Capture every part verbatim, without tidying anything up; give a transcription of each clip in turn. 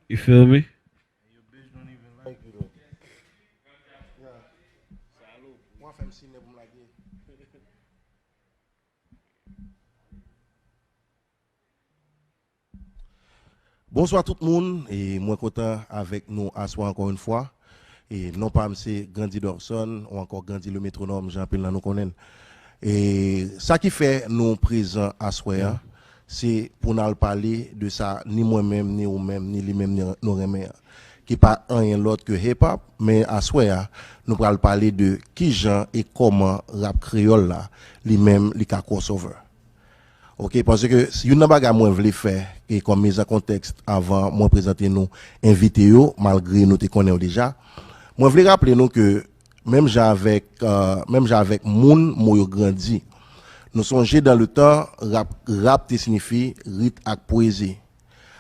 You feel me? Bonswa tout moun, e mwen kontan avèk nou aswè ankò yon fwa. E non pa m se Grandy Dorson ou ankò Grandy le Métronome, jan anpil nan nou konnen l. E sa ki fè nou prezan aswè a, se pou n al pale de sa ni mwen menm, ni ou menm, ni li menm, ni nou renmen an. Ki pa anyen lòt ke hip hop, men aswè a, nou pral pale de kijan e kòman rap kreyòl la, li menm, li ka crossover. Ok, paske youn nan bagay mwen vle fè, e kòm miz an kontèks avan mwen prezante nou envite yo, malgre nou te konnen yo deja, mwen vle raple nou ke menm jan avèk, euh, menm jan avèk moun mo yo grandi. Nou sonje dans le temps, rap, rap te siyifi rit ak pwezi.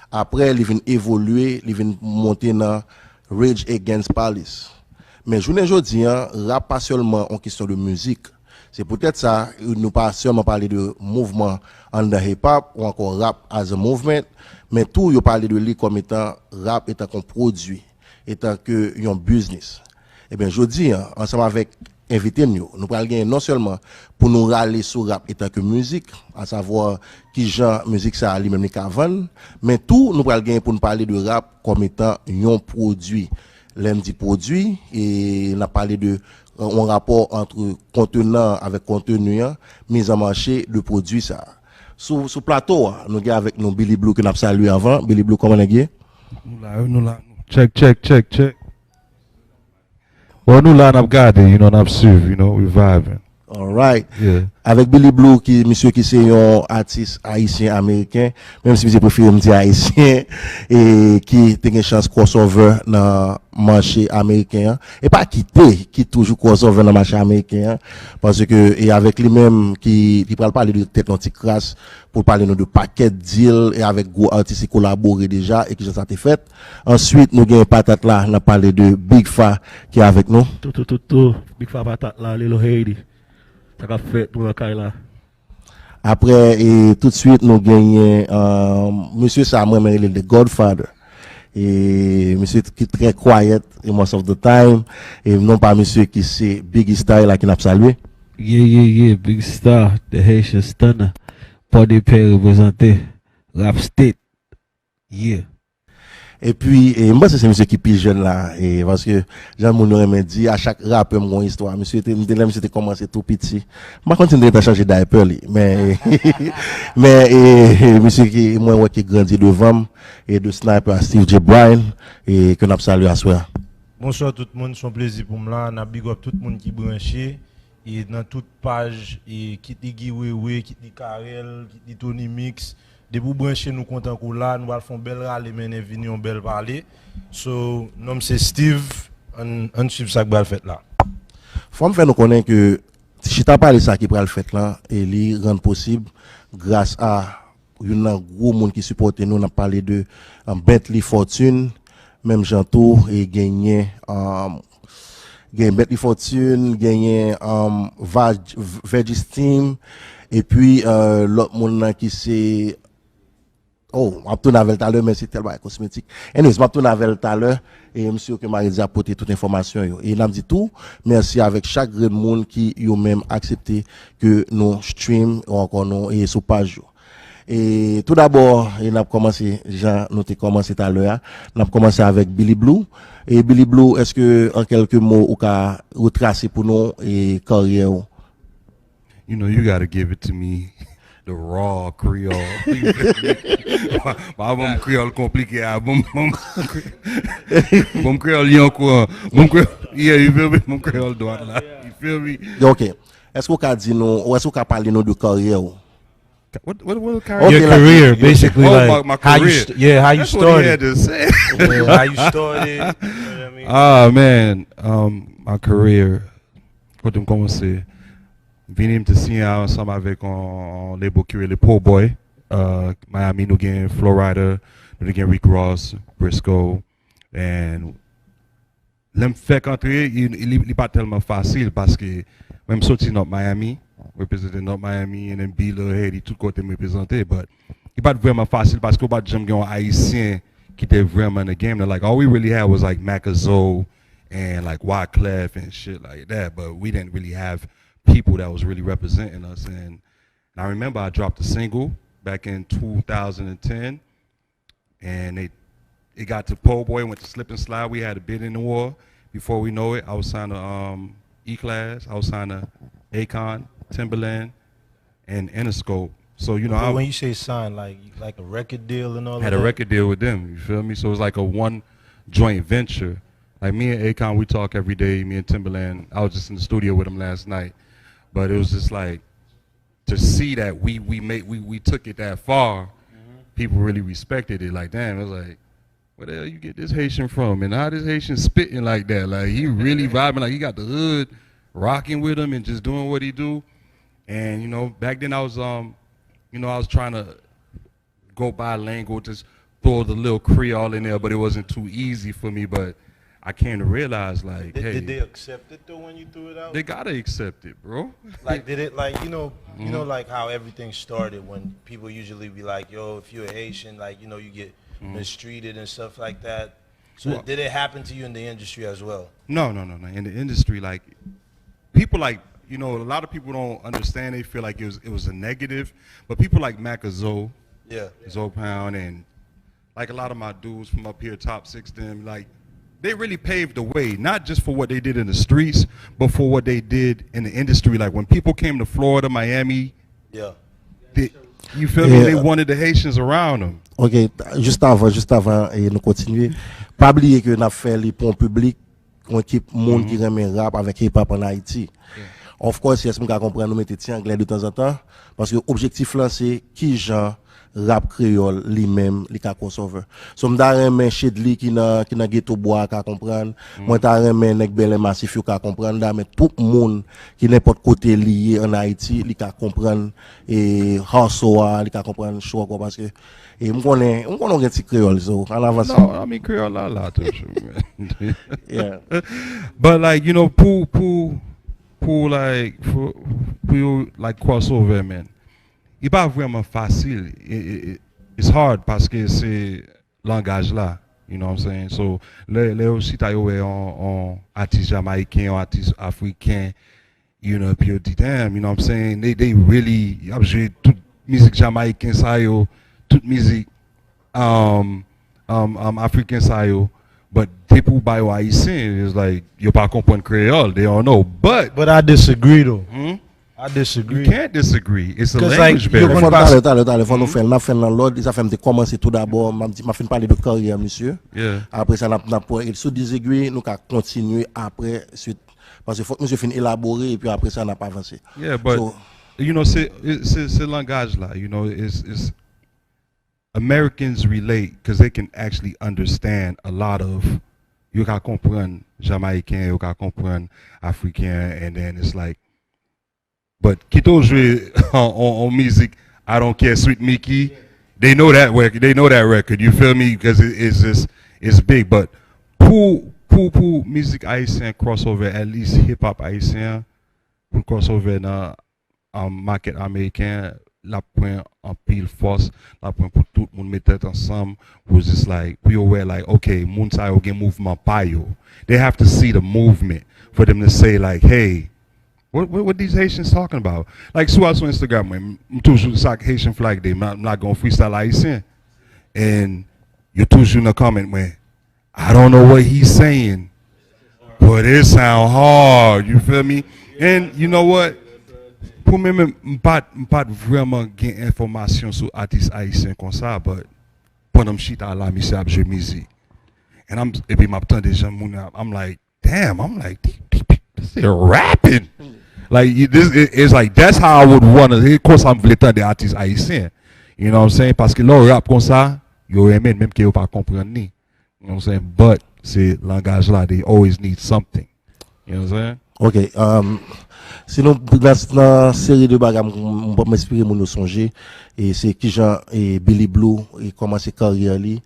Apre, li vin evolye, li vin monte nan Rage Against Police. Men jounen jodi an, rap pa sèlman yon kesyon de mizik. Se poutèt sa, nou pa sèlman pale de mouvman anndan hip hop ou ankò rap as a movement, men tou yo pale de li kòm etan rap etan ke yon pwodui, etan ke yon biznis. Ebyen, jodi an, ansanm avèk envite n yo, nou pral genyen non sèlman pou nou rale sou rap etan ke mizik, asavwa kijan mizik sa a li menm li ka vann, men tou nou pral genyen pou nou pale de rap kòm etan yon pwodui. Lè m di pwodui, e n ap pale de, euh, yon rapò ant kontenan avèk konteni an, miz an mache de pwodui sa a. Sou, sou plato a, nou gen avèk nou Billy Blue ke n ap salye avan. Billy Blue, kòman nèg ye? Nou la, wi, nou la. Check, check, check, check. Bon, nou la, n ap gade, you know, n ap swiv, you know, we vibing. Alright. Yeah. Avèk Billy Blue, ki, misye ki se yon atis ayisyen ameriken, menm si misye prefere m di ayisyen, e ki te gen chans crossover nan mache ameriken an. E pa ki te, ki toujou crossover nan mache ameriken an. Paske, e avèk li menm, ki, ki pral pale de tèt yon ti kras, pou l pale nou de pakèt deal e avèk gwo atis ki kolabore deja e kijan sa te fèt. Answit, nou gen Patat la, n ap pale de Big Fa ki avèk nou. Tou, tou, tou, tou. Big Fa Patat la, Lil Haiti. Sa k ap fèt, nou nan kay la. Apre, e, toutswit, nou genyen, euh, mesye sa, mwen, mwen rele l The Godfather. E mesye ki trè quiet, e most of the time. E non pa mesye ki se Biggie Star la ki n ap salye. Yeah, yeah, yeah, Big Star, the Haitian Stunner. Port de Paix reprezante. Rap State. Yeah. Epi, e, m panse se misye ki pi jèn la, e, paske jan moun yo renmen di, a chak rapè m gon istwa. Misye te, m te lè misye te kòmanse tou piti. M pa konn si m te gentan chanje daypè li, men, men, e, e, misye ki, mwen wè ki grandi devan m, e de Sniper a Steve J Bryan, e ke n ap salye aswè a. Bonswa tout moun, se yon plezi pou m la. N ap big up tout moun ki branche. E nan tout paj, e kit li Guy Wewe, kit li Carel, kit li Tony Mix. Depi w branche, nou kontan ke w la, nou pral fè yon bèl rale mennen vini, yon bèl pale. So, non m se Steve, ann, ann swiv sa k pral fèt la. Fò m fè nou konnen ke ti chita pale sa ki pral fèt la, e li rann posib gras a youn nan gwo moun ki sipòte nou, n ap pale de, um, Bentley Fortune, menm jan tou, e genyen, um, genyen Bentley Fortune, genyen, um, Vaj-, Veggie Steam, epi, euh, lòt moun nan ki se, oh, m ap tounen avè l talè, men se tèl bagay kosmetik. Anyways, m ap tounen avè l talè, e m si ke Marie-Di ap pote tout enfòmasyon yo. E n ap di tou, mèsi avèk chak grenn moun ki yo menm aksepte ke nou stream, ou ankò nou, e sou paj yo. E tou dabò, e n ap kòmanse jan nou te kòmanse talè a. N ap kòmanse avèk Billy Blue. E Billy Blue, èske an kèlke mo ou ka retrase pou nou e karyè w? You know, you gotta give it to me the raw Creole. You feel me? Pa, pa ban m kreyòl konplike a, ban m, ban m, ban m kreyòl yon kou. Ban m kreyòl, yeah, you feel me? Ban m kreyòl dwat la. You feel me? Ok. Èske w ka di nou, ou èske w ka pale nou de karyè w? What, what, what kind of— Okay, your like, career, basically, oh, like, my, my how you career. St-, yeah, how you That's what he started. Had to say. Yeah, how you started. You know what I mean? Ah, man, um, my career. Kote m kòmanse? Vini m te siyen ansanm avèk yon, yon label ki rele Po Boy, uh, Miami, nou gen Flo Rida, nou te gen Rick Ross, Briscoe, and lè m fèk antre, li, li, li pa t tèlman fasil paske mwen m soti North Miami, reprezante North Miami, and then B Lil Haiti, tout kote m reprezante, but li pa t vrèman fasil paske ou pa t janm gen yon Ayisyen ki te vrèman in the game. Like, all we really had was like Mackazou and like Wyclef and shit like that, but we didn't really have people that was really representing us. And I remember I dropped a single back in two thousand ten, and it it got to Po' Boy, went to Slip and Slide. We had a bidding war. Before we know it, I was signed to um, E-Class. I was signed to Akon, Timbaland, and Interscope. So you know, I, When you say sign, like like a record deal and all had of a that. Record deal with them. You feel me? So it was like a one joint venture. Like me and Akon, we talk every day. Me and Timbaland. I was just in the studio with him last night, but it was just like to see that we we made we we took it that far. People really respected it. Like, damn, it was like, where the hell you get this Haitian from? And how this Haitian spitting like that? Like, he really vibing. Like, he got the hood rocking with him and just doing what he do. And you know, back then I was um, you know, I was trying to go bilingual, just throw the little Creole in there, but it wasn't too easy for me. But I came to realize, like, Did, hey, did they accept it though when you threw it out? They gotta accept it, bro. Like, did it, like, you know, you know, Mm-hmm. Like how everything started, when people usually be like, "Yo, if you're a Haitian, like, you know, you get Mm-hmm. Mistreated and stuff like that." So Well, did it happen to you in the industry as well? No, no, no, no. In the industry, like, people like, you know, a lot of people don't understand. They feel like it was it was a negative, but people like Mackazou, Yeah. Zoe Pound, and like a lot of my dudes from up here, Top Six, them, like, they really paved the way, not just for what they did in the streets, but for what they did in the industry. Like, when people came to Florida, Miami, Yeah. they, you feel me? Yeah. They wanted the Haitians around them. Ok, jis avan, jis avan e nou kontinye. Pa bliye ke n ap fè li pou yon piblik, yon ekip moun ki renmen rap avèk hip hop an Ayiti. Of course, yes, m ka konprann nou mete ti anglè de tanzantan, paske objektif lan se kijan rap kreyòl li menm li ka crossover. So m ta renmen Shedly ki nan ki nan Geto Bwa ka konprann, mwen ta renmen nèg Bèlè Masif yo ka konprann, m ta renmen tout moun ki nenpòt kote li ye an Ayiti li ka konprann e hustle a, li ka konprann show a, paske e m konnen m konnen w gen ti kreyòl, so ann avanse. No, I mean, Creole la la toujou, man. Yeah. But like, you know, pou pou pou like pou pou yo like crossover, man, li pa vrèman fasil. It, it, it, it's hard paske se langaj la. You know what I'm saying? So lè lè yo chita yo wè yon yon atis jamayiken, yon atis afriken, you know, epi yo di, damn, you know what I'm saying? They they really ap jwe tout mizik jamayiken sa yo, tout mizik um, um, um, afriken sa yo. But depi w ba yo ayisyen, it's like yo pa konprann kreyòl, they don't know. But But I disagree though. Hmm? I You disagree. Can't disagree. It's a 'Cause, language like, barrier. yo Fò konn talè, pas- talè, talè, fò nou fè l, n ap fè l nan lòd, e sa fè m te kòmanse tou dabò, m ap di, m ap fin pale de karyè misye. Yeah. Apre sa, n ap, n ap pran, e sou disagree, nou ka kontinye apre, swit. Paske fòk misye fin elabore, epi apre sa, n ap avanse. Yeah, but So, you know, se se se langaj la, you know, it's it's Americans relate because they can actually understand a lot of, yo ka konprann Jamayiken, yo ka konprann Afriken, and then it's like, but kite w jwe on, on, on mizik I Don't Care, Sweet Mickey, they know that record, they know that record, you feel me? Because it, it's just, it's big, but pou pou pou mizik ayisyen crossover, at least hip hop ayisyen, pou crossover nan um, market ameriken, l ap pran anpil fòs, l ap pran pou tout moun met tèt ansanm, pou just like, pou yo wè like, ok, moun sa yo gen mouvman pa yo. They have to see the movement for them to say like, hey, what what, what these Haitians talking about? Like, si w al sou Instagram, mwen, m toujou sa Haitian Flag Day, m la- m lage yon freestyle ayisyen. And yo toujou nan comment mwen, I don't know what he's saying, but it sound hard, you feel me? And you know what? Pou mwen menm, m pa t m pa t vrèman gen enfòmasyon sou atis ayisyen konsa, but pandan m chita la, misye ap jwe mizik. And I'm, epi m ap tande jan moun ap, I'm like, damn, I'm like, this, this, this is rapping. Like, you- this, it- it's like, that's how I would wanna, e konsa m vle tande atis ayisyen. You know what I'm saying? Paske lè w rap konsa, yo renmen l, menm ke yo pa konprann li. You know what I'm saying? But se langaj la, they always need something. You know what I'm saying? Ok, um, si nou nan, nan seri de bagay m, m, m espere moun yo sonje, e se kijan e Billy Blue e kòmanse karyè li,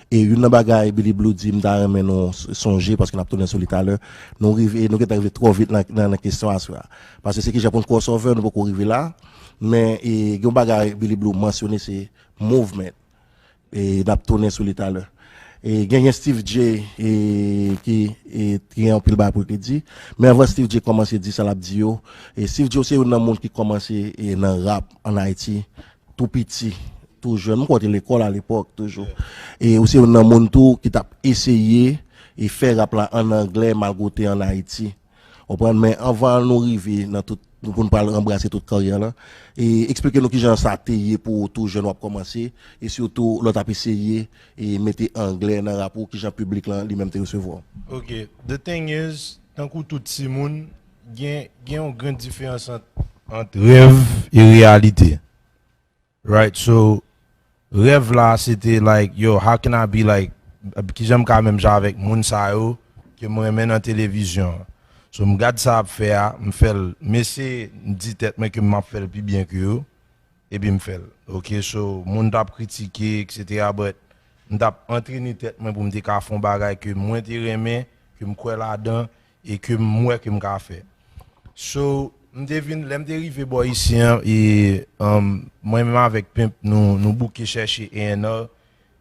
E youn nan bagay Billy Blue di m ta renmen nou s- sonje, paske n ap tounen sou li talè, nou rive, nou gentan rive twò vit nan, nan, nan kesyon aswè a. Paske se kijan pou n crossover, nou poko rive la, men e, gen yon bagay Billy Blue mansyone, se movement. E n ap tounen sou li talè. E gen, gen Steve J e, ki e, ki gen anpil bagay pou l te di. Men anvan Steve J kòmanse di sa l ap di yo, e Steve J se youn nan moun ki kòmanse e, nan rap ann Ayiti, tou piti, tou jèn. Mwen kwè w te lekòl alepòk toujou. E ou se youn nan moun tou ki t ap eseye e fè rap la ann anglè malgre w te ann Ayiti. Konprann? Men anvan nou rive nan tout, pou n pral anbrase tout karyè la, e eksplike nou kijan sa te ye pou ou tou jèn w ap kòmanse, e sitou lè w t ap eseye e mete anglè nan rap ou, kijan piblik lan li menm te resevwa w. Ok, the thing is, tankou tout timoun, gen, gen yon grenn diferans ant, ant rèv e reyalite. Right, so, rèv la, se te like, yo, how can I be like, kijan m ka menm jan avèk moun sa yo, ke m renmen nan televizyon an. So, m gad sa ap fè a, m fè l, m eseye, m di tèt mwen ke m ap fè l pi byen ke yo, epi m fè l. Ok, so, moun t ap kritike, et cetera, but m t ap antrene tèt mwen pou m te ka fè yon bagay ke mwen te renmen, ke m kwè ladan, e ke m wè ke m ka fè. So, m te vin, lè m te rive bò isi an, e um, mwen menm avèk Pimp, nou, nou bouke chèche A and R.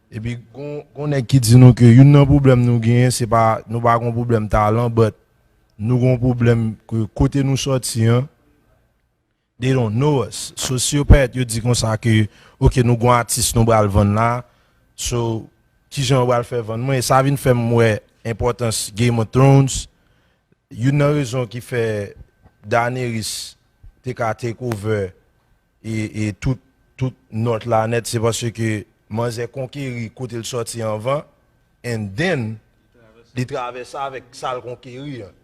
Epi, gon, gon nèg ki di nou ke youn nan pwoblèm nou genyen, se pa, nou pa gon pwoblèm talan, but nou gon pwoblèm ke kote nou sòti an, they don't know us. So, si yo parèt, yo di konsa ke, ok, nou gon atis nou pral vann la, so, kijan yo pral fè vann mwen? E sa vin fè m wè enpòtans Game of Thrones. Youn nan rezon ki fè Daenerys te ka take over e, e tout, tout North la nèt, se paske manzè konkeri kote l sòti anvan, and then li travèse avèk sa l konkeri an.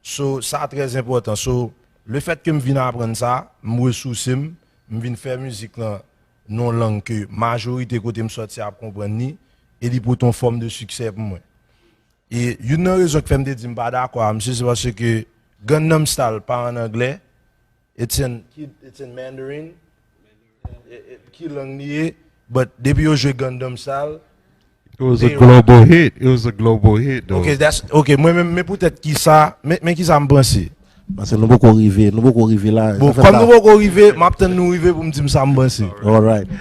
So, sa trè enpòtan. So, le fèt ke m vin aprann sa, m resouse m, m vin fè mizik lan nan yon lang ke majorite kote m sòti ap konprann li, e li pote yon fòm de siksè pou mwen. E youn nan rezon ki fè m te di m pa dakò a misye, se paske Gangnam Style pa an anglè, it's in, it's in Mandarin, e, e, ki lang li ye, but depi yo jwe Gangnam Style, It was a global hit. It was a global hit, though. Ok, that's, ok, mwen menm, men poutèt ki sa, men, men ki sa m panse. Paske nou poko rive, nou poko rive la. Bon, kòm nou poko rive, m ap tann nou rive pou m di m sa m panse. Alright.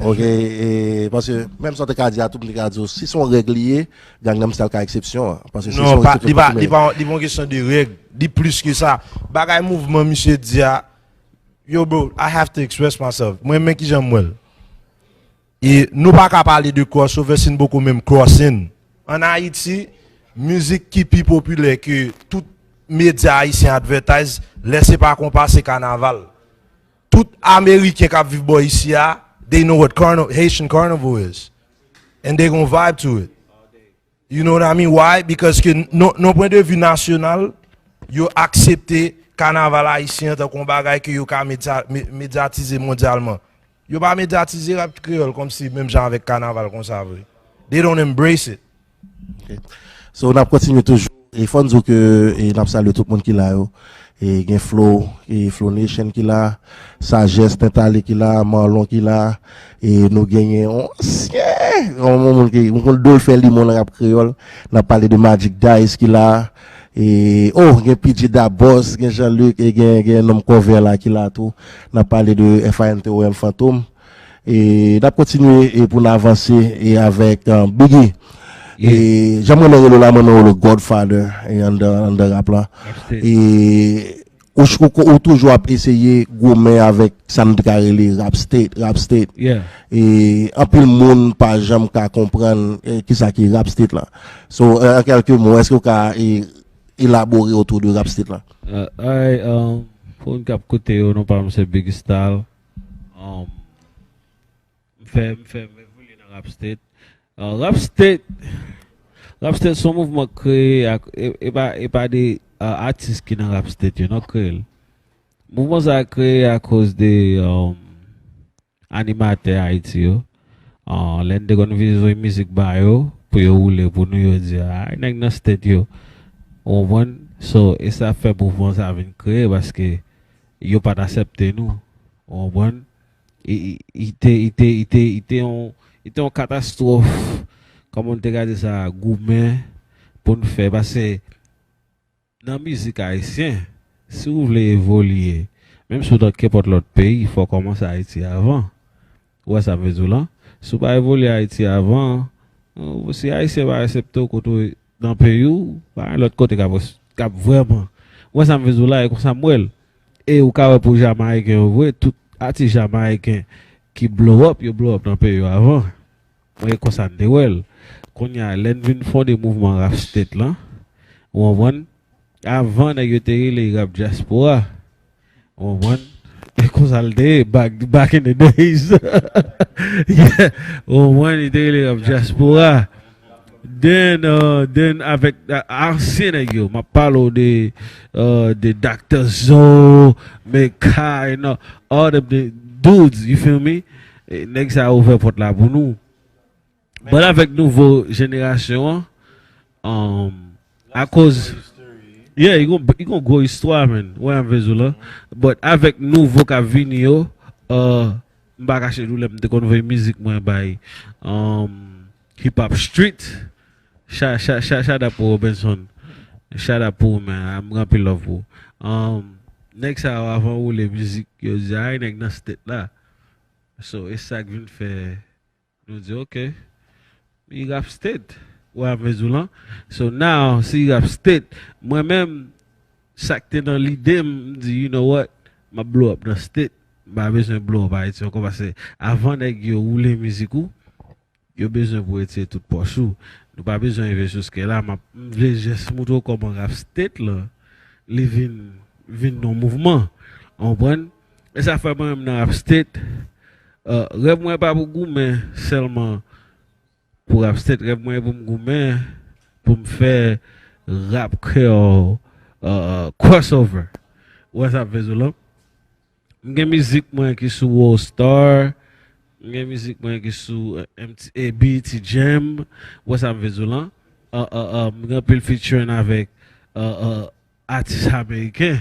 Ok, e, paske menm sa w te ka di a, tout moun te ka di w, si se yon règ li ye, Gangnam Style ka eksepsyon an. Paske se Non, yon pa, li eksepsyon pa, ki li pa, li pa yon kesyon de règ. Li plis ke sa. Bagay mouvman misye di a, yo bro, I have to express myself. Mwen, men kijan m wè l. E nou pa ka pale de crossover si n poko menm crossing. Ann Ayiti, mizik ki pi popilè ke tout medya ayisyen advertise, lè se pa konpa, se kanaval. Tout Ameriken k ap viv bò isi a, they know what carnival, Haitian carnival is. And they gon vibe to it. You know what I mean? Why? Because ke non, non pwen de vi nasyonal, yo aksepte kanaval ayisyen an tankou yon bagay ke yo ka medya, me- medyatize mondyalman. Yo pa medyatize rap kreyòl kòmsi menm jan avèk kanaval konsa vre. They don't embrace it. So, n ap kontinye toujou. E fò n di w ke e, n ap salye tout moun ki la yo. E gen Flow, e Flow Nation ki la, Sajès, Tentale ki la, Marlon ki la. E nou genyen yon ansyen, yon moun ki, yon moun dol fè limon nan rap kreyòl. N ap pale de Magic Dice ki la. E, oh, gen P J Dabòs, gen Jean-Luc, e gen, gen nonm Kòvè la ki la tou. N ap pale de F I N T O M Fantom. E n ap kontinye e pou n avanse e avèk uh, Biggie. E jan mwen renmen rele w la, mwen renmen rele w Godfather e anndan, anndan rap la. E ou, ou, ou toujou ap eseye goumen avèk sa nou te ka rele rap state, rap state. Yeah. E anpil moun pa janm ka konprann e, kisa ki rap state la. So, an kèlke mo, èske w ka e, elabore otou de rap state la? Uh, alright, um, pou moun k ap koute yo, non pa m se Biggie Style. Um, m fè, m fè, m evolye nan rap state. Uh, rap state, rap state se yon mouvman k kreye ak, e, e pa, e pa de uh, atis ki nan rap state yo, non, k kreye l. Mouvman sa a kreye akoz de um, animatè Ayiti yo. Uh, lè n te konn vin jwe mizik ba yo, pou yo woule pou nou, yo di, ay, nèg nan state yo. Ou konprann? So, e sa fè mouvman sa vin kreye, paske yo pa t aksepte nou. Ou konprann? I, i, i te, i te, i te, i te yon, i te yon katastwòf. kòman n te ka di sa, goumen pou n fè, paske nan mizik ayisyen, si w vle evolye, menm si w nan kenpòt lòt peyi, fò w kòmanse Ayiti avan. Ou wè sa m vle di w lan? Si w pa evolye Ayiti avan, ou- si Ayisyen pa aksepte w kote w nan peyi w, pa gen lòt kote k ap, k ap vrèman. Ou wè sa m vle di w la, e konsa m wè l. E ou ka wè pou Jamayiken yo vre, tout atis Jamayiken ki blow up, yo blow up nan peyi yo avan. Mwen, e konsa m te wè l. Kounye a, lè n vin fonde mouvman Rap State lan, ou konprann? Avan, nèg yo te rele rap dyaspora. Ou konprann? E konsa l te ye, back, back in the days. Yeah. Ou konprann? Li te rele rap dyaspora. Then, uh, then avèk uh, ansyen nèg yo, m ap pale w de, uh, de Doctor Zo, Mekay, you know, all them the dudes, you feel me? E nèg sa yo ouvè pòt la pou nou. But avèk nouvo jenerasyon an, um, akoz, yeah, li gon, li gon gwo istwa, man. Wè, m vle di w la. But avèk nouvo k ap vini yo, uh, m pa kache di w, lè m te konn voye mizik mwen bay, um, Hip Hop Street. Cha, cha, cha, shout out pou Robinson. Shout out pou ou, man. M gen anpil love pou ou. Um, nèg sa yo, avan woule mizik, yo di, "Ay, nèg nan state la." So, e sa k vin fè nou di, "Ok, li Rap State." Ou wè, m vle di w lan. So, now, si li Rap State, mwen menm, sa k te nan lide m, m di, "You know what? M ap blow up nan state." M pa bezwen blow up Ayiti ankò, paske avan nèg yo woule mizik ou, yo bezwen pou retire tout pòch ou. Nou pa bezwen rive jiske la. M ap, m vle jis moutre w kòman Rap State lan, li vin, vin yon mouvman. Ou konprann? E sa fè mwen menm nan Rap State, uh, rèv mwen pa pou goumen sèlman pou Rap State, rèv mwen pou m goumen, pou m fè rap kreyòl, uh, crossover. Ou wè sa m vle di w lan? M gen mizik mwen ki sou World Star, m gen mizik mwen ki sou, uh, M T, uh, B E T Jam, ou wè sa m vle di w lan? Uh, uh, uh, m gen anpil featuring avèk, uh, uh, atis ameriken.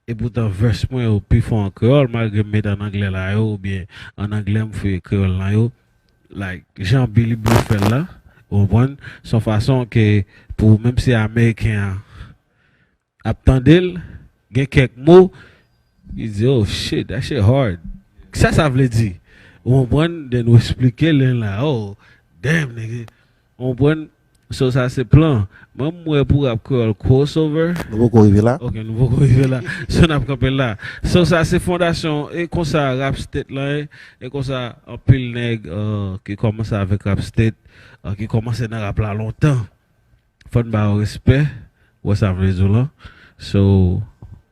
Epoutan, verse mwen yo pi fò an kreyòl, malgre m met an anglè la yo, oubyen an anglè m fouye kreyòl lan yo. Like, jan Billy Blue fè l la, ou konprann? Se yon fason ke pou, menm si ameriken an ap tande l, gen kèk mo, li di, "Oh shit, that shit hard." Sa sa vle di? Ou konprann? Then ou eksplike l la, "Oh, damn, nigga." Ou konprann? So, sa se plan. Mwen, m wè pou rap kreyòl crossover. Nou poko rive la. Ok, nou poko rive la. So, n ap kanpe la. So, sa se fondasyon. E konsa Rap State lan ye. E konsa anpil nèg, uh, ki kòmanse avèk Rap State, uh, ki kòmanse nan rap la lontan. Fò n ba yo respè. Ou wè sa m vle di w lan? So,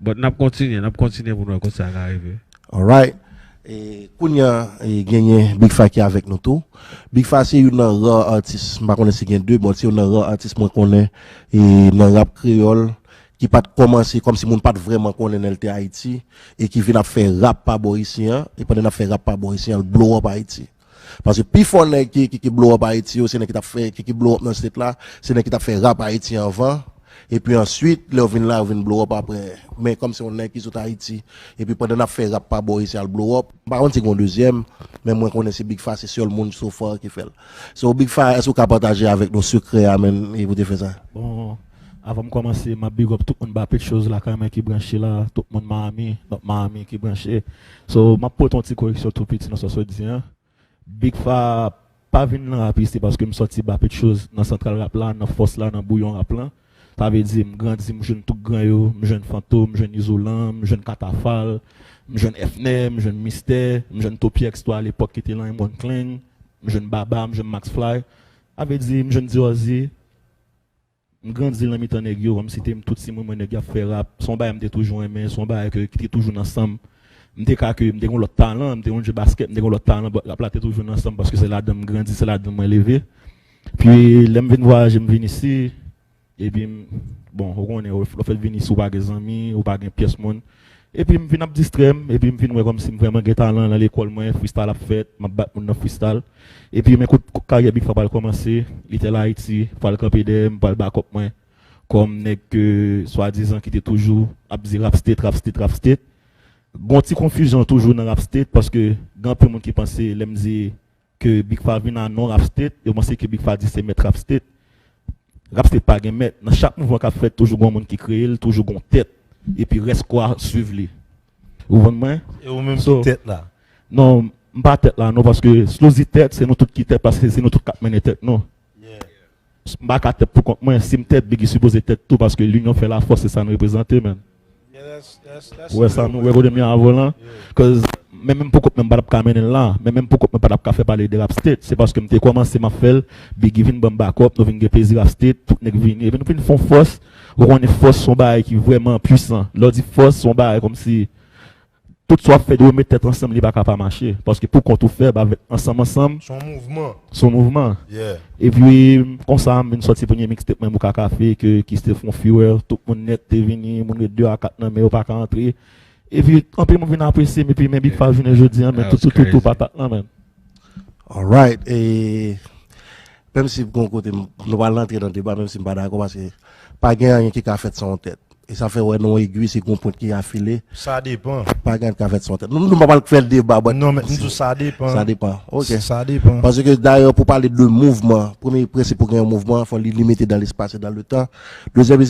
but n ap kontinye, n ap kontinye pou n wè kote sa ka rive. Alright. E, kounye a, e, genyen Big Fa ki avèk nou tou. Big Fa se youn nan ra atis, m pa konnen si gen de, bon, se youn nan ra atis mwen konnen, e, nan rap kreyòl, ki pa t kòmanse, kòmsi moun pa t vrèman konnen lè l te Ayiti, e ki vin ap fè rap pa bò isi an, e pandan l ap fè rap pa bò isi an, l blow up Ayiti. Paske pifò nèg ki, ki, ki blow up Ayiti yo, se nèg ki t ap fè, ki, ki blow up nan state la, se nèg ki t ap fè rap Ayiti anvan. Epi answit, lè yo vin la, yo vin blow up apre. Men kòm se yon nèg ki sot Ayiti, epi pandan n ap fè rap pa bò isi al blow up, m pa konn si gen yon dezyèm, men mwen konnen se Big Fa, se sèl moun so far ki fè l. So, Big Fa, èske w ka pataje avèk nou sekrè a, menn, e pou te fè sa? Bon, avan m kòmanse, m ap big up tout moun Bapetchouz lakay mwen ki branche la, tout moun Miami, North Miami ki branche. So, m ap pote yon ti koreksyon tou piti nan sa w sot di an. Big Fa pa vin nan rap isi paske m sòti Bapetchouz nan santral rap la, nan fòs la, nan bouyon rap lan. Sa vle di, m grandi, m jwenn tout gran yo, m jwenn Fantom, m jwenn Izolan, m jwenn Katafal, m jwenn Efner, m jwenn Mistè, m jwenn Topi X twa alepòk ki te lan M one Clan, m jwenn Baba, m jwenn Max Fly. Sa vle di, m jwenn Diorzi. M grandi nan mitan nèg yo, kòmsi te m tout timoun mwen nèg y ap fè rap. Se yon bagay m te toujou renmen, se yon bagay ke, ki te toujou nan san m. M te ka ke, m te gen yon lòt talan, m te konn jwe baskèt, m te gen yon lòt talan, but rap la te toujou nan san m paske se ladan m grandi, se ladan mwen leve. Pi lè m vin vwayaje, m vin isi, epi m, bon, ou konnen, lè w fèt vin isi, ou pa gen zanmi, ou pa gen pyès moun. Epi m vin ap distrè m, epi m vin wè kòmsi m vrèman gen talan nan lekòl mwen, freestyle ap fèt, m ap bat moun nan freestyle. Epi men kout karyè Big Fa pral kòmanse, Little Haiti pral kanpe dèyè m, pral bakòp mwen. Kòm nèg ke swadizan ki te toujou ap di rap state, rap state, rap state. Gon ti konfizyon toujou nan rap state paske gen anpil moun ki panse lè m di ke Big Fa vin a non Rap State, yo panse ke Big Fa di se mèt Rap State. Rap State pa gen mèt. Nan chak mouvman k ap fèt, toujou gon moun ki kreye l, toujou gon tèt. Epi rès kò a swiv li. Ou konprann mwen? E ou menm ki tèt la? Non, m pa tèt la non, paske si nou di tèt, se nou tout ki tèt, paske se nou tout k ap mennen tèt nou. M pa ka tèt pou kont mwen, si m tèt, Biggie sipoze tèt tou, paske linyon fè lafòs, se sa n reprezante, man. Ou wè sa, nou wè kote m ye avè w lan? Cause men menm pou kont mwen, m pa t ap ka mennen l la. Men menm pou kont mwen, pa t ap ka fè pale de Rap State. Se paske m te kòmanse, m ap fè l, Biggie vin ban m bakòp, nou vin gen plezi Rap State, tout nèg vini. Epi nou vin fè yon fòs, ou konnen fòs se yon bagay ki vrèman pwisan. Lè w di fòs, se yon bagay kòmsi tout sa w ap fè, depi w met tèt ansanm, li pa ka pa mache. Paske pou kont ou fè, ba, ansanm, ansanm, Se yon mouvman. se yon mouvman. Yeah. Epi, konsa, m vin sòti premye mixtape mwen, Bouka Kafe, ke, ki se te fè yon furè, tout moun nèt te vini, moun ret de a kat nan men yo pa ka antre. Epi, anpil moun vin apresye m, epi men Big Fa jounen jodi a, men That tou, was tou, tou, tou, crazy. patat lan, man. Alright. E menm si gon kote m- nou pral rantre nan deba, menm si m pa dakò, paske pa gen anyen ki ka fèt san yon tèt. E sa fè wè nan yon egwi, se gon pwent ki afile. Sa depan. Pa gen anyen ki ka fèt san yon tèt. Nou, nou pa pral fè deba, but Non, men m di sa depan. Sa depan. Ok. Sa depan. Paske dayè, pou pale de mouvman, premye prensip pou gen yon mouvman, fò li limite dans l'espace et dans le temps. Dezyèm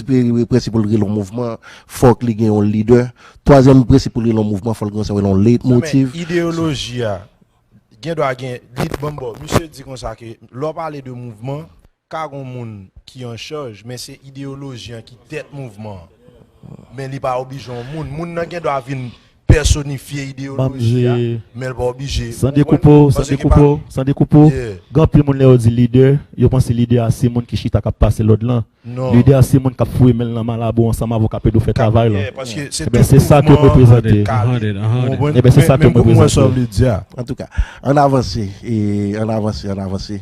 prensip pou l rele yon mouvman, fòk li gen yon lidè. Twazyèm prensip pou l rele yon mouvman, fòk li gen yon leitmotiv. Ideoloji a gen dwa gen lit banbò. Misye di konsa ke lè w pale de mouvman, ka gon moun ki an chaj, men se ideoloji an ki tèt mouvman an. Men li pa oblije yon moun. Moun nan gen dwa vin pèsonifye ideoloji a, men l pa oblije. San dekoupe w, san dekoupe w, san dekoupe w. Gen anpil moun lè yo di lidè, yo panse lidè a se moun ki chita k ap pase lòd lan. Lidè a se moun k ap foure men l nan malabo ansanm avè w k ap ede w fè travay lan. Ebyen se sa ke m reprezante. Ebyen se sa ke m reprezante. Antouka, ann avanse, e ann avanse, ann avanse.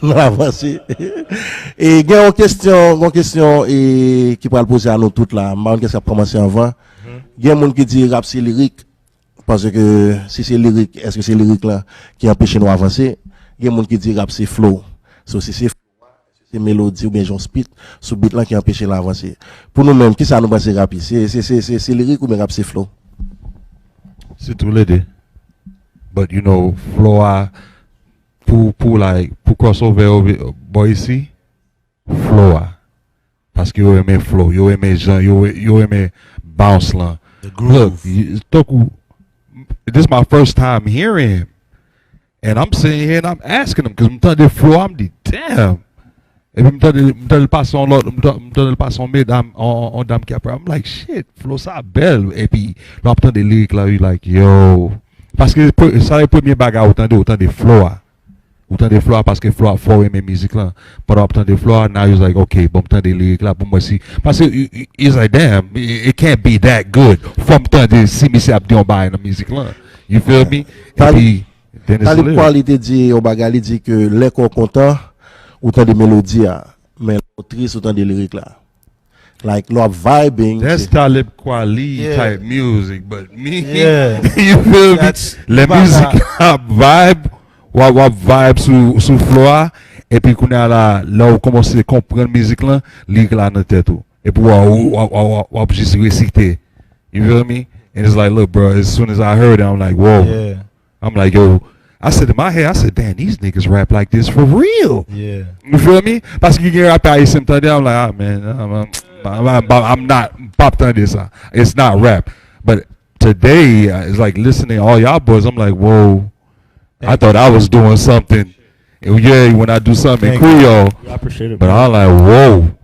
Ann avanse. E gen yon kesyon, yon kesyon e, ki pral poze a nou tout la. M pa konn kiyès k ap kòmanse anvan. Gen moun ki di rap se lirik. Paske si se lirik, èske se lirik lan ki anpeche nou avanse? Gen moun ki di rap se flow. So si se flow, èske se melodi oubyen jan w spit sou beat lan ki anpeche l avanse? Pou nou menm, kisa nou panse rap ye? Se, se, se, se, se lirik oubyen rap se flow? Se tou le de. But you know, flow a, pou, pou like, pou crossover bò isi, flow a. Paske yo renmen flow, yo renmen jan, yo, yo renmen bounce lan. Look, tankou, this my first time hearing him. And I'm sitting here and I'm asking him, cause m tande flow, m di, damn. Epi m tande, m tande l pase yon lòt, m tande l pase yon medam, yon dam ki ap rap. I'm like, shit, flow sa bèl. Epi lè w ap tande lirik la, you like, yo. Paske sa e premye bagay ou tande, ou tande flow a. Ou tande flow a paske flow a fè w renmen mizik lan. Pandan w ap tande flow a, now you like, ok, bon, m tande lirik la pou m wè si. Paske it's like, damn, it can't be that good. Fò m tande si misye ap di yon bagay nan mizik lan. You feel me? Epi, Talib Kweli te di yon bagay, li di ke lè kò w kontan, ou tande melodi a, men lè w tris, ou tande lirik la. Like, lè w ap vibing. That's Talib Kweli type music, but me, you feel me? Lè mizik ap vibe, w ap, w ap vibe sou, sou flow a, epi kounye a la, lè w kòmanse konprann mizik lan, lirik la nan tèt ou. Epi w ap, w ap, w ap, w ap jis resite. You feel me? And it's like, look, bro, as soon as I heard it, I'm like, whoa. I'm like, yo, I said in my head, I said, damn, these niggas rap like this for real. Yeah. You feel me? Paske gen rapè ayisyen m tande, I'm like, ah, man, I'm, I'm, I'm, I'm not, m p ap tande sa. It's not rap. But today, uh, it's like listening all y'all boys, I'm like, whoa, I thought I was doing something. And yeah, when I do something in Creole, but I'm like, whoa.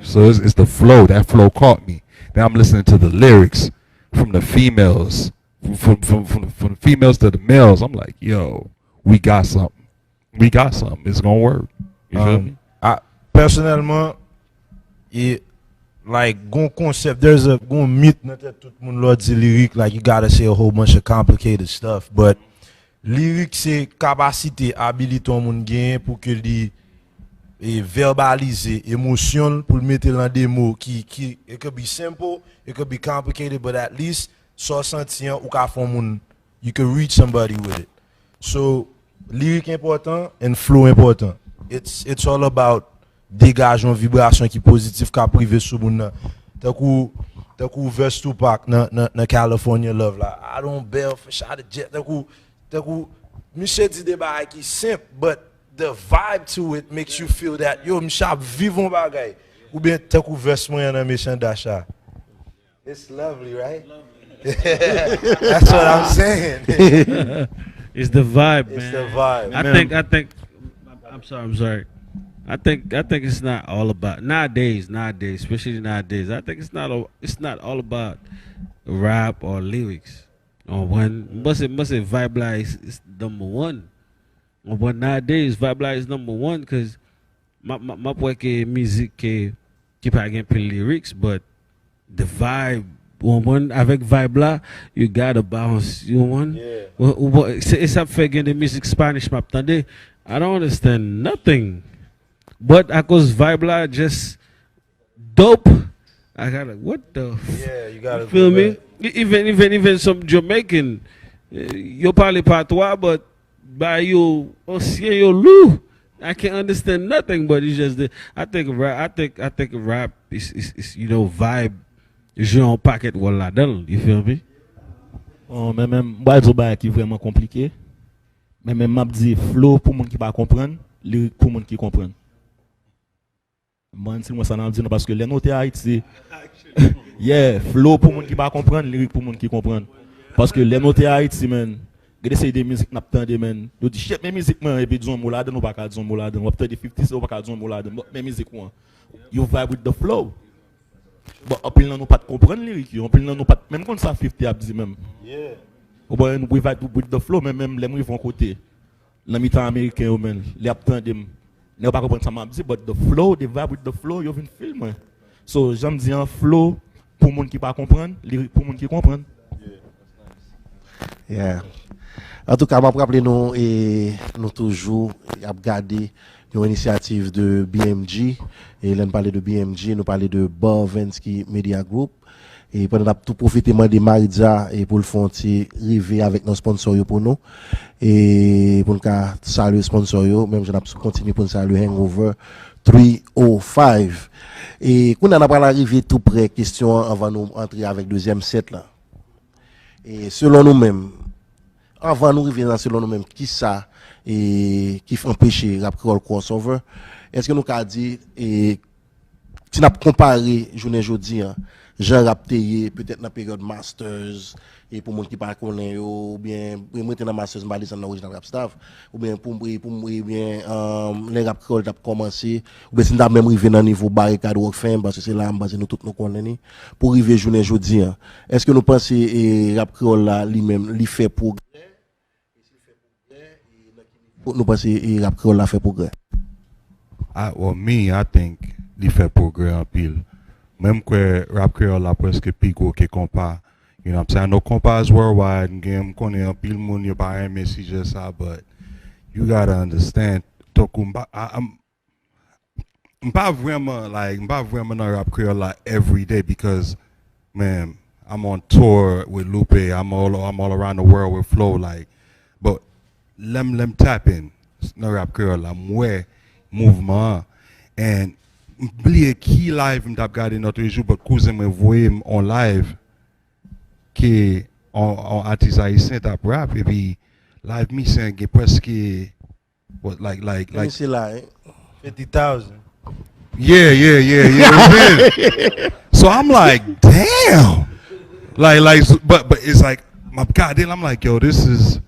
So it's, it's the flow. That flow caught me. Now I'm listening to the lyrics from the females, from, from, from, from the females to the males. I'm like, yo, we got something. We got something. It's gonna work. You feel me? Ah, pèsonèlman, e, like, gon konsèp, there's a, gon mit nan tèt tout moun lè w di lirik, like, you gotta say a whole bunch of complicated stuff, but lirik se kapasite, abilite yon moun genyen pou ke li e, vèbalize emosyon l, pou l mete l nan de mo ki, ki, it could be simple, it could be complicated, but at least, sa w santi an, ou ka fè yon moun, you could reach somebody with it. So, lirik enpòtan and flow enpòtan. It's, it's all about degaje yon vibrasyon ki pozitif k ap rive sou moun nan. Tankou, tankou verse Tupac nan, nan, nan California Love la. I don't bail for shot a jet. Tankou, tankou, Misye di de bagay ki senp, but the vibe to it makes you feel that, yo, misye ap viv yon bagay. Oubyen tankou vès mwen an nan Mechan Dacha. It's lovely, right? That's what I'm saying. It's the vibe, It's man. The vibe. I think, I think, I'm sorry, I'm sorry. I think, I think it's not all about nowadays, nowadays, especially nowadays. I think it's not all, it's not all about rap or lyrics. On one, mwen se, mwen se vibe la is, is number one. On one nowadays, vibe la is number one, cause m ap, m ap, m ap wè ke mizik ke, ki pa gen pil lyrics, but the vibe, ou konprann, avèk vibe la, you gotta bounce, you konprann? Yeah. Ou, ou, ou, se, e sa ap fè gen de mizik Spanish m ap tande, I don't understand nothing. But akoz vibe la just dope, I gotta, what the f- Yeah, you gotta You feel go me? back. E- Even, even, even some Jamaican, eh, yo pale patwa, but ba yo ansyen yo lou. I can't understand nothing, but it's just that I think rap, I think, I think rap is, is, is, you know, vibe jwe yon pakèt wòl ladan l, you feel me? Bon, men menm, m pral di yon bagay ki vrèman konplike. Men menm, m ap di flow pou moun ki pa konprann, lirik pou moun ki konprann. M pa konn si mwen sa n ap di non, paske lè nou te Ayiti, yeah, flow pou moun ki pa konprann, lirik pou moun ki konprann. Paske lè nou te Ayiti, man, gen de seri de mizik n ap tande, man. Yo di, shit, men mizik mwen, epi di yon mo ladan, ou pa ka di yon mo ladan. W ap tande fifty Cent, ou pa ka di yon mo ladan. Bon, men mizik ou an. You vibe with the flow. Bon, anpil nan nou pa t konprann lirik yo, anpil nan nou pa t menm konn sa fifty ap di menm. Yeah. Ou konprann, we vibe with the flow, men menm lè m rive yon kote, nan mitan Ameriken yo, man, lè y ap tande m, nèg yo pa konprann sa m ap di, but the flow, they vibe with the flow, yo vin feel mwen. So, jan m di an, flow pou moun ki pa konprann, lirik pou moun ki konprann. Yeah. Antouka, m ap raple nou, e, nou toujou ap gade yon inisyativ de B M G. E lè n pale de B M G, nou pale de Barvinsky Media Group. E pandan n ap tou pwofite mande Maritza e pou l fè yon ti rive avèk nan sponsor yo pou nou. E pou n ka salye sponsor yo, menm jan n ap kontinye pou n salye Hangover three oh five. E kounye a n ap pral rive tou prè kesyon an anvan nou antre avèk dezyèm sèt la. E selon nou menm, anvan nou rive nan selon nou menm, kisa e, ki f- anpeche rap kreyòl crossover? Èske nou ka di, e, si n ap konpare jounen jodi an, jan rap te ye, petèt nan peryòd Masters, e pou moun ki pa konnen yo, oubyen, mwen te nan Masters, m pa desann nan Original Rap Staff, oubyen pou, e, pou, ebyen, um, lè rap kreyòl t ap kòmanse, oubyen si n ta menm rive nan nivo Barikad Rock Fam, paske se la m panse nou tout nou konnen li, pou rive jounen jodi an. Èske nou panse e, rap kreyòl la li menm, li fè pwogrè? E si l fè pwogrè, e nan ki nivo nou panse e, rap kreyòl la fè pwogrè? I, well, me, I think li fè pwogrè anpil. Mwen, m kwè rap kreyòl la prèske pi gwo ke konpa. You know what I'm saying? I know konpa is worldwide, m gen, m konnen anpil moun yo pa renmen sijè sa, but you gotta understand, tankou m pa, I, I'm, m pa vrèman, like, m pa vrèman nan rap kreyòl la every day because, man, I'm on tour with Lupe, I'm all, I'm all around the world with Flow, like, but lè m, lè m tap in nan rap kreyòl la, m wè mouvman an, and m bliye ki live m t ap gade nan toulejou, but kouzen mwen voye m on live ke on, on atis ayisyen t ap rap, epi live misye gen prèske, what, like, like, like, Misye la, hein? Fifty thousand. Yeah, yeah, yeah, yeah. You know what I'm saying? So I'm like, damn. Like, like, so- but but it's like, m ap gade l, I'm like, yo, this is,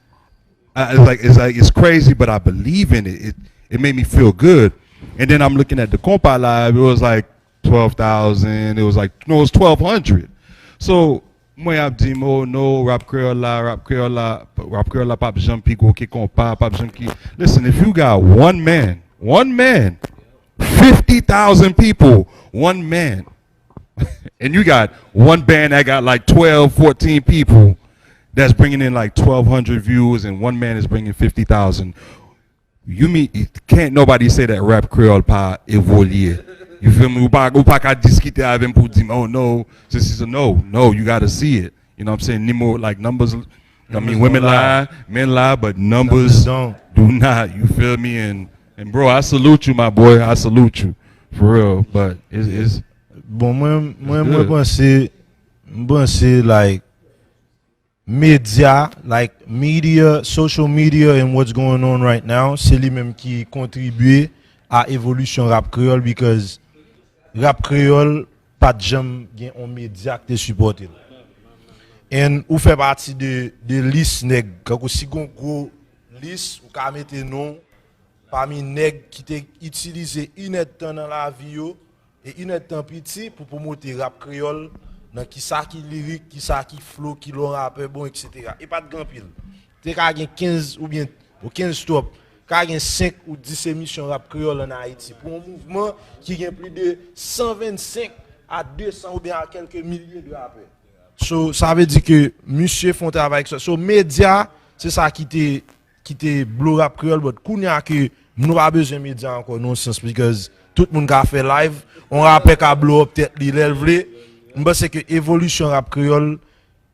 uh, it's like, it's like, it's crazy, but I believe in it. It it made me feel good. And then I'm looking at the compa live. It was like twelve thousand. It was like, no, it was twelve hundred. So mwen ap di m, oh no, rap kreyòl la, rap kreyòl la, rap kreyòl la p ap janm pi gwo ke konpa, p ap janm ki. Listen, if you got one man, one man, fifty thousand people, one man, and you got one band that got like twelve, fourteen people that's bringing in like twelve hundred views, and one man is bringing fifty thousand. You mean, can't nobody say that rap kreyòl pa evolye. You feel me? Ou pa, ou pa ka diskite avè m pou di m, oh no, this is a no. No, you gotta see it. You know what I'm saying? Ni mo, like, numbers, I mean, women lie, men lie, but numbers do not. You feel me? And and bro, I salute you, my boy. I salute you for real. But it's, it's Bon, mwen, mwen, good. Mwen panse, mwen panse, like, medya, like media, social media and what's going on right now, se li menm ki kontribye a evolisyon rap kreyòl, because rap kreyòl pa t janm gen yon medya ki te sipòte l. And ou fè pati de, de lis nèg, kankou si gon gwo lis, ou ka mete non pami nèg ki te itilize inèdtan nan lavi yo e inèdtan piti pou pwomote rap kreyòl nan kisa ki lirik, kisa ki flow, ki lè yon rapè bon, etsetera. E pa t gen anpil. Te ka gen kenz oubyen, bon, kenz twòp, ka gen senk ou dis emisyon rap kreyòl ann Ayiti. Pou yon mouvman ki gen plis de san vennsenk a de san oubyen a kèlke milye de rapè. So, sa vle di ke misye fè yon travay ekstrè. So, medya, se sa ki te, ki te blow rap kreyòl, but kounye a ke nou pa bezwen medya ankò, nan yon sans, because tout moun ka fè live, yon rapè ka blow up tèt li lè l vle. M panse ke evolisyon rap kreyòl,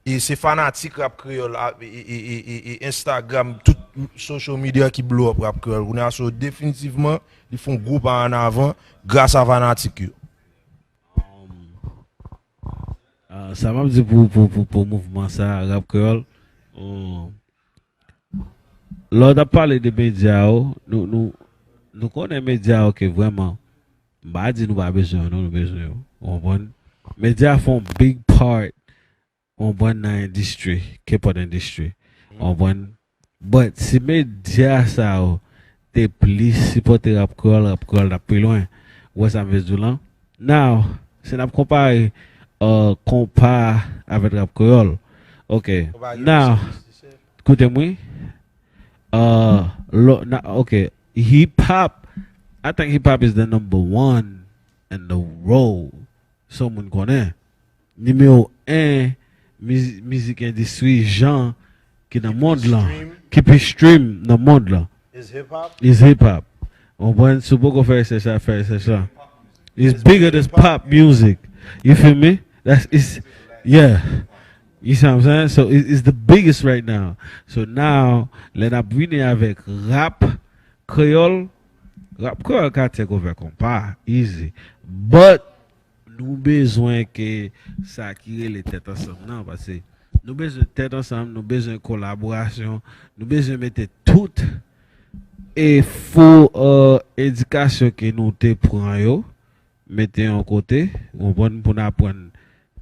e se fanatik rap kreyòl, a, e, e, e, e, e Instagram, tout social media ki blow up rap kreyòl. Kounye a, so, definitivman, li fè yon gwo pa an avan, gras a fanatik yo. Um, ah, sa m ap di pou, pou, pou, pou mouvman sa, rap kreyòl, um, lè w t ap pale de medya yo, nou, nou, nou konnen medya yo ke vrèman, m pa di nou pa bezwen yo, non, nou bezwen yo. Ou konprann? Medya fè yon big part, ou konprann, nan endistri, kenpòt endistri. Ou konprann? But si medya sa yo te plis sipòte rap kreyòl, rap kreyòl t ap pi lwen. Ou wè sa m vle di w lan? Now, si n ap konpare, uh, konpa avèk rap kreyòl. Ok. Now, koute m wi. Uh, lo, na, ok. Hip hop, I think hip hop is the number one in the world. Sa moun konnen. Nimewo en miz, mizik endistri jan ki nan mond lan, ki pi stream nan mond lan. Is hip hop. Ou konprann? Si w poko fè resèch la, fè resèch la. It's bigger than pop music. You feel me? That's, it's, yeah. You see what I'm saying? So it, it's the biggest right now. So now, lè n ap vini avèk rap kreyòl, rap kreyòl ka take over konpa, easy. But nou bezwen ke sa ki rele tèt ansanm nan, paske nou bezwen tèt ansanm, nou bezwen kolaborasyon, nou bezwen mete tout e fo, uh, edikasyon ke nou te pran yo, mete yon kote, ou konprann, pou n aprann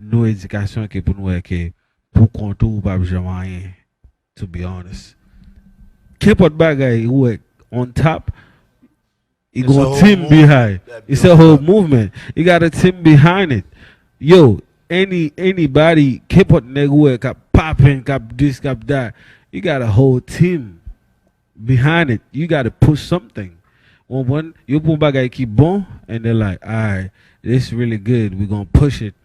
nou edikasyon ke pou nou wè ke pou kont ou, ou p ap janm anyen, to be honest. Kenpòt bagay ou wè on top, it gon team behind. It's a whole movement. It got a team behind it. Yo, any, anybody, kenpòt nèg ou wè k ap poppin, k ap this, k ap that, you got a whole team behind it. You gotta push something. Ou konprann? Yo pran yon bagay ki bon, and they're like, alright, this really good, we gonna push it.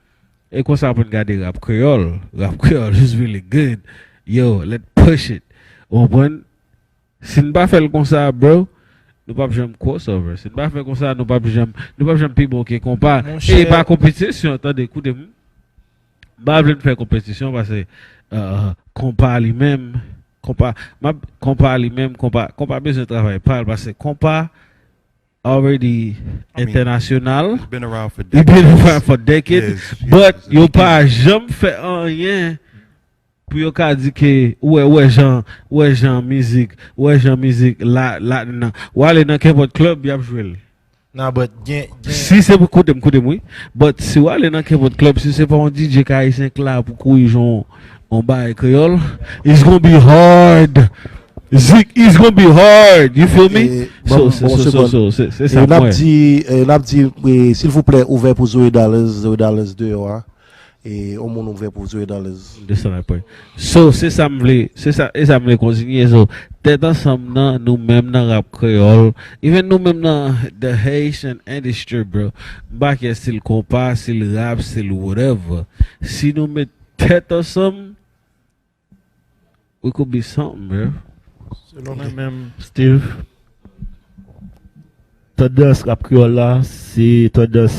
E konsa pou n gade rap kreyòl. Rap kreyòl is really good. Yo, let's push it. Ou konprann? Si n pa fè l konsa, bro, nou p ap janm crossover. Si n pa fè konsa, nou p ap janm, nou p ap janm pi bon ke konpa. E pa konpetisyon, tande, koute m. M pa vle n fè konpetisyon paske, uh, konpa li menm, konpa, m ap, konpa li menm, konpa, konpa bezwen travay pa l paske konpa already entènasyonal. He been around for decades, but yo pa janm fè anyen pou yo ka di ke ou wè, ou wè jan, ou wè jan mizik, ou wè jan mizik la, la nan. Ou ale nan kenpòt club, y ap jwe l. Nah, but gen, gen. Si se pou, koute m, koute m wi. But si w ale nan kenpòt club, si se pa yon D J k ayisyen k la pou kouri jan yon bagay kreyòl, it's gonna be hard. Zik, it's gonna be hard. You feel me? So, so, so, so, so, se, se sa m wè. N ap di, n ap di, silvouplè, ouvè pou Zoe Dollars, Zoe Dollars deyò a. E yon moun ouvè pou Zoe Dollars. Desann apre. So, se sa m vle, se sa, e sa m vle kontinye. So, tèt ansanm nan, nou menm nan rap kreyòl, even nou menm nan the Haitian industry, bro. M pa kè si l konpa, si l rap, si l whatever. Si nou met tèt ansanm, we could be something, bro. Selon mwen menm, Steve, tandans rap kreyòl la, se tandans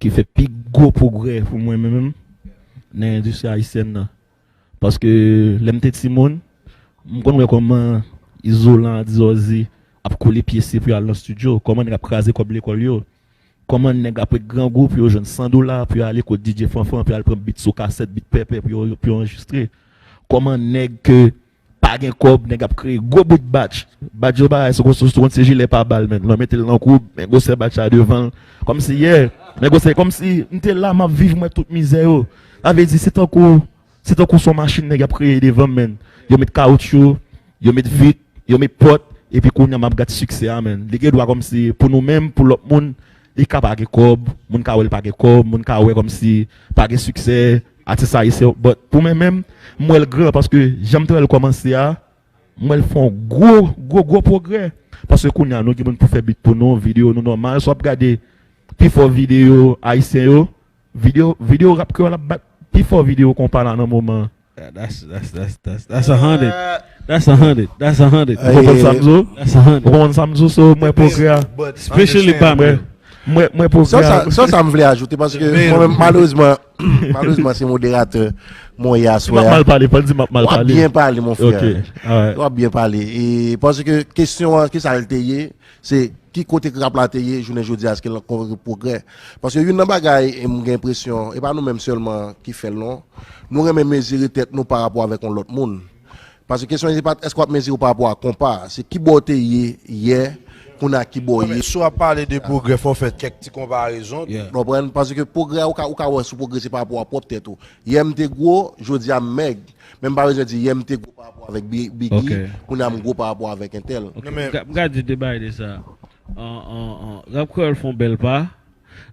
ki fè pi gwo pwogrè pou mwen menm nan endistri ayisyèn nan. Paske lè m te timoun, m konn wè kòman Izolan, Dizòzi ap kole pyese pou y al nan estidyo, kòman nèg ap kraze kòb lekòl yo, kòman nèg ap ret grangou pou yo jwenn san dola pou yo ale kot D J Fanfan, pou yo al pran bit sou kasèt, bit pèpè pou yo, pou yo anrejistre. kòman nèg ke pa gen kòb, nèg ap kreye gwo bout batch. Batch yo bagay, se konsi, se konsi jilè pa bal, menn. Lè w mete l nan kou, men gwosè batch la devan l. Kòmsi, yeah. Men gwosè, kòmsi m te la, m ap viv, m wè tout mizè yo. Sa vle di, se tankou, se tankou se yon machin nèg ap kreye devan m, menn. Yo met kawoutchou, yo met vit, yo met pòt, epi kounye a m ap gad siksè a, menn. Li gen dwa kòmsi, pou nou menm, pou lòt moun, li ka pa gen kòb, moun ka wè l pa gen kòb, moun ka wè kòmsi pa gen siksè, atis ayisyen, but pou mwen menm, m wè l gran, paske jan m te wè l kòmanse a, m wè l fè yon gwo, gwo, gwo pwogrè. Paske kounye a, nou gen moun pou fè bit pou nou, videyo nou nòmal. Si w ap gade pi fò videyo ayisyen yo, videyo, videyo rap kreyòl ap bat pi fò videyo konpa la nan moman. Yeah, that's that's that's that's that's a hundred. That's a hundred. That's a hundred. Ou konprann sa m di w? That's a hundred. Ou konprann sa m di w? So, mwen pwogrè a. Especially pa mwen. Mwen, mwen pwogrè a. Sa, sa, sa, sa m vle ajoute, paske mwen menm, malerezman, malerezman, se moderatè mwen ye aswè a. M ap mal pale, pa di m ap mal pale. W ap byen pale, mon frè. Ok, alright. W ap byen pale. E paske kesyon an, ki sa l te ye? Se ki kote k rap la te ye jounen jodi a, èske l ankò pwogrè? Paske youn nan bagay, e m gen enpresyon, e pa nou menm sèlman ki fè l non, nou renmen mezire tèt nou pa rapò avèk yon lòt moun. Paske kesyon se pa èske w ap mezire w pa rapò a konpa, se kibò w te ye yè, kounye a kibò w ye. Si w ap pale de pwogrè, fò w fè kèk ti konparezon. Yeah. Konprann? Paske pwogrè a, ou ka, ou ka wè si w pwogrese pa rapò a pwòp tèt ou. Yè m te gwo, jodi a m mèg. Men m pa bezwen di yè m te gwo pa rapò avèk Bi-, Biggie, kounye a m gwo pa rapò avèk entèl. Ok, m ka, m ka di de bagay de sa. An, an, an, rap kreyòl fè yon bèl pa.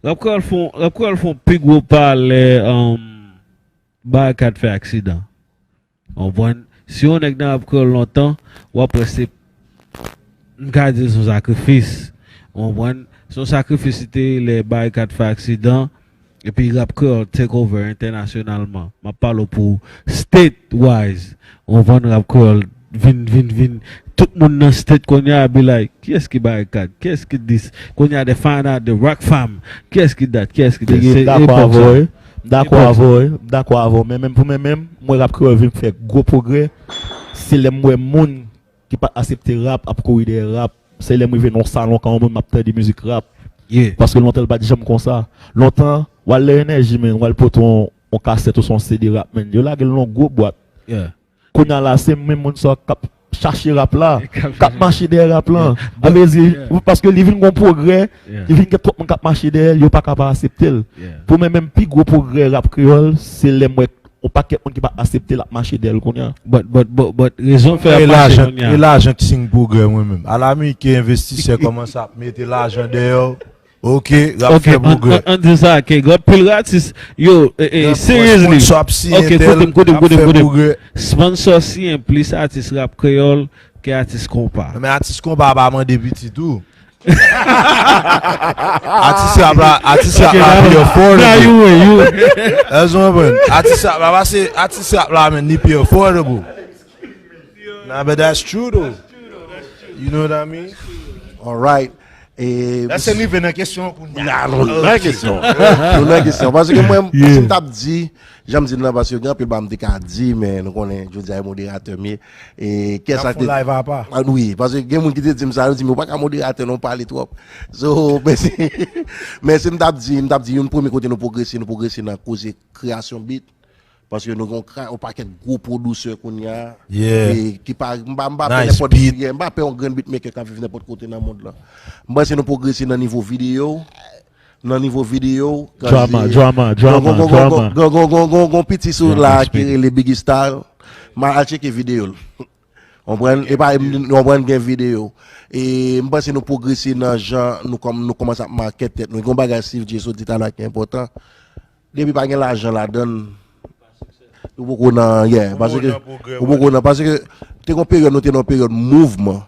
Rap kreyòl fè yon, rap kreyòl fè yon pi gwo pa lè, um, Barikad fè aksidan. Ou konprann? Si yon nèg nan rap kreyòl lontan, w ap wè se, m ka di l se yon sakrifis. Ou konprann? Se yon sakrifis li te ye lè Barikad fè aksidan, epi rap kreyòl take over entènasyonalman. M ap pale w pou state wise. Ou konprann? Rap kreyòl vin, vin, vin. Tout moun nan state kounye a be like, kiyès ki Barikad? Kiyès ki dis? Kounye a they find out the Rock Fam. Kiyès ki dat? Kiyès ki dat? Se epòk sa. M dakò avè w, wi. M dakò avè w, wi. M dakò avè w. Men menm pou mwen menm, m wè rap kreyòl vin fè gwo pwogrè. Se lè m wè moun ki pa t aksepte rap ap kouri dèyè rap. Se lè m rive nan yon salon, kan yon moun m ap tande mizik rap. Yeah. Paske lontan l pa t janm konsa. Lontan, w al lè Enèji, menn, w al pote yon, yon kasèt ou se yon C D rap, menn. Yo lage l nan yon gwo bwat. Yeah. Kounye a la, se menm moun sa k ap chache rap la, k ap mache dèyè rap lan. Yeah. Sa vle di, paske li vin gon pwogrè, li vin gen twòp moun k ap mache dèyè l, yo pa ka pa aksepte l. Yeah. Pou mwen menm, pi gwo pwogrè rap kreyòl, se lè m wè yon pakèt moun ki pa aksepte l ap mache dèyè l kounye a. But, but, but, but, rezon fè y ap mache kounye a. E lajan ki siy pwogrè, mwen menm. Alamèyken envestisè kòmanse ap mete lajan dèyè w. Ok, rap fè pwogrè. Ok, an, an, an di sa, ke gen anpil atis, yo, e, e, seriously. Ok, koute m, koute m, koute m, koute m. Sponsor siyen plis atis rap kreyòl ke atis konpa. Men atis konpa pa mande piti tou. Atis rap la, atis rap la pi affordable. Èske w konprann? Atis rap la, pase, atis rap la, men, li pi affordable. Nah, but that's true, though. You know what I mean? Alright. E lè se rive nan kesyon an kounye a. Nah, nou nan kesyon. Nou nan kesyon. Paske mwen, si m t ap di, jan m di l lan, paske gen anpil bagay m te ka di, men nou konnen jodi a e moderatè m ye. E kiyès ki te live apa? Ah, wi, paske gen moun ki te di m sa, yo di m, "Ou pa ka moderatè non, pale twòp." So, men si, men si m t ap di, m t ap di youn premye kote nou pwogrese, nou pwogrese nan koze kreyasyon beat. Paske nou gen yon kra-, yon pakèt gwo pwodisè kounye a. Yeah. E ki pa, m pa, m pa pè nenpòt, yeah, m pa pè yon grenn beatmaker k ap viv nenpòt kote nan mond lan. M panse nou pwogrese nan nivo videyo. Nan nivo videyo, drama, drama, drama, drama. Gon, gon, gon piti sou la ki rele Biggie Style. M al tcheke videyo l. Konprann? E pa, konprann, gen videyo. E m panse nou pwogrese nan jan nou kòm, nou kòmanse ap makèt tèt nou. Gen yon bagay Steve J sot di talè ki enpòtan. Depi pa gen lajan ladann, ou poko nan, yeah, paske, ou poko nan, paske te gon peryòd, nou te nan yon peryòd mouvman.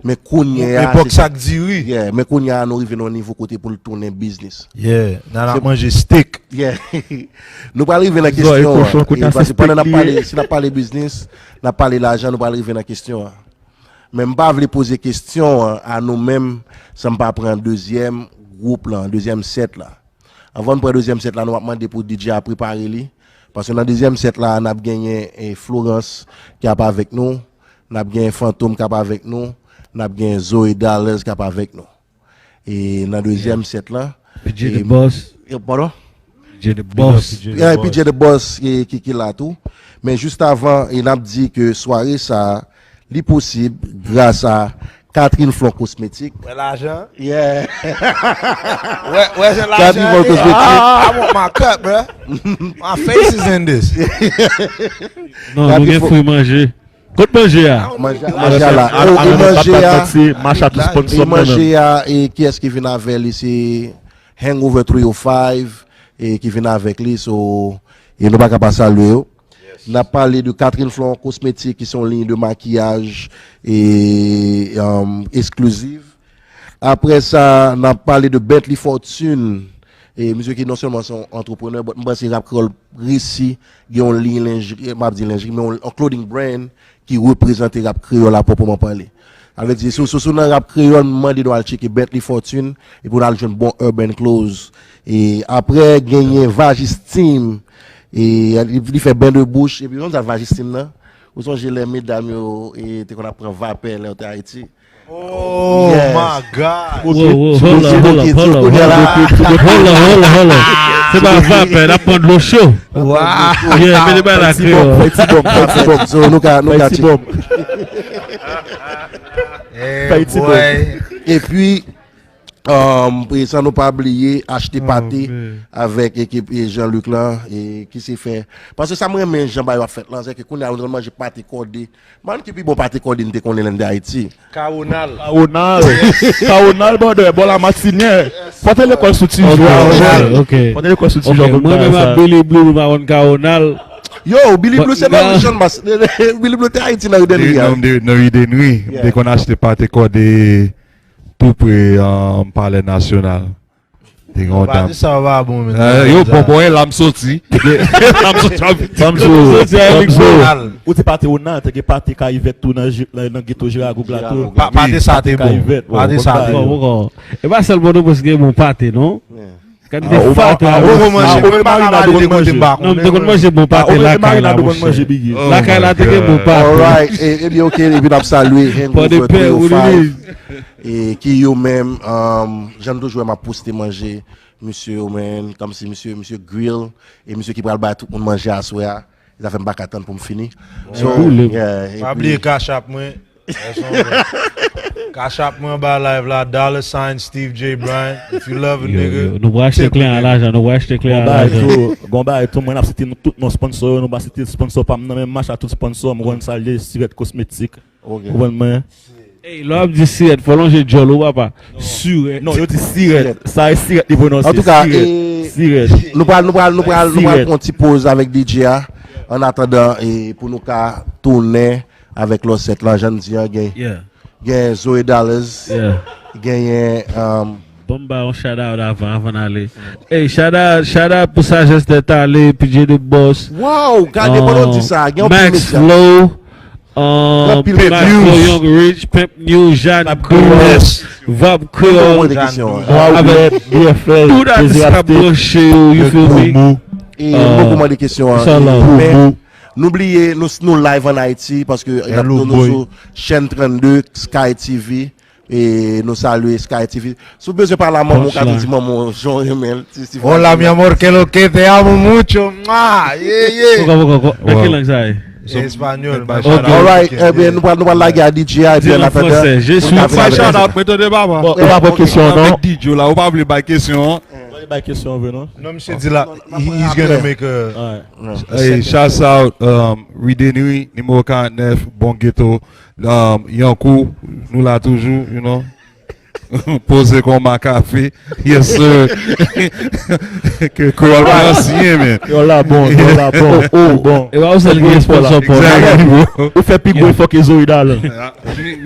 Men kounye a, epòk se sa k diri. Yeah, men kounye a, nou rive nan yon nivo kote pou l tounen biznis. Yeah, n al ap manje steak. Yeah. Nou pral rive nan kesyon an. E paske pandan n ap pale, si n ap pale biznis, n ap pale lajan, nou pral rive nan kesyon an. Men m pa vle poze kesyon an a nou menm san m pa pran dezyèm gwoup lan, dezyèm sèt la. Anvan n pran dezyèm sèt la, nou ap mande pou D J a prepare li. Paske nan dezyèm sèt la, n ap genyen, e, Florence ki ap avèk nou. N ap genyen Fantom k ap avèk nou. N ap genyen Zoe Dallers k ap avèk nou. E nan dezyèm sèt la, P J e, The Boss. E, padon? P J The Boss. Yeah, P J The Boss ki, ki, ki la tou. Men jis avan, e n ap di ke sware sa a, li posib gras a Catherine Flon Cosmétique. Wè lajan. Yeah. Wè, wè jan lajan. Catherine Flon Cosmétique. I want my cut, bro. My face is in this. Non, nou gen fri manje. Kot manje a? Manje a la. Oh, e manje a. Macha tou sponsor mwen. E manje a, e kiyès ki vin avè li? Se Hangover three oh five e ki vin avèk li. So, e nou pa ka pa salye yo. N ap pale de Catherine Flon Cosmétique, ki se yon liy de makiyaj e um, eskliziv. Apre sa, n ap pale de Bentley Fortune. E misye ki non sèlman se yon antreprenè, but m panse rap kreyòl resi gen yon liy lenjri, m ap di lenjri, men yon, yon clothing brand ki reprezante rap kreyòl a pwòpman pale. Sa vle di, si w si w nan rap kreyòl, m mande nou al tcheke Bentley Fortune, epi w al jwenn bon urban clothes. E apre, genyen Vagis Team, e li, li fè ben de bouch, epi yon sa Vagis Team nan, ou sonje lè medam yo e, te konn ap pran vapè lè yo te Ayiti? Oh my God. Whoa, whoa, hold up, hold up, hold up, hold up, hold up, hold up, hold up. Se pa vapè, n ap pran dlo cho. Wow. Yeah, mete bay la kreyòl. Fè ti bòm, fè ti bòm. So, nou ka, nou ka tcheke. Hey, boy. Epi, um, e san nou pa bliye achte pate avèk ekip e Jean-Luc lan e ki se fè. Paske sa m renmen jan bagay yo ap fèt lan, se ke kounye a nou konn manje pate kòde. Man ki pi bon pate kòde n te konnen lè n te Ayiti. Kawonal. Kawonal. Kawonal, brother, bò la matinè. Pote lekòl sou ti jou a. Ok, ok. Pote lekòl sou ti jou a. Mwen menm ak Billy Blue, nou pa konn kawonal. Yo, Billy Blue se nan Richmond, mas. Billy Blue te Ayiti nan Ri Denri a. Nan Ri Denri. M te konn achte pate kòde tou pre um, Palè Nasyonal. Te gen yon Pa dam. di sa, yo pa bon, men. Eh, yo bon, bon, e la m soti. La m soti an Ayiti. Ban m di w, ban m di w. Ou te pate Onal, te gen pate Kayivèt tou nan je- nan nan geto Jeragoug la tou. Pa- Pate sa te bon. Kayivèt. Pate sa te Bon, bon. bon, bon. E pa sèl Pòtoprens ki gen bon pate, non? Kalite pate a. Ou konn manje, ou menm pa ka pale de kote m pa Non, m te konnen. Konn manje bon pate lakay la, monchè. Lakay la te gen bon pate. Alright, e- ebyen, ok, epi n ap salye Hangover three oh five, e ki yo menm, um, jan nou toujou wè m ap poste manje, misye yo, man, kòmsi misye, misye grill, e misye ki pral bay tout moun manje aswè a, sa fè m pa ka tann pou m fini. So, yeah, Pa bliye Cash App mwen. Cash App mwen anba live la, dollar sign Steve J Bryant. If you love a Yo, nigga. yo, nou pral achte klè an lajan, nou pral achte klè an lajan. Bon bagay tou, mwen ap site nou tout non sponsor yo, nou pa site sponsor pa m nan, men m mache a tout sponsor, mwen konn salye Sirèt Kosmetik. Ou konprann mwen? Ey, lè w ap di sirèt, fò w lonje djòl ou papa. Sirèt. Non, yo di sirèt. Sa e sirèt li pwononse. Antouka, Sirèt. Sirèt. Nou pral, nou pral, nou pral, nou pral pran ti poz avèk D J a. An atandan, e pou nou ka tounen avèk lòsèt lan, jan n di an, gen, Yeah, gen Zoe Dollars, yeah. Genyen, um, Bon, m ba yon shout out avan, avan n ale. Ey, shout out, shout out pou Sajès Tèt Ale, P J the Boss. Wow, gade, pandan w di sa, gen yon pil Max mesaj. Flow, um, Gen pil Max Flow, Young Rich, Pimp New, Jeanne Boulos, Vab Mwen Creole, de kesyon, avèk tout atis k ap branche yo, you feel me? E mwen pou mande kesyon an. Inshallah. Men, nou bliye, nou, nou live an Ayiti, paske n ap nou sou chèn trannde, Sky T V. E nou salye Sky T V. Si w bezwen pale a manman w, ka vin di manman w jan w renmen l. Ti, ti Hola, mi amor, que lo que, te amo mucho. Mwah! Yeah, yeah. Poko, poko, poko. Nan ki lang sa ye? Espanyòl. Alright, ebyen, nou pral, nou pral lage a D J a, ebyen, an atandan, Mwen shout out, mwen tande papa. Ou pa pran kesyon non. Avèk D J la, ou pa vle bay kesyon an. Bay kesyon vre non. Non, misye di la, he's gonna make a Hey, shout out um, Ridenri, nimewo karannèf, Bon Ghetto. Um, Yankou, nou la toujou, you know. Poze kon makafe. Yes, sir. Ke kreyòl pa ansyen, men. Kreyòl la bon, kreyòl la bon. Oh, bon. E pa ou sèl ki gen sponsor pou Exactly, bro. Ou fè pi gwo efò ke Zoe Dallas.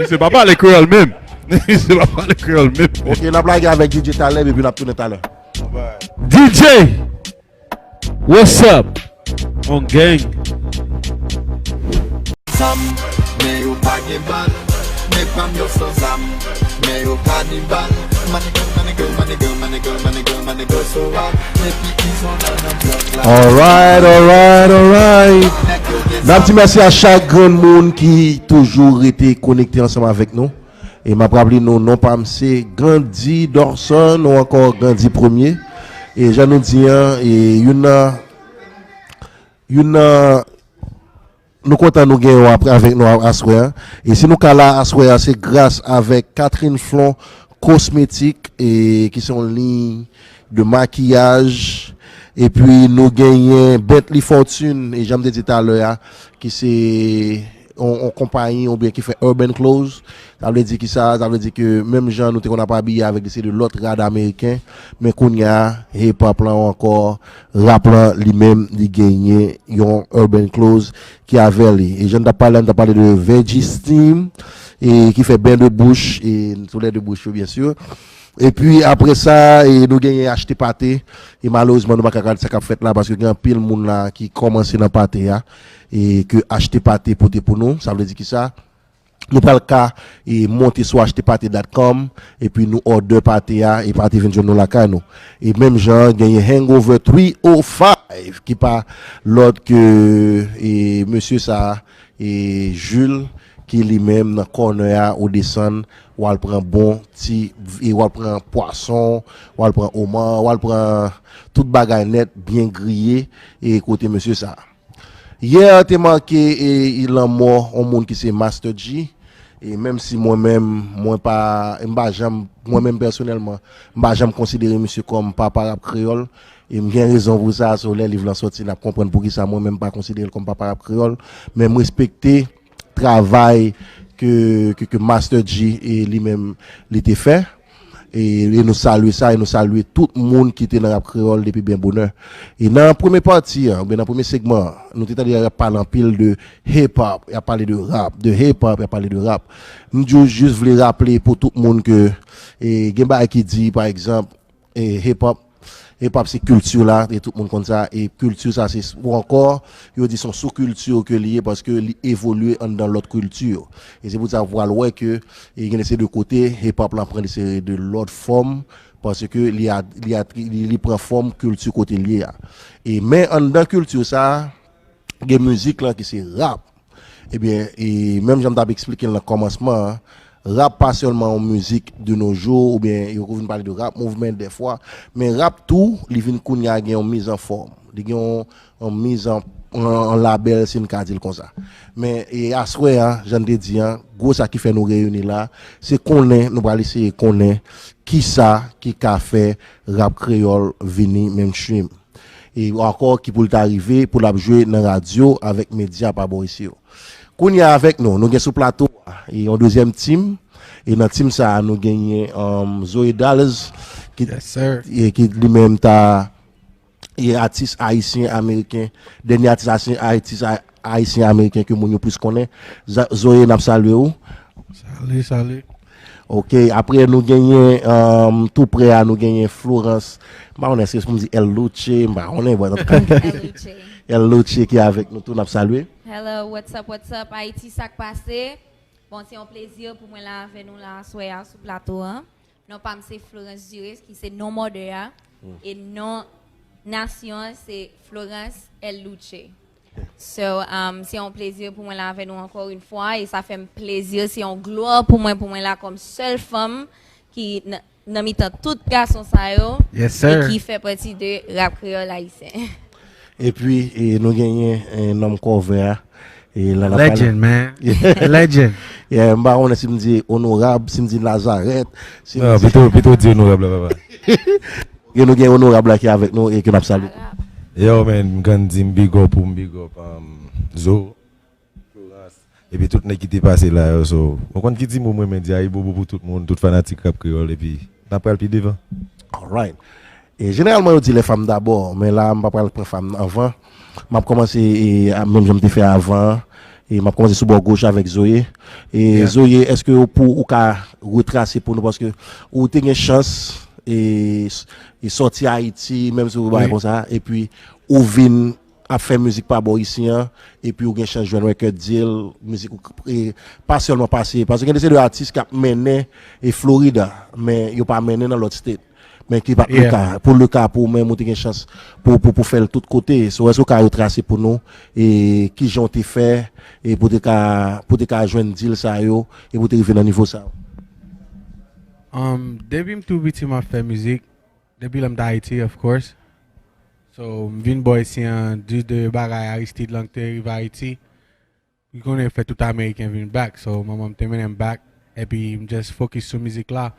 Misye pa pale kreyòl menm. Misye pa pale kreyòl menm. Ok, n ap lage avèk D J talè, epi n ap tounen talè. D J! What's up? On gang. Zam, men yo pa gen bal. Nèg pa m yo san zam, men yo kanibal. Manigo, manigo, manigo, manigo, manigo, manigo, so a. Depi izon nan nan blòk la. Alright, alright, alright. N ap di mèsi a chak grenn moun ki toujou rete konekte ansanm avèk nou. E m ap raple nou, non pa m se Gandhi Dorson, ou ankò Gandhi Premye. E jan nou di an, e youn nan, youn nan Nou kontan nou gen w ap- avèk nou a- aswè a. E si nou ka la aswè a, se gras avèk Catherine Flon Cosmétique, e ki se yon liy de makiyaj. Epi nou genyen Bentley Fortune, e jan m te di talè a, ki se yon, yon konpayi oubyen ki fè urban clothes. Sa vle di ki sa? Sa vle di ke menm jan nou te konn ap abiye avèk de seri de lòt rad ameriken, men kounye a, hip hop lan ankò, rap lan li menm, li genyen yon urban clothes ki avè li. E jan n t ap pale, n t ap pale de Veggie Steam, e ki fè ben de bouch, e sou lè de bouch yo, byen si. Epi apre sa, e nou genyen Achte Pate, e malerezman, nou pa ka gade sa k ap fèt la, paske gen anpil moun la ki kòmanse nan pate a, e ke Achte Pate pote pou nou, sa vle di ki sa? Nou pral ka e monte sou achte pate dot com, epi nou òdè pate a, e pate vin jwenn nou lakay nou. E menm jan, genyen Hangover three oh five, ki pa lòt ke e mesye sa, e Jules, ki li menm nan kònè a, ou desann, w al pran bon ti, e w al pran pwason, w al pran oman, w al pran tout bagay nèt, byen griye, e kote mesye sa. Yè te make e, e lanmò yon moun ki se Master G. E menm si mwen menm, mwen pa, m pa janm, mwen menm pèsonèlman, m pa janm konsidere misye kòm papa rap kreyòl. E m gen rezon pou sa, so lè liv lan sòti, n ap konprann poukisa mwen menm m pa konsidere l kòm papa rap kreyòl. Men m respekte travay ke, ke, ke Master G e li menm li te fè. E, e nou salye sa, e nou salye tout moun ki te nan rap kreyòl depi byen bonè. E nan premye pati an, oubyen nan premye segman an, nou te tande y ap pale anpil de hip hop, y ap pale de rap, de hip hop, y ap pale de rap. M di w jis vle raple pou tout moun ke e, gen bagay ki di, pa egzanp, e, hip hop, hip hop se kilti la, e tout moun konn sa, e kilti sa se, ou ankò, yo di se yon sou kilti ke li ye paske li evolye anndan lòt kilti. E se pou sa w pral wè ke e gen de seri de kote, hip hop lan pran de seri de lòt fòm, paske li, a, li, a, li, li pran fòm kilti kote l ye a. E men anndan kilti sa, gen mizik lan ki se rap. Ebyen, e menm jan m t ap eksplike l nan kòmansman an, rap pa sèlman yon mizik de nos jours, oubyen yo vin pale de rap movement dèfwa, men rap tou, li vin kounye a gen yon mizanfòm, li gen yon, yon mizan, yon, yon labèl, si n ka di l konsa. Men e aswè a, jan n te di an, gwo sa ki fè nou reyini la, se konnen, nou pral eseye konnen kisa ki ka fè rap kreyòl vini mainstream. E ankò ki pou l ta rive, pou l ap jwe nan radyo avèk medya pa bò isi yo. Kounye a avèk nou, nou gen sou plato a, e yon dezyèm team, e nan team sa a, nou genyen um, Zoe Dallas, ki, Yes, sir. e ki li menm ta e atis ayisyen ameriken, dènye atis ayisyen, atis a- ayisyen ameriken ke moun yo plis konnen. Za- Zoe, n ap salye w. Salut, salut. Ok, apre nou genyen um, tou prè a, nou genyen Florence. M pa konnen èske pou m di El Luche, m pa konnen, but antouka, El Luche. El Luche ki avèk nou tou, n ap salye. Hello, what's up, what's up, Ayiti, sa k pase? Bon, se yon plezi pou mwen la avè nou la aswè a sou plato an. Non pa m se Florence Dures, ki se non mòdè a, e non nasyon an se Florence El Luche. So, um, se yon plezi pou mwen la avè nou ankò yon fwa, e sa fè m plezi, se yon glwa pou mwen, pou mwen la kòm sèl fanm ki nan, nan mitan tout gason sa yo, Yes, e sir. ki fè pati de rap kreyòl ayisyen. Epi e, nou genyen e, nonm kòvè a. E, la, la pale- Legend, man. Legend. Yeah, m pa konnen si m di onorab, si m di Nazareth, si m Non, di... pito, pito di onorab la, papa. E nou gen onorab la ki avèk nou e ke n ap salye. Yo, man, m konn di m big up ou m big up um, Zo, Florence, epi tout nèg ki te pase la yo, so, ou konn ki ti mo mwen men di ayibobo pou tout moun, tout fanatik rap kreyòl, epi n ap pral pi devan. Alright. E jeneralman, yo di lè fanm dabò, men la, m pa pral pran fanm anvan. M ap kòmanse e, a- menm jan m te fè avan. E m ap kòmanse sou bò goch avèk Zoe. E Yeah. Zoe, èske ou, pou, ou ka retrase pou nou? Paske ou te gen chans e, e sòti Ayiti, menm si ou bagay Wi. Konsa, epi ou vin ap fè mizik pa bò isi an, epi ou gen chans jwenn record deal, mizik ou e, pa sèlman pase, paske gen de se de atis k ap mennen e Florida, men yo pa mennen nan lòt state. Men ki pa t le Yeah. ka. Pou le ka pou ou menm, ou te gen chans pou, pou, pou fè l tout kote. So, èske ou ka retrase pou nou e kijan ou te fè e pou te ka, pou te ka jwenn deal sa yo e pou te rive nan nivo sa yo? Um, depi m tou piti m ap fè mizik. Depi lè m t Ayiti, of course. So, m vin bò isi an, di de bagay Aristide lan ki te rive Ayiti. Ou konnen fè tout Ameriken vin back, so manman m te mennen m back, epi m just focus sou mizik la.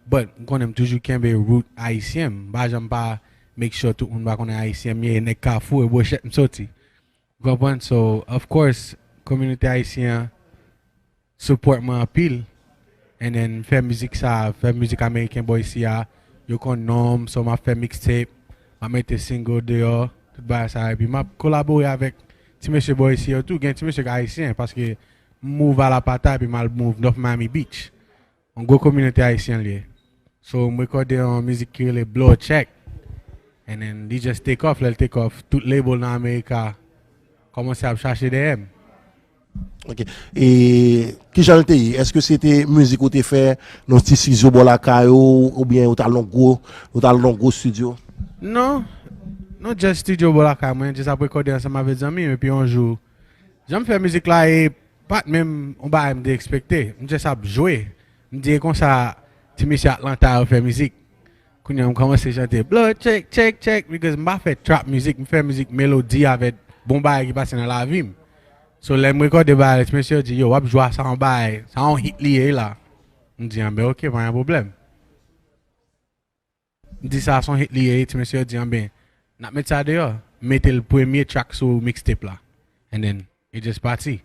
But m konnen m toujou kenbe root ayisyen m, m pa janm pa make sure tout moun pa konnen ayisyen m ye, e nèg Kafou, e Bwochèt m soti. Ou konprann? So, of course, kominote ayisyen an support mwen anpil. And then, m fè mizik sa, fè mizik ameriken bò isi a, yo konn non m, so m ap fè mixtape, m ap mete single deyò, tout bagay sa, epi m ap kolabore avèk ti mesye bò isi yo tou, gen ti mesye k ayisyen, paske m move Alapata, epi m al move North Miami Beach. Yon gwo kominote ayisyen l ye. So, m rekòde yon mizik ki rele Blow a Check. And then, li just take off, lè l take off, tout label nan Amerika kòmanse ap chache dèyè m. Ok. E kijan l te ye? Èske se te mizik ou te fè nan ti studio bò lakay ou, oubyen ou t al nan gwo, ou t al nan gwo studio? Non, non, just studio bò lakay mwen, just ap rekòde ansanm avèk zanmi m, epi yon jou, jan m fè mizik la, e pa t menm yon bagay m te ekspekte. M just ap jwe. M di e konsa, ti mesye Atlanta yo fè mizik. Kounye a m kòmanse chante blow check, check, check, because m pa fè trap mizik, m fè mizik melodi avèk bon bagay ki pase nan lavi m. So lè m rekòde bagay, ti mesye yo di, yo, w ap jwe a, sa yon bagay, sa yon hit li ye la. M di, anben ok, pa gen pwoblèm. M di sa se yon hit li ye, ti mesye yo di, anben, n ap met sa deyò. M mete l premye track sou mixtape la. And then, it just pati.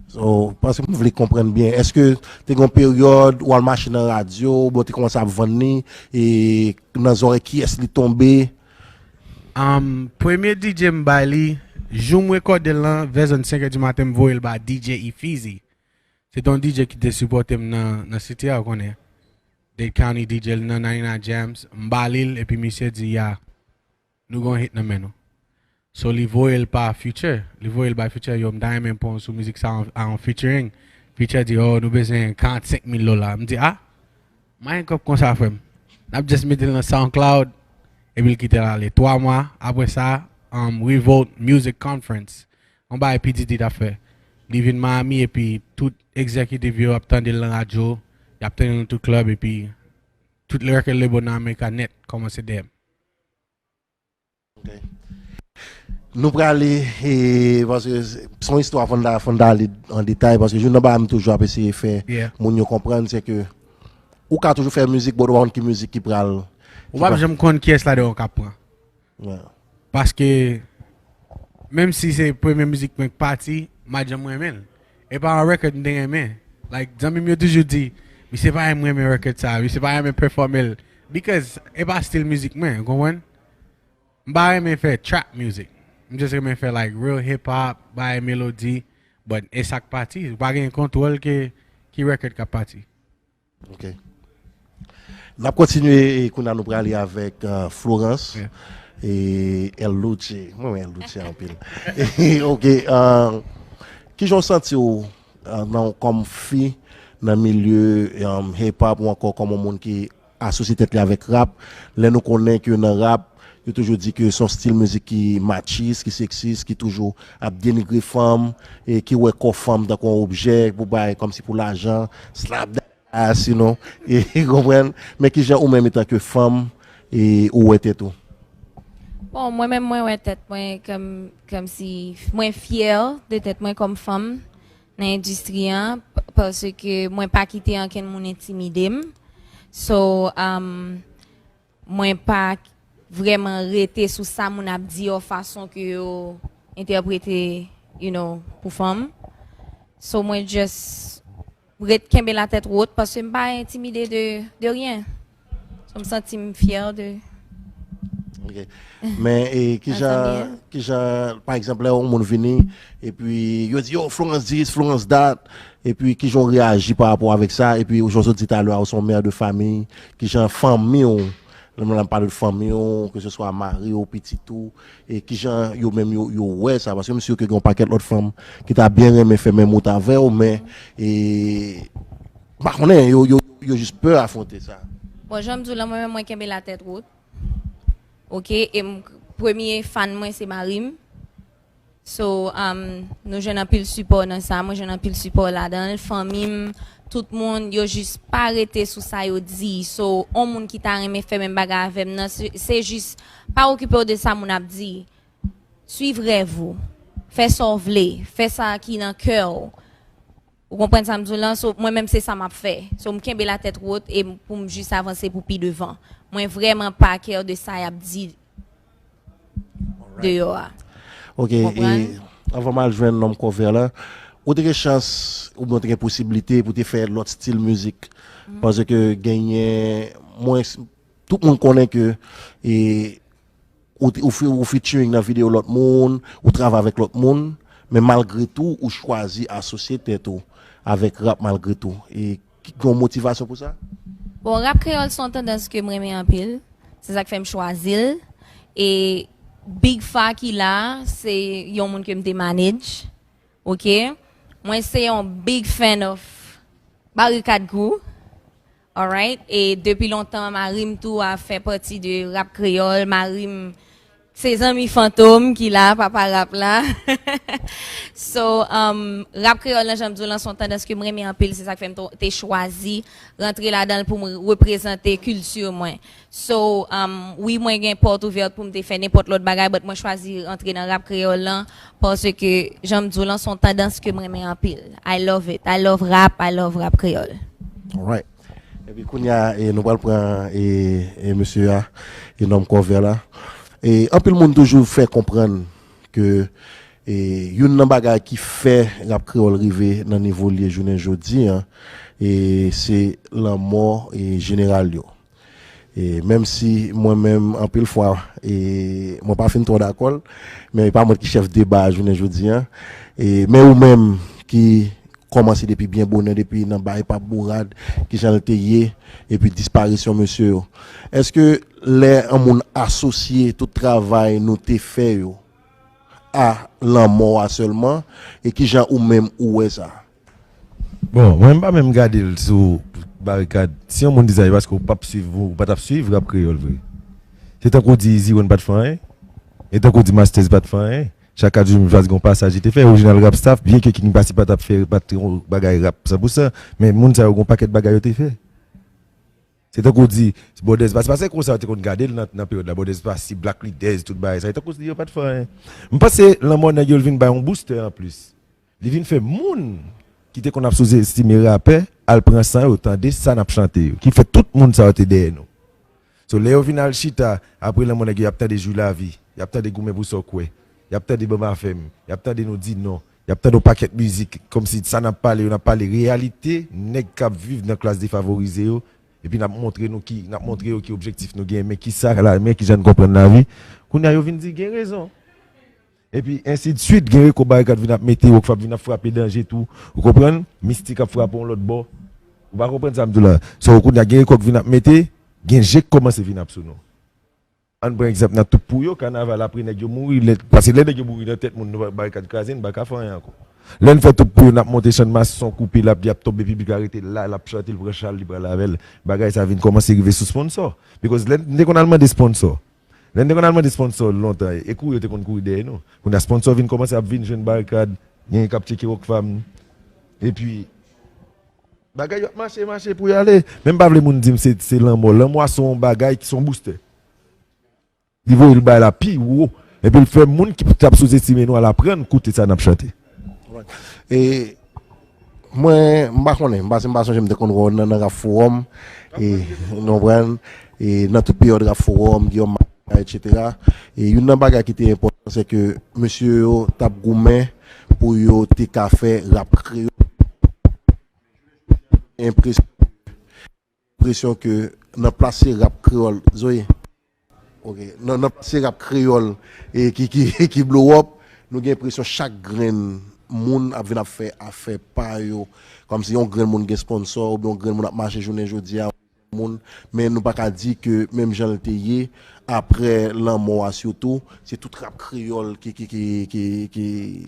So, paske m vle konprann byen, èske te gen yon peryòd ou al mache nan radyo, oubyen ou te kòmanse ap vann li, e nan zòrèy kiyès li tonbe? Um, premye D J m bay li, jou m rekòde l lan, vè zòn senk è di maten, m voye l ba D J Efizi. Se te yon D J ki te sipòte m nan, nan site a, ou konnen. Dade County D J l nan Nina Jams, m ba li l, epi misye di, ya, nou gen yon hit nan men nou. So, li voye l pa Future, li voye l bay Future, yo, m ta renmen pran w sou mizik sa a, an featuring. Future di, oh, nou bezwen karannsenk mil dola. M di, ah, m pa gen kòb konsa, frè m. N ap just mete l nan SoundCloud, epi l kite l ale. Twa mwa apre sa, um, Revolt Music Conference, yon bagay P Diddy t ap fè. Li vin Miami, epi tout egzekitif yo ap tande l nan radyo, y ap tande l nan tout klèb, epi tout record label nan America nèt kòmanse dèyè m. Ok. Nou prale, e, paske se yon istwa fò n ta, fò n ta ale an detay, paske youn nan bagay m toujou ap eseye fè Yeah. moun yo konprann, se ke ou ka toujou fè mizik, but ou pa konn ki mizik ki pral. Ou p ap janm konn kiyès ladan yo k ap pran. Yeah. Paske, menm si se premye mizik mwen k pati, m pa t janm renmen l. E pa yon record m te renmen. Like, zanmi m yo toujou di, misye pa janm renmen record sa, misye pa janm renmen pèfòme l. Because, e pa stil mizik mwen, ou konprann? M pa renmen fè trap music. M just renmen fè, like, real hip hop, bay melodi, but e sa k pati. Ou pa gen kontwòl ke ki record k ap pati. Ok. N ap kontinye, e, kounye a nou prale avèk, uh, Florence, Yeah. e El Luce. Mwen, mwen El Luce anpil. Ok. Uh, kijan w santi w, uh, nan, kòm fi nan milye, um, hip hop ou ankò kòm yon moun ki asosye tèt li avèk rap? Lè nou konnen ke nan rap, yo toujou di ke se yon stil mizik ki matchis, ki seksis, ki toujou ap denigre fanm, e ki wè kò fanm tankou yon objè, pou bay kòmsi pou lajan, slap that ass, you know. E, ou konprann? Men kijan ou menm, etanke fanm, e ou wè tèt ou? Bon, mwen menm, mwen wè tèt mwen kòm, kòmsi mwen fyè de tèt mwen kòm fanm nan endistri an, p-, paske mwen pa kite ankenn moun entimide m. So, um, mwen pa vrèman rete sou sa moun ap di yo, fason ke yo entèprete, you know, pou fanm. So, mwen just ret kenbe latèt wot paske m pa entimide de, de ryen. So, m santi m fyè de Ok. Men, e, kijan, Azalea. Kijan, pa egzanp, lè yon moun vini, epi yo di, yo, Florence this, Florence that, epi kijan w reyaji pa rapò avèk sa, epi jan w sot di talè a, ou se yon mè de famiy, kijan fanmi w, lè m ap pale de fanmi w, ke se swa mari w, pitit ou, e kijan yo menm yo, yo wè sa, paske m si ke gen yon pakèt lòt fanm ki ta byen renmen fè menm wout avè w, men, e, m pa konnen, yo, yo, yo jis pè afwonte sa. Bon, jan m di w la, mwen menm, mwen kenbe latèt wot. Ok, e m, premye fan mwen se mari m. So, um, nou jwenn anpil sipò nan sa, mwen jwenn anpil sipò ladan l. Fanmi m, tout moun, yo jis pa rete sou sa yo di. So, on moun ki ta renmen fè menm bagay avè m nan, se, se jis pa okipe w de sa moun ap di. Suiv rèv ou. fè sa w vle, fè sa ki nan kè w. Ou konprann sa m di w lan? So, mwen menm se sa m ap fè. So, m kenbe latèt wot e m- pou m jis avanse pou pi devan. Mwen vrèman pa care de sa y ap di deyò a. Ok, e avan m al jwenn nonm kòvè la, ou te gen chans oubyen ou te gen posiblite pou te fè lòt stil mizik? Paske genyen, mwen, tout moun konnen ke e, ou, ou, ou featuring nan videyo lòt moun, ou travay avèk lòt moun, men malgre tou, ou chwazi asosye tèt ou avèk rap malgre tou. E ki- gen yon motivasyon pou sa? Bon, rap kreyòl se yon tandans ke m renmen anpil. Se sa k fè m chwazi l. E Big Fa ki la, se yon moun ke m te manage. Ok? Mwen se yon big fan of Barikad Crew. Alright? E depi lontan, mari m tou a fè pati de rap kreyòl. Mari m se zanmi Fantom ki la, papa rap la. So, um, rap kreyòl nan, jan m di w lan, se yon tandans ke m renmen anpil. Se sa k fè m to- te chwazi rantre ladan l pou m reprezante kilti mwen. So, um, wi, mwen gen pòt ouvèt pou m te fè nenpòt lòt bagay, but mwen chwazi rantre nan rap kreyòl lan, paske, jan m di w lan, se yon tandans ke m renmen anpil. I love it. I love rap, I love rap kreyòl. Alright. Epi kounye a, e, nou pral pran e, e mesye a, e nonm kòvè la. E anpil moun toujou fè konprann ke e, youn nan bagay ki fè rap kreyòl rive nan nivo l ye jounen jodi an, e, se lanmò e, jeneral yo. E, menm si mwen menm, anpil fwa, e, mwen pa fin twò dakò l, men e pa mwen ki chèf deba a jounen jodi an. E, men ou menm ki kòmanse depi byen bonè, depi nan bay Pap Bourad, kijan l te ye, epi disparisyon mesye yo. Èske lè yon moun asosye tout travay nou te fè yo a lanmò a sèlman, e kijan ou menm ou wè sa? Bon, mwen m pa menm gade l sou Barikad. Si yon moun di sa, se paske ou p ap swiv, ou pa t ap swiv rap kreyòl vre. Se tankou w di Izi One pa t fè anyen. E tankou w di Masters pa t fè anyen. Chaka Dream Vaz gen yon pasaj li te fè, Original Rap Staff, byen ke King Passy pa t ap fè, pa t yon bagay rap san pou san, men moun sa yo gen yon pakèt bagay yo te fè. Se tankou w di, Brothers Passy, paske konsa yo te konn gade l nan, nan peryòd la, Brothers Passy, Black Leaders, tout bagay sa, se tankou w di yo pa t fè anyen. M panse lanmò nèg yo l vin bay yon booster anplis. Li vin fè moun ki te konn ap souzestime rapè, al pran san yo, tande sa n ap chante yo, ki fè tout moun sa yo te dèyè nou. So, lè yo vin al chita, apre lanmò nèg yo, y ap tande Jwi Lavi, y ap tande Goumen pou sa w kwè, y ap tande Banm afè m, y ap tande Nou di non, y ap tande yon pakèt mizik, kòmsi sa n ap pale, yo n ap pale reyalite nèg k ap viv nan klas defavorize yo, epi n ap montre nou ki, n ap montre yo ki objektif nou gen, men ki sa la, men kijan n konprann lavi. Kounye a, yo vin di, gen rezon. Epi ensi de swit, gen rekò Barikad vin ap mete, Rockfab vin ap frape danje tou. Ou konprann? Mistik ap frape yon lòt bò. Ou pa konprann sa m di w la? So, kounye a, gen rekò k vin ap mete, gen je k kòmanse vin ap sou nou. Ann pran egzanp nan Tout pou yo, kanaval apre nèg yo mouri, lè, paske lè nèg yo mouri nan tèt moun, nou, Barikad kraze, n pa ka fè anyen ankò. Lè n fè Tout pou yo, n ap monte Channmas, son koupe, l ap, y ap tonbe, piblik la rete la, l ap chante, l pran chal, li pral avè l. Bagay sa vin kòmanse rive sou sponsò. Because lè n te konn al mande sponsò, Lè n te konn al mande sponsò lontan, e kouri yo te konn kouri dèyè nou. Kounye a sponsò vin kòmanse ap vin jwenn Barikad, genyen k ap tcheke Rockfam. Epi, bagay yo ap mache, mache pou y ale. Men m pa vle moun di m se, se lanmò. Lanmò a se yon bagay ki se yon booster. Li voye l bay la pi wo. Epi l fè moun ki t ap souzestime nou al aprann koute sa n ap chante. E mwen, m pa konnen, m pa, m pa sonje m te konn wè w nan, nan Rap Forum, e, nou konprann, e, nan tout peryòd Rap Forum, Guillaume Marchal, etsetera. E youn nan bagay ki te enpòtan, se ke mesye yo t ap goumen pou yo te ka fè rap kreyòl. Enpresyon enpresyon ke nan plas se rap kreyòl, Zoe. Ok, nan, nan plas se rap kreyòl e ki, ki, ki blow up, nou gen enpresyon chak grenn moun ap vin ap fè afè pa yo. Kòmsi yon grenn moun gen sponsò, oubyen yon grenn moun ap mache jounen jodi a, moun, men nou pa ka di ke menm jan l te ye, apre lanmò a sitou, se tout rap kreyòl ki, ki, ki, ki, ki,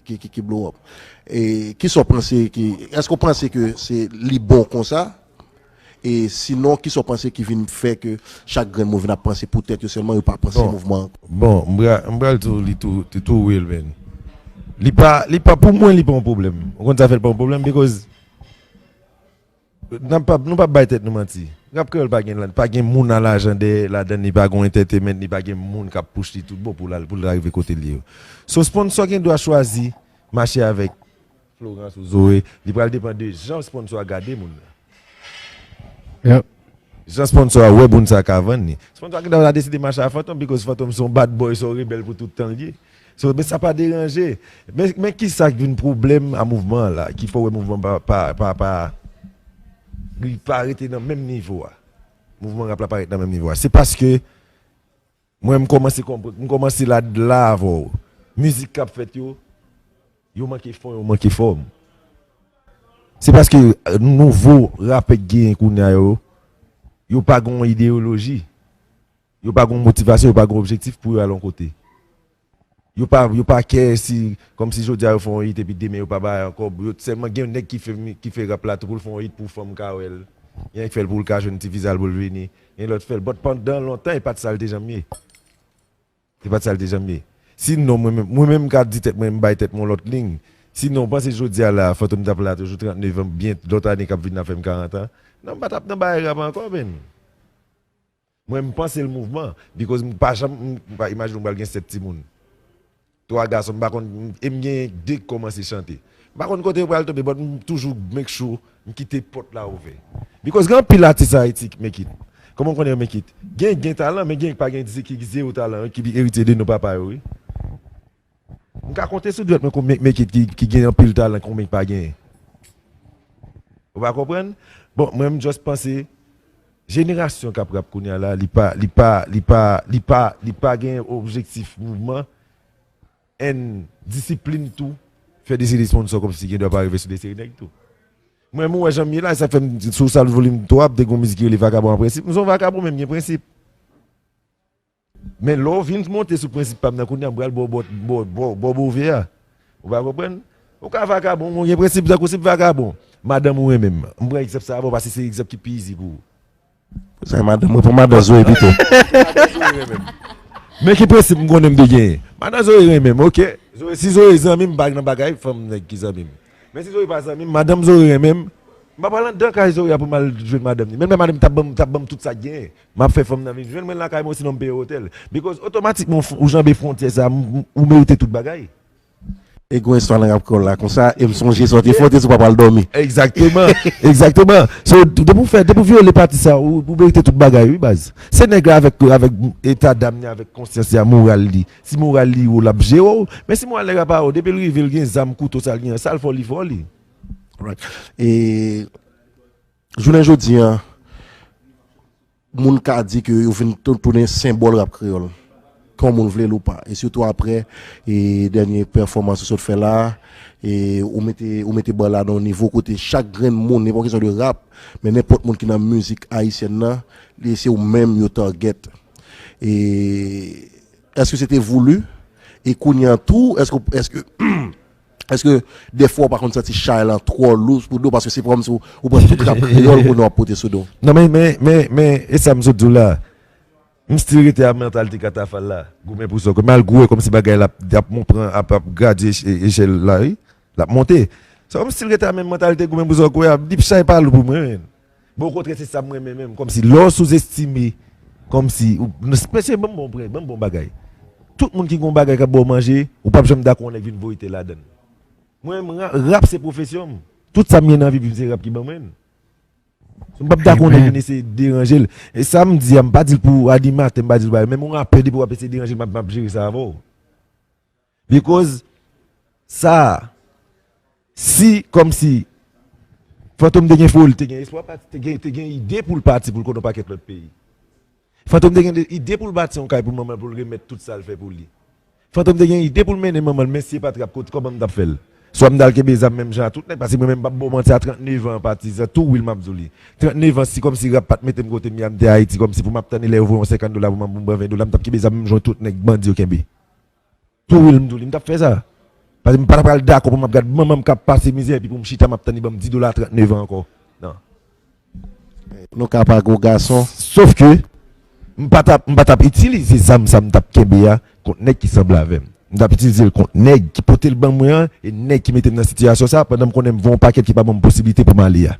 ki, ki, ki blow up. E kisa w panse ki, èske w panse ke se li bon konsa? E sinon, kisa w panse ki vin fè ke chak grenn moun vin ap panse pou tèt yo sèlman, yo pa panse mouvman an? Bon, m pral, m pral di w li tou, li tou real, man. Li pa, li pa, pou mwen, li pa yon pwoblèm. Ou konn sa fè l pa yon pwoblèm? Because n ap pa, nou p ap bay tèt nou manti. Rap kreyòl pa gen, pa gen moun a lajan dèyè ladan l, li pa gen yon entertainment, li pa gen moun k ap push li tout bon pou l al, pou l rive kote l ye yo. So, sponsò gen dwa chwazi mache avèk Florence ou Zoe, li pral depann de jan sponsò a gade moun nan. Jan sponsò a wè moun sa ka vann li. Sponsò a gentan deside mache a Fantom, because Fantom se yon bad boy, se yon rebèl pou tout tan li ye. So, men sa pa deranje. Men, men ki sa k vin pwoblèm a mouvman an la, ki fè w wè mouvman pa, pa, pa, pa, li pa rete nan menm nivo a. Mouvman rap la pa rete nan menm nivo a. Se paske mwen, m kòmanse konprann, m kòmanse la, la avè w. Mizik k ap fèt yo, yo manke fon, yo manke fòm. Se paske, eh, nouvo rapè k genyen kounye a yo, yo pa gen yon ideyoloji. Yo pa gen yon motivasyon, yo pa gen yon objektif pou yo al yon kote. Yo pa, yo pa kè si, kòmsi jodi a yo fè yon hit epi demen yo pa bay ankò. Yo sèlman gen yon nèg ki fè, ki fè rap la tou pou l fè yon hit pou fanm ka wè l. Gen nèg fè l pou l ka jwenn ti viza l pou l vini. Gen lòt fè l. But pandan lontan, e pa t sa l te janm ye. Se pa t sa l te janm ye. Sinon, mwen menm, mwen menm m ka di tèt mwen, m bay tèt mwen yon lòt liy. Sinon, w panse jodi a la, Fantom t ap la toujou trannnev an, byen lòt ane k ap vin la fè m karant an. Non, m pa t ap nan bagay rap ankò, menn. Mwen, m panse l mouvman, because m pa janm, m pa imajine m pral gen sèt timoun. Twa gason, m pa konn, e m gen de k kòmanse chante. M pa konn kote yo pral tonbe, but m toujou make sure m kite pòt la ouvè. Because gen anpil atis Ayiti ki make it. Kòman w konnen yo make it? Gen, gen talan, men gen ki pa gen, ki zewo talan, ki eritye de non papa yo, wi. M ka konte sou dwèt mwen konbyen k make it ki, ki gen anpil talan, konbyen k pa genyen. Ou pa konprann? Bon, mwen, m just panse, jenerasyon k ap rap kounye a la, li pa, li pa, li pa, li pa, li pa gen objektif mouvman, and disiplin tou, fè de seri sponsò kòmsi gen dwa pa rive sou de seri nèg tou. Mwen, m wè jan m ye la, sa fè m, sou Sal Volim twa, m te gen yon mizik ki rele Vakabon an Prensip. M se yon vakabon, men m gen prensip. Men lè w vin monte sou prensip pa m nan kounye a, m pral ba w bò, bò, bò, bò move a. Ou pa konprann? Ou ka vakabon, men w gen prensip, tankou si m vakabon, madanm ou renmen m. M pran egzanp sa a ba w, paske se egzanp ki pi izi pou ou. Sa e madanm, mwen pran madan Zoe pito. Madan Zoe renmen m. Men ki prensip m konnen m te genyen? Madan Zoe renmen m, oke. Zoe, si Zoe zanmi m, m pa nan bagay fanm nèg ki zanmi m. Men si Zoe pa zanmi m, madanm Zoe renmen m, m pa pral anndan kay Zoe a pou m al jwenn madanm ni. Menm lè madanm ni t ap ban m, t ap ban m tout sa k genyen, m ap fè fanm nan vin jwenn mwen lakay mwen, sinon m peye otèl. Because otomatikman ou f-, ou janbe fwontyè sa a, m, m, ou merite tout bagay. E gen yon istwa nan rap kreyòl la konsa, e m sonje sa w te fè, w te di w pa pral dòmi. Egzakteman, egzakteman. So, depi w fè, depi w vyole pati sa, ou, ou merite tout bagay, wi, baz. Se nèg la avèk, avèk eta dam ni, avèk konsyans li, a moral li. Si moral li wo, l ap jere w. Men si moral nèg la pa wo, depi l rive, l gen zam, kouto, sa l gen an, sa l fè w, li fè w li. Right. E jounen jodi a, moun ka di ke yo vin tou-, tounen senbòl rap kreyòl. Ke yon moun vle l ou pa. E sitou aprè, e dènye pèfòmans ou sot fè la, e ou mete, ou mete ba la nan yon nivo kote chak grenn moun, nenpòt kesyon de rap, men nenpòt moun ki nan mizik ayisyèn nan, li se ou menm yo target. E èske se te voulu? E kounye a tou, èske, èske, èske dèfwa w pa konn santi chay lan twò lou pou do, paske se kòmsi ou, ou pran tout rap kreyòl pou nou ap pote sou do? Non, men, men, men, men, e sa m sot di w la. M still rete a mantalite katafal la. Goumen pou sa w kwè. Malgre kòmsi bagay la ap, ap mon pran, ap, ap gradye ech-, e-, echèl la, wi. L ap monte. So, m still rete a menm mantalite goumen pou sa w kwè a. Deep chay pa lou pou mwen, men. Bon, okontrè, se sa m renmen menm. Kòmsi lè w souzestime, kòmsi, ou, mesye, ban m bon prè, ban m bon bagay. Tout moun ki gon bagay k ap ba w manje, ou p ap janm dakò yon nèg vin voye tè ladan l. Mwen, m ra-, rap se pwofesyon m. Tout sa m gen nan vi m, se rap ki ban mwen l. M p ap dakò yon nèg vin eseye deranje l. E sa m di a, m pa di l pou animatè, m pa di l bagay. Menm yon rapè, depi w ap eseye deranje l, m ap, m ap jere sa avè w. Because sa, si, kòmsi, Fantom te gen foli, te gen espwa pati, te gen, te gen ide pou l pati, pou l konnen yon pakèt lòt peyi. Fantom te gen de, ide pou l bati yon kay pou manman l, pou l remèt tout sa l fè pou li. Fantom te gen ide pou l mennen manman l, men si e pa t rap, kot, kòman m t ap fè l? Swa m t al kenbe zam menm jan a tout nèg, paske mwen menm, m p ap ba w manti, a trannnev an, patizan, tou real m ap di w li. Trannnev an, si kòmsi rap pa t mete m kote m ye a, m te Ayiti, kòmsi pou m ap tann lè yo voye yon senkant dola pou m, pou m pran ven dola, m t ap kenbe zam menm jan tout nèg bandi yo kenbe. Tou real m di w li, m t ap fè sa. Paske m pa t ap pral dakò pou m ap gad manman m k ap pase mizè epi pou m chita m ap tann li ban m dis dola a trannnev an ankò. Non. Nou ka pa gwo gason. Sof ke m pa t ap, m pa t ap itilize zam sa m t ap kenbe a kont nèg ki sanble avè m. M t ap itilize l kont nèg ki pote l ban mwen an e nèg ki mete m nan sitiyasyon sa a pandan m konnen m voye yon pakèt ki pa ban m posiblite pou m ale a.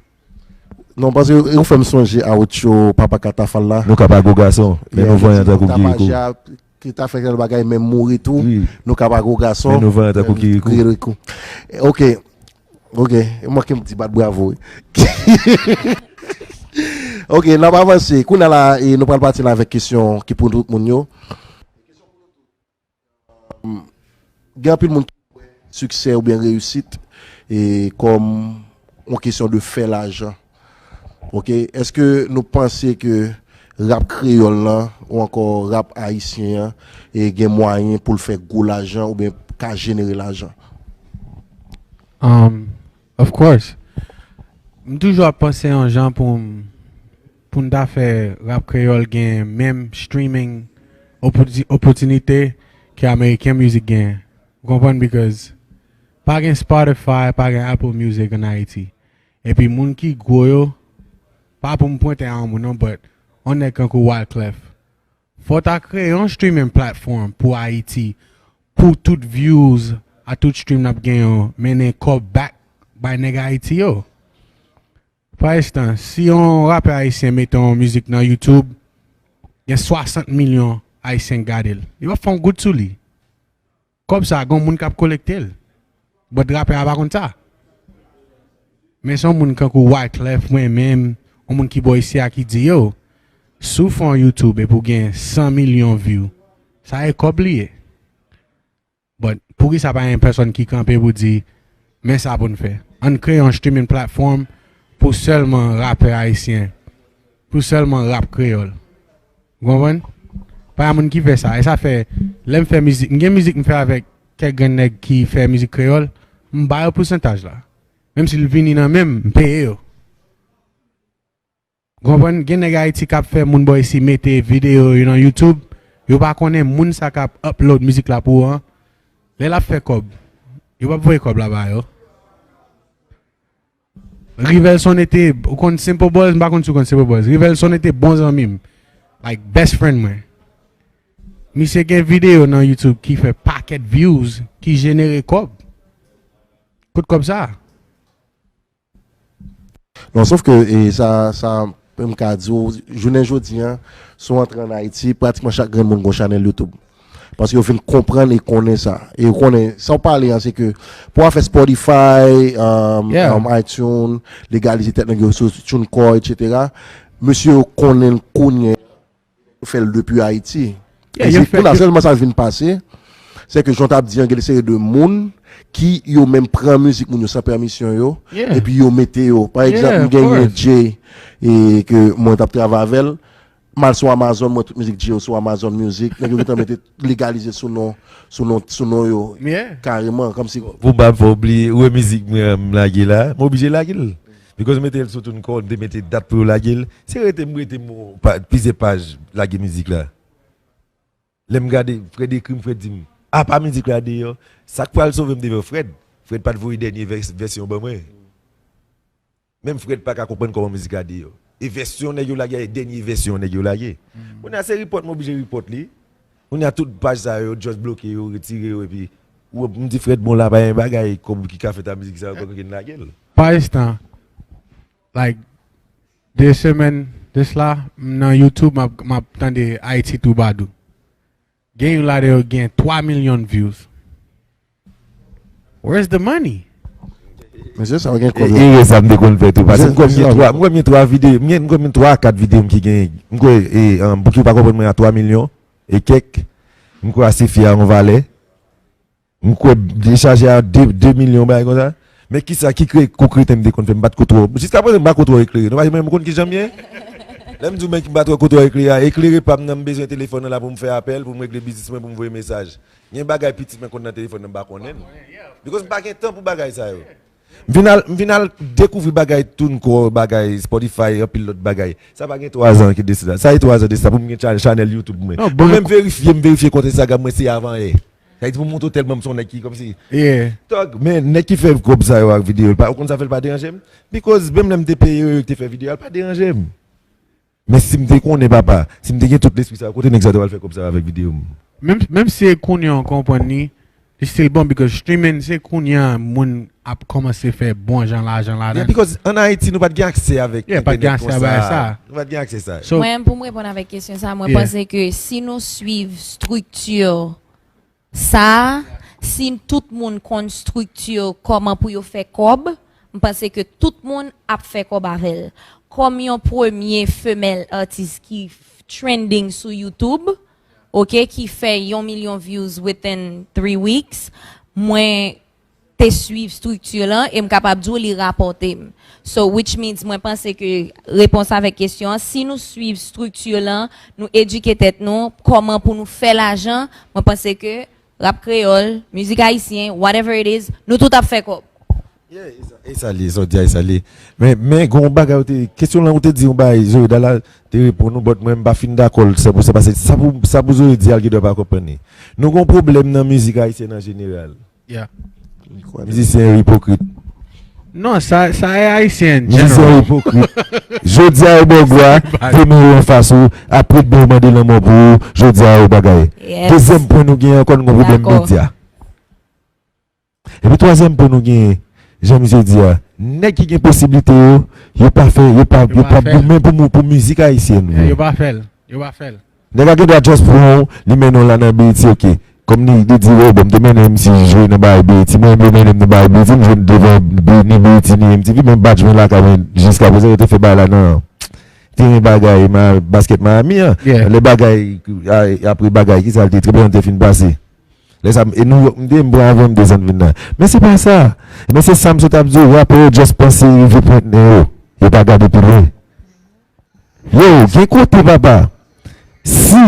Non, paske ou fè m sonje a Ocho, Papa Katafal la. Nou ka pa gwo gason, men nou vanyan tankou Guy Rico. ki ta fè kèl bagay, menm mouri tou, nou ka pa gwo gason. Men nou vayan tankou Kirikou. Kirikou. Ok, ok, e manke m di bat bravo, wi. Ok, n ap avanse. Kounye a la, e, nou pral pati la avèk kesyon ki pou tout moun yo. Gen anpil moun ki wè siksè oubyen reyisit e kòm yon kesyon de fè lajan. Ok, èske nou panse ke rap kreyòl lan ou ankò rap ayisyen an e gen mwayen pou l fè gwo lajan oubyen ka jenere lajan? Um, of course. M toujou ap panse yon jan pou m pou n ta fè rap kreyòl gen menm streaming opoti- opòtinite ke American music genyen. Ou konprann? Because pa gen Spotify, pa gen Apple Music ann Ayiti. Epi moun ki gwo yo, pa pou m pwente a yon moun non, but yon nèg kankou Wyclef, fò w ta kreye yon streaming platform pou Ayiti, pou tout views a tout stream n ap genyen yo mennen kòb back bay nèg Ayiti yo. Pa enstans, si yon rapè ayisyen mete yon mizik nan YouTube, gen swasant milyon ayisyen k gade l. Yo p ap fè yon goud sou li. Kòb sa, gen yon moun k ap kolekte l. But rapè a pa konn sa. Men se yon moun kankou Wyclef, mwen menm, yon moun ki bò isi a ki di, yo, si w fè yon YouTube epi w gen san milyon view, sa e kòb li ye. But poukisa pa gen pèsonn ki kanpe pou di, men sa pou n fè. Ann kreye yon streaming platform pou sèlman rapè ayisyen, pou sèlman rap kreyòl. Ou konprann? Pa gen moun ki fè sa. E sa fè, lè m fè mizik, m gen mizik m fè avèk kèk grenn nèg ki fè mizik kreyòl, m ba yo pousantaj la. Menm si l vini nan men m, m peye yo. Ou konprann? Gen nèg Ayiti k ap fè moun bò isi mete videyo yo nan YouTube, yo pa konnen moun sa k ap upload mizik la pou ou an, lè l ap fè kòb, yo p ap voye kòb la ba yo. Rivelson te, ou konn Simple Buzz, m pa konn si w konn Simple Buzz. Rivelson te bon zanmi m, like best friend mwen. Misye gen videyo nan YouTube ki fè pakèt views, ki jenere kòb. Kot kòb sa? Non, sof ke e, sa, sa, m ka di w, jounen jodi an, si w antre ann Ayiti, pratikman chak grenn moun gon chanèl YouTube. Paske yo fin konprann e konnen sa. E yo konnen, sa w pale an, se ke pou w fè Spotify, um, Yeah. um, iTunes, legalize tèt nèg yo sou TuneCore, et cetera. Mesye yo konnen l kounye, yo fè l depi Ayiti. Yeah, E yo se fè kounye a ke- sèlman sa vin pase, se ke jan w t ap di an, gen de seri de moun ki yo menm pran mizik moun yo san pèmisyon yo, Yeah. epi yo mete yo. Pa egzanp, Yeah, m of genyen course. Jay, e ke mwen t ap travay avè l, m al sou Amazon, mwen tout mizik Jay yo sou Amazon Music, nèg yo gentan mete legalize sou non, sou non, sou non yo. Yeah. Kareman, kòmsi. Pou m pa fè w bliye, ou wè mizik mwen an m lage la, m oblije lage l. Because m mete l sou TuneCore, m te mete dat pou yo lage l. Se rete m rete m pa- plizyè paj lage mizik la. Lè m gade, Fred ekri m, Fred di m, apa mizik la deyò? Sa k pral sove m te vè Fred. Fred pa t voye dènye vès- vèsyon ban mwen. Menm Fred pa ka konprann kòman mizik la deyò. E vèsyon nèg yo lage a, e dènye vèsyon nèg yo lage. Kounye a se report m oblije report li. Kounye a tout paj sa yo, just bloke yo, retire yo, epi ou m di Fred, bon, la pa gen bagay kòb ki ka fèt a mizik sa yo, kòb ki n lage l. Pa enstans, like, de semèn de sla, m nan YouTube, m ap, m ap tande Haiti Troubadour. Gen youn ladan yo gen twa milyon views. Where's the money? Mesye sa yo gen E kòb yo. erè sa m te konn fè tou. Paske m kwè m Mesye gen sa twa, yo. m kwè m gen twa videyo, m gen, m kwè m gen twa a kat videyo m ki gen. M kwè, e, um, pou ki w pa konprann mwen a twa milyon e kèk. M kwè a se fi a yon valè. M kwè dechaje a de, de milyon bagay konsa. Men kisa ki kre, kou kreten m te konn fè, m pa t ko twò. Jiska prezan m pa ko twò eklere. Nou pa menm konn kijan m ye. Lè m di w men ki m pa twò ko twò eklere a, eklere pa m nan, m bezwen telefòn nan la pou m fè apèl, pou m regle biznis mwen, pou m voye mesaj. Gen bagay pitit mwen konn nan telefòn nan m pa konnen l. Because m pa gen tan pou bagay sa yo. M vin al, m vin al dekouvri bagay TuneCore, bagay Spotify, anpil lòt bagay. Sa pa gen twa zan ki de sa. Sa e twa zan de sa pou m gen cha- chanèl YouTube mwen. Non, Bon, bon. men m verifye, m verifye kont Instagram mwen se avan yè. Sa vle di pou m montre w tèlman m se yon nèg ki kòmsi Yeah. Tòg, men nèg ki fè kòb sa yo ak videyo, pa, ou konn sa fè l pa deranje m? Because menm lè m te peye yo, yo te fè videyo a, l pa deranje m. Men si m te konnen, papa, si m te gen tout lespri sa yo, kote nèg sa yo te pral fè kòb sa yo avèk videyo m? Menm, menm si e kounye an w konprann li, Li still bon because streaming se kounye a moun ap kòmanse fè bon jan lajan ladan. Yeah, because an Ayiti nou pa t gen aksè avèk internet konsa. Yeah, pa t gen aksè avèk sa. Nou pa t gen aksè sa. So, mwen, pou m reponn avèk kesyon sa, mwen panse ke si nou swiv strikti sa, si tout moun konn strikti kòman pou yo fè kòb, m panse ke tout moun ap fè kòb avè l. Kòm yon premye femèl atis ki trending sou YouTube, ok, ki fè yon milyon views within three weeks, mwen te swiv strikti lan e m kapab di w li rapòte m. So, which means, mwen panse ke repons avèk kesyon an, si nou swiv strikti lan, nou edike tèt nou, kòman pou nou fè lajan, mwen panse ke rap kreyòl, mizik ayisyen, whatever it is, nou tout ap fè kòb. Yeah, e sa, e sa li, sa w di a, e sa li. Men, men, gen yon bagay ou te, kesyon lan ou te di yon bagay, Zoe Dala te reponn ou, but mwen m pa fin dakò l san pou san, paske sa pou, sa pou Zoe di a, l gen dwa pa konprann li. Nou gen yon pwoblèm nan mizik ayisyèn an jeneral. Yeah. Mizisyen yo ipokrit. Non, sa, sa e ayisyen in general. Mizisyen yo ipokrit. Jodi a, yo bò gwa, demen yo anfas ou, apre demen yo mande lanmò pou ou, jodi a, yo bagay. Yes. Dezyèm pwen nou gen ankò, nou gen pwoblèm medya. Epi twazyèm pwen nou gen, jan misye di a, nèg ki gen posiblite yo, yo pa fè, yo pa, yo pa goumen pou, pou mizik ayisyèn vre. Yo pa fè l. Yo pa fè l. Nèg la gen dwa just pran w, li mennen w la nan B E T, ok. Kòm li, li di, oh, bon, m te mennen M C jwe nan bagay B E T, mwen, yo mennen m nan bagay B E T, m jwenn devan ni B E T, ni M T V, men badj mwen lakay mwen, jiskaprezan, yo te fè bagay la nan teren bagay, ma, basket Miami an. Yeah. Lè bagay, a, apre bagay, ki sa l te, tribinal te fin pase. Lè sa, e New York m te ye, m pran avyon, m desann vin la. Men se pa sa. Men se sa m sot ap di w, rapè yo just panse rive pwent nen yo. Yo pa gade pi lwen. Yo, gen kote, papa. Si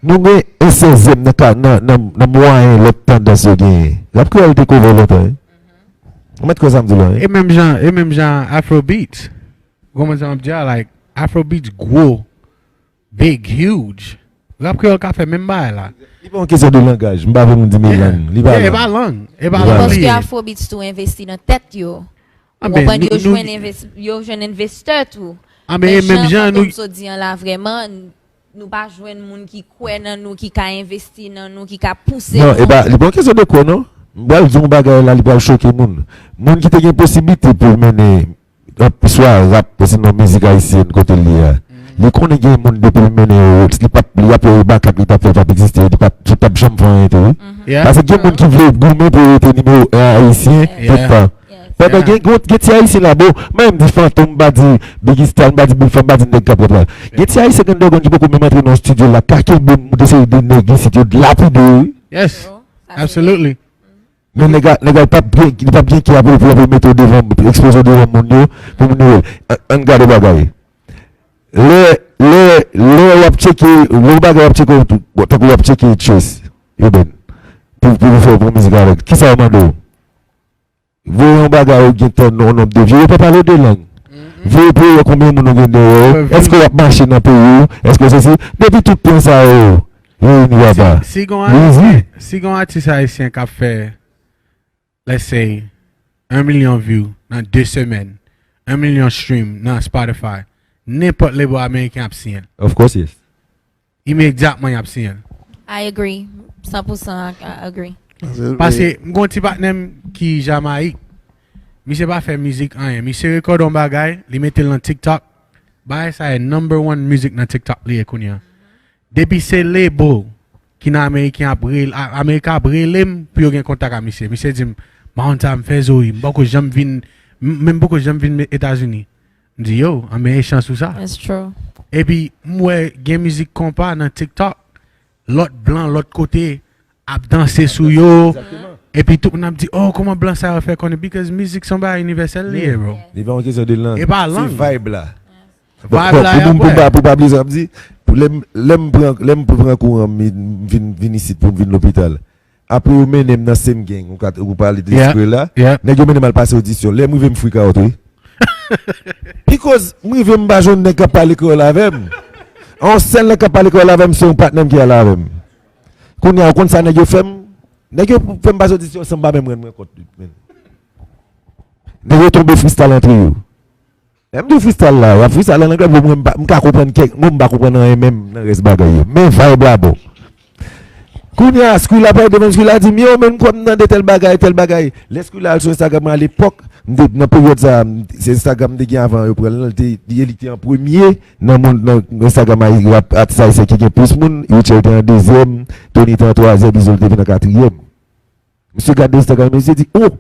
nou gen en sèzyèm nan ka, nan, nan, nan mwayen lòt tandans yo genyen, rap kreyòl te kove lontan, wi. Ou mèt kwè sa m di w la, wi. E menm jan, e menm jan Afrobeats. Ou konprann sa m ap di a? Like, Afrobeats gwo, big, huge. Rap kreyòl ka fè menm bagay la. Li pa yon kesyon de langaj. M pa vle moun di m lang. Li pa lang. E pa lang. E pa lang li ye. Paske Afrobeats tou envesti nan tèt yo. Ou konprann, yo jwenn enves-, yo jwenn envestè tou. Men jan Fantom sot di an la, vrèman, nou pa jwenn moun ki kwè nan nou, ki ka envesti nan nou, ki ka pouse nou. Non, e pa, li pa yon kesyon de kwè, non. M pral di yon bagay la, li pral choke moun. Moun ki te gen posiblite pou l mennen swa rap, osinon mizik ayisyèn kote l ye a. Li konnen gen moun depi l mennen yo, li p ap, li ap fè yo bakak, li p ap fè l p ap egziste, li p ap, li p ap janm fè anyen tou, wi. Paske gen moun ki vle goumen pou yo rete nimewo en ayisyen tout tan. Pandan gen, gen, gen ti ayisyen la, bon, mwen menm m di Fantom, m pa di Biggie Stalin, m pa di Big Flo, m pa di nèg k ap rap la. Gen ti ayisyen k anndan gang ki poko menm antre nan yon estidyo la, ka kenbe m, de seri de nèg isit, yo lapide yo, wi. Yes, absolutely. Men nèg la, nèg la, li p ap gen, li p ap gen kè apre pou l mete w devan, ekspoze w devan moun yo, pou moun yo wè l. Ann, ann gade bagay. Lè, lè, lè w ap tcheke, lè w bagay w ap tcheke w tou, bon, tankou w ap tcheke Trace Urban, pou, pou, pou fè, pou mizik avèk, kisa yo mande w? Voye yon bagay ou gen tan, yon nonb de vye, yo pa pale w de lang. Voye pou yo wè konbyen moun ou gen dèyè w, èske w ap mache nan peyi w, èske w sesi, depi tout pwen sa yo reyini, papa. Si, si gon atis, si gon atis ayisyen k ap fè, let's say, yon milyon view nan de semèn, yon milyon stream nan Spotify, nenpòt label ameriken ap siyen l. Of course, yes. Imedyatman, y ap siyen l. I agree. San pou san, I agree. Paske m gon ti patnè m ki Jamayik. Misye pa fè mizik anyen. Misye rekòde yon bagay, li mete l nan TikTok. Bagay sa e number one music nan TikTok li ye kounye a. Depi se label ki nan Ameriken ap rele, a-, Ameriken ap rele m pou yo gen kontak a misye. Misye di m, "Maronta, m fè Zoe, m poko janm vin, m, men m poko janm vin Etazini." M di, "Yo, anben e chans ou sa." That's true. Epi, m wè gen mizik konpa nan TikTok, lòt blan, lòt kote, ap danse sou yo. Exactement. Epi tout moun ap di, "Oh, kòman blan sa yo fè konnen?" Because mizik se yon bagay inivèsèl li ye, bro. Li pa yon kesyon de lang. E pa lang. Se vibe la. Vibe la, pou, pou, pou, pou pa bliye sa m di, pou lè m, lè m pran, lè m pran kouran, m vin, vin isit pou m vin lopital. Apre yo mennen m nan same gang, ou ka, ou pale de Skrilla, nèg yo mennen m al pase odisyon. Lè m rive, m freak out, wi. Because m rive, m pa jwenn nèg k ap pale kreyòl avè m. Yon sèl nèg k ap pale kreyòl avè m, se yon patnè m ki al avè m. Kounye a, ou konn sa nèg yo fè m? Nèg yo fè m pase odisyon san m pa menm rann mwen kont, men. Nèg yo tonbe freestyle antre yo. Lè m di w freestyle la, y ap freestyle an anglè, bon, mwen, m pa, m ka konprann kèk mo, m pa konprann anyen menm nan rès bagay yo. Men vibe la bon. Kounye a, Skrilla parèt devan m, Skrilla di m, yo, men m kwè m tande tèl bagay, tèl bagay. Lè Skrilla al sou Instagram mwen alepòk, m te, nan peryòd sa a, m- se Instagram m te gen avan yo pran l lan, li te, li, li te an premye nan moun, nan Instagram ayi- rap atis ayisyen ki gen plis moun, Richard te an dezyèm, Tony te an twazyèm, Izo te vin an katriyèm. Misye gade Instagram, misye di, oh!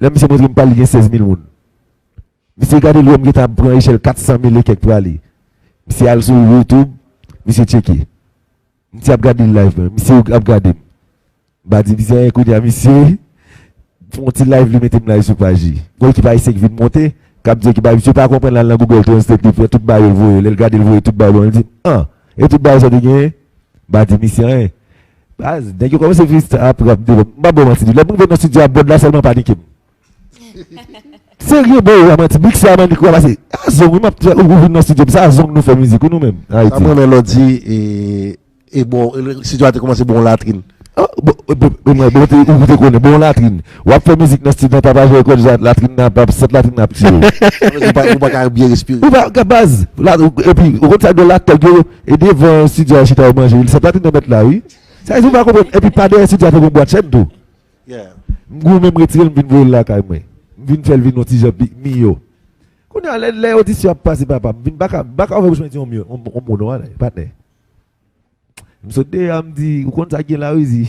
Lè misye montre m pa l gen sèz mil moun. Misye gade l wè m gentan ap pran echèl kat san mil e kèk prale. Misye al sou YouTube, misye tcheke. Misye ap gade live mwen, misye ap gade m. M pa di misye anyen kounye a, misye fè yon ti live, li mete m live sou paj li. Gon ekip ayisyen ki vin monte, k ap di ekip ayisyen pa konprann, l al nan Google Translate, li pran tout ba yo, l voye, lè l gade, l voye tout ba yo ban mwen, li di, an, e tout ba yo sa w te genyen? M pa di misye anyen. Baz, nèg yo kòmanse freestyle ap rap devan m. M pa ba w manti, lè m rive nan estidyo a, Bòd la sèlman panike m. Serye, bro, a manti. Big Slam an li kòmanse. A zong, wi, m ap fè, ou vin nan estidyo, sa a zong nou fè mizik, wi, nou menm, Ayiti. Sa m renmen lè w di, e, e bon, e, estidyo a te kòmanse bon latrin. Oh, bon, bon, bon, mwen, bon, te, ou te konnen, bon latrin. W ap fè mizik nan estidyo, nan Papa Joe Records, latrin nan, ap, sant latrin nan ap tiye w. Sa vle di ou pa, ou pa ka byen respire. Ou pa, ka baz, la, ou- epi, ou konn sa, de la tèg yo, e devan estidyo a chita yo manje, sant latrin nan mèt la, wi. Sa vle di ou pa konprann, epi pa dèyè estidyo a te gon bwat chèn tou. Yeah. M goumen, m retire l, m vin voye l lakay mwen. M vin fè l vin yon ti jan pi- miyò. Kounye a, lè, lè odisyon ap pase, papa, m vin baka, baka ouvè bouch mwen di yon myo, yon, yon mo non, ale, patnè. M sot deyò a, m di, ou konn sa k gen la, wi, di.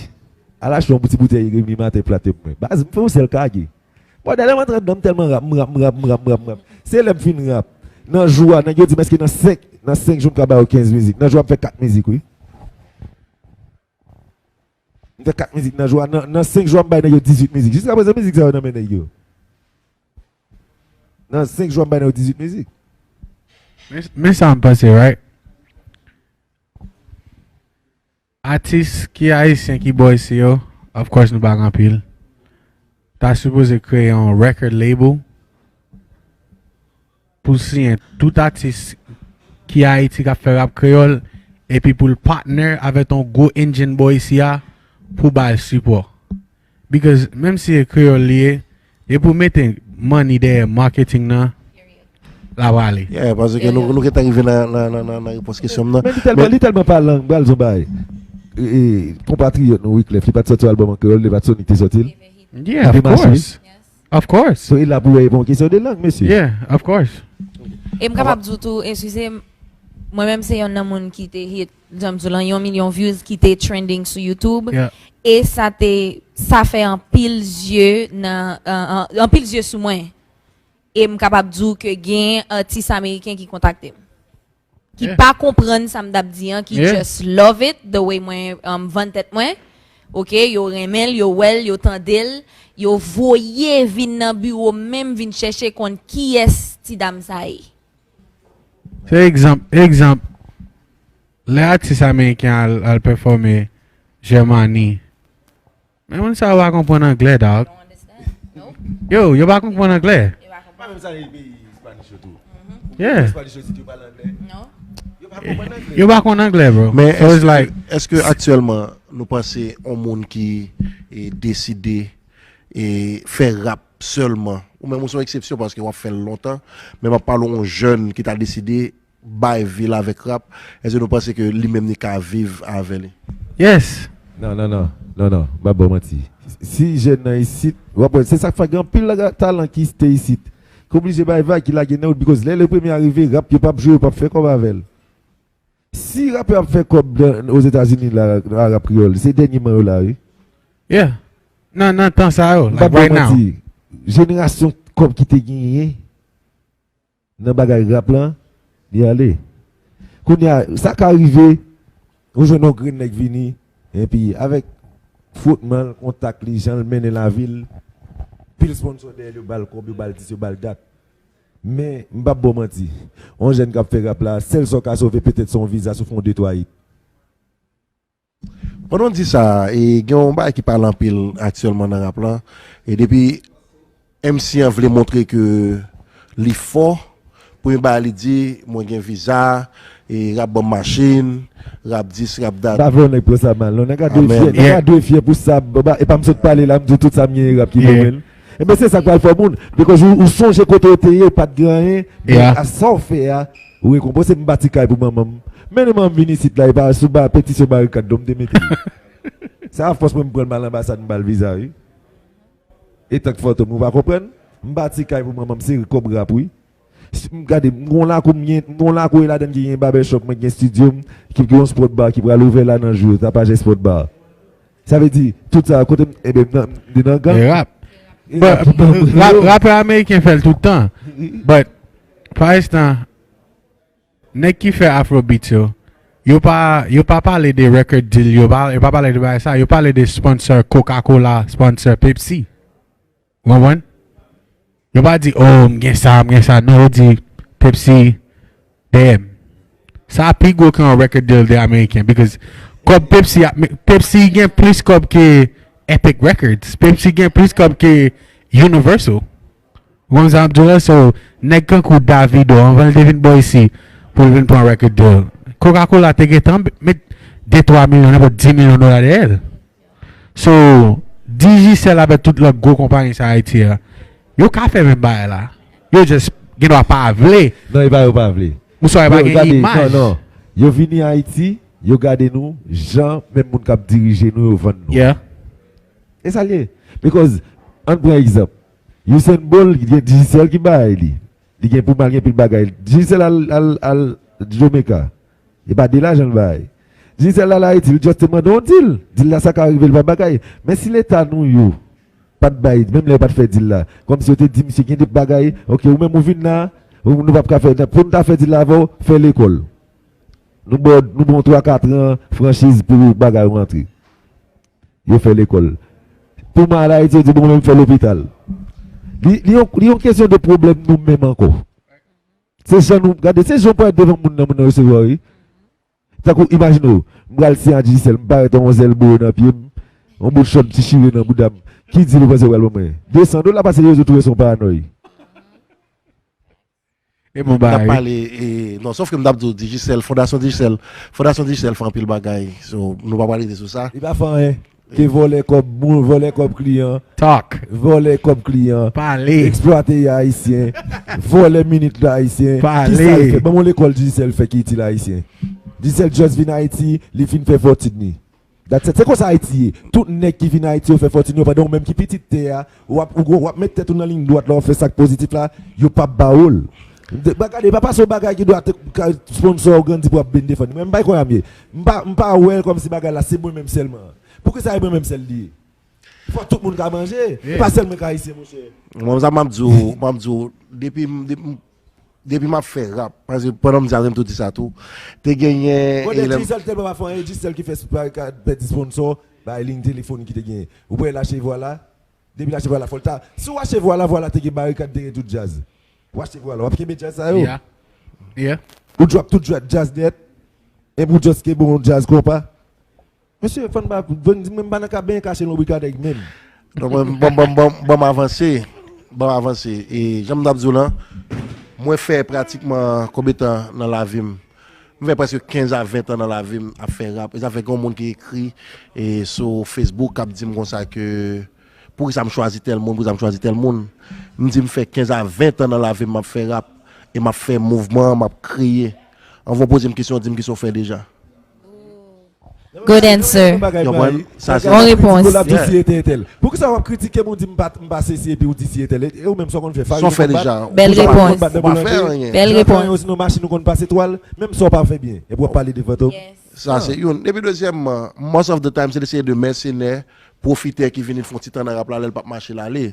Al achte yon ti boutèy Remy Martin plate pou mwen. Baz, m fè yon sèl kage. Bòdè, lè m antre anndan, m tèlman rap, m rap, m rap, m rap, m rap, m rap. Se lè m fin rap. Nan jou a, nèg yo di m èske nan senk, nan senk jou m ka ba yo kenz mizik. Nan jou a, m fè kat mizik, wi. M fè kat mizik nan jou a. Nan, nan senk jou a, m bay nèg yo dizuit mizik. Jiskaprezan, mizik sa yo nan men nèg yo. Nan senk jou a, m bay nèg yo dizuit mizik. Men, men sa m panse, right? Atis ki ayisyen ki bò isi yo, of course, nou pa gen anpil. Ta sipoze kreye yon record label pou siyen tout atis ki Ayiti k ap fè rap kreyòl, epi pou l partner avèk yon gwo engine bò isi a pou ba l sipò. Because menm si e kreyòl li ye, e pou mete money dèyè marketing nan, l ap ale. Yeah, paske nou, nou gentan rive nan, nan, nan, nan, nan repons kesyon m nan. Men li tèlman, li tèlman pa lang, bral zon bay. E, e, konpatriyòt nou, Wyclef, li pa t sòti yon albòm an kreyòl, li pa t Sony te sòti l? Yeah, of course. Of course. So, e la pou wè, e pa yon kesyon de lang, mesye. Yeah, of course. E m kapab di w tou, eskize m, mwen menm se yonn nan moun ki te hit, jan m di w lan, yon milyon views ki te trending sou YouTube. Yeah. E sa te, sa fè anpil zye nan, an, an, anpil zye sou mwen. E m kapab di w ke gen atis ameriken ki kontakte m. Ki pa konprann sa m t ap di an, ki just love it, the way mwen, um, vann tèt mwen. Oke, yo renmen l, yo wè l, yo tande l, yo voye vin nan biwo m menm, vin chèche konn kiyès ti dam sa ye. Se egzanp, egzanp, lè atis ameriken al, al pèfòme Jèmani, men moun sa yo pa konprann anglè, dawg. Yo, yo pa konprann anglè. Pa menm sa nan peyi Spanish yo tou. Yeah. Spanish yo, si yo pale anglè. Yo pa konprann anglè. Yo pa konn anglè, bro. Men so it's èske, like, èske aktyèlman nou panse yon moun ki, e, deside, e, fè rap sèlman, ou menm ou se yon eksepsyon paske w ap fè l lontan, men m ap pale yon jèn ki ta deside bay vi l avèk rap, èske nou panse ke li menm li ka viv avè li? Yes. Non, non, non, non, non, m ap ba w manti. Si jèn nan isit, w ap wè, se sa k fè gen anpil talan ki te isit, ki oblije bay vag, ki lage nan wout, because lè le premye a rive, rap, yo p ap jwe, yo p ap fè kòb avè l. Si rapè ap fè kòb nan, Ozetazini la, nan rap kreyòl, se dènyèman yo la, wi. Yeah. Nan, nan tan sa yo, like right now. M p ap ba w manti, jenerasyon kòb ki te genyen, nan bagay rap lan, li ale. Kounye a, sa ka rive, ou jwenn yon grenn nèg vini, epi avèk frotman l, kontak li, jan l mennen lavi l, pil sponsò dèyè l, yo ba l kòb, yo ba l dis, yo ba l dat. Men, m p ap ba w manti, yon jèn k ap fè rap la, sèl sa w ka sove petèt se yon viza si w fè yon de twa hit. Pandan w di sa, e, gen yon bagay ki pale anpil aktyèlman nan rap lan. E depi M C an vle montre ke li fò, premye bagay li di, mwen gen viza, e rap ban m machin, rap dis, rap dat. M pa vle yon nèg pran sa mal, non. Nèg a dwe fyè, nèg a dwe fyè pou sa, e pa m sot pale la, m di w tout sa m gen e rap ki ban mwen l. Ebyen, se sa k pral fè moun. Because ou, ou sonje kote w te ye, pa t gen anyen, men a sa w fè a, ou rekonpanse. M bati kay pou manman m. Mennen manman m vin isit la, e pa sou ba, petisyon barikad non m te mete l. Sa a fòs mwen m pran l m al anbasad m ba l viza wi. Etank Fantom, ou pa konprann? M bati kay pou manman m, se kòb rap wi. Si, m gade, m gon lakou m gen, m gon lakou e ladann ki gen barbershop, mwen gen studio m, ki gen yon sport bar ki pral ouvè la nan jou yo, Tapajè Sport Bar. Sa vle di, tout sa, kote m, enben, m nan, m nan gang. E rap. E rap, tout nan gang yo. Rapè ameriken fè l tout tan. But, pa enstan, nèg ki fè Afrobeats yo, yo pa, yo pa pale de record deal, yo pa, yo pa pale de bagay sa, yo pale de sponsor Coca-Cola, sponsor Pepsi. Ou konprann? Yo pa di, oh, m gen sa, m gen sa. Non, yo di, Pepsi, dèyè m. Sa pi gwo ke yon record deal de ameriken, because kòb Pepsi, a- Pepsi gen plis kòb ke Epic Records. Pepsi gen plis kòb ke Universal. Ou konn sa m ap di w la, so, nèg kankou Davido, anvan l te vin bò isi, pou l vin pran record deal, Coca-Cola te gentan met de twa milyon, nenpòt dis milyon dola dèyè l. So, Digicel avèk tout lòt gwo konpayi sa Ayiti a, yo ka fè menm bagay la. Yo just gen dwa pa vle. Non, e pa yo pa vle. Oswa yo pa gen imaj. Non, non. Yo vini Ayiti, yo gade nou, jan menm moun k ap dirije nou, yo vann nou. Yeah. E sa l ye. Because, ann pran egzanp. Usain Bolt, li gen Digicel ki bay li. Li gen Puma, li gen pil bagay. Digicel al, al, al Jamaica. E pa de lajan l bay. Digicel al Ayiti, li just te mande yon deal. Deal la sa ka rive, li pa bagay. Men si leta nou yo pa t bay, menm lè yo pa t fè deal la. Kòmsi yo te di misye gen de bagay, ok, ou menm ou vin la, ou, nou p ap ka fè, pou nou ta fè deal la avè w, fè lekòl. Nou ba w, nou ba w twa, kat an franchiz pou bagay ou antre. Yo fè lekòl. Pou m al Ayiti, yo di bon, men m fè lopital. Li, li yon, li yon kesyon de pwoblèm nou menm ankò. Se jan nou, gade, se jan w parèt devan moun nan, moun nan resevwa w, wi. Tankou, imajine w, m pral siyen a Digicel, m parèt yon zèl boure nan pye m, yon bout chòn ti chire nan bouda m. Ki deal ou panse yo pral ban mwen? De san dola pase rezo tou, se yon paranòy. E bon bagay, wi. N ap pale, e, non, sòf ke m t ap di w, Digicel, Fondasyon Digicel, Fondasyon Digicel fè anpil bagay. So, nou pa pral rete sou sa. Li pa fè anyen. Ke vòlè kòb moun, vòlè kòb kliyan. Talk. Vòlè kòb kliyan. Pale. Eksplwate Ayisyen. Vòlè minit Ayisyen. Pale. Kisa l fè? Ban m yon lekòl Digicel fè ki itil Ayisyen. Digicel just vin Ayiti, li fin fè fòtin li. That's it. Se konsa Ayiti ye. Tout nèg ki vin Ayiti, yo fè fòtin yo pandan ou menm ki pitit tè a, w ap, ou, w ap met tèt ou nan liy dwat la, w ap fè sa k pozitif la, yo p ap ba ou l. De, ba, gade, pa pase yon bagay ki dwe te ka sponsor ou grandi pou ap vin defann. Men m pa kwè a m ye. M pa, m pa wè l kòmsi bagay la se mwen menm sèlman. Poukisa e mwen menm sèl li ye? Fò tout moun ka manje. E pa sèl mwen k ayisyen, monchè. Mwen, sa m ap di w, m ap di w, depi m, depi m, depi m ap fè rap, paske pandan m di sa, m toujou di sa tou, te genyen. Bon, e lè m Digicel tèlman pa fè anyen, Digicel ki fè, fè sponsor, bay liy telefòn ki te genyen. Ou wè l achte Vwala? Depi l achte Vwala, fò l ta. Si w achte Vwala, Vwala te gen Barikad dèyè tout djaz. Ou achte Vwala, w ap kenbe djaz sa yo. Yeah. Yeah. Ou drop tout djaz, djaz nèt. Epi ou just kenbe yon djaz konpa. Mesye, fò n pa, fò n di mwen m pa nan ka benyen kache lonbrik a nèg menm. Non, mwen, ban, ban, ban, ban m avanse. Ban m avanse. E jan m t ap di w lan, mwen fè pratikman konbyen tan nan lavi m? M fè prèske kenz a ven tan nan lavi m ap fè rap. E sa fè gen yon moun ki ekri, e, sou Facebook k ap di m konsa ke poukisa m chwazi tèl moun, poukisa m chwazi tèl moun. M di m fè kenz a ven tan nan lavi m m ap fè rap. E m ap fè mouvman, m ap kreye. Anvan w poze m kesyon, di m kisa w fè deja. Good answer. Yon repons. Poukisa w ap kritike moun di m pa, m pa sesi epi w di si e tèl? E ou menm sa w konn fè? Fari ou konn bat? Bèl repons. Bèl repons. Osinon machin ou konn pase twal, menm sa w pa fè byen. Epi w ap pale de fantom. Sa se youn. Epi dezyèmman, most of the time, se de, se de mèsenè, pwofitè ki vini fè yon ti tan nan rap la, lè l p ap mache l ale.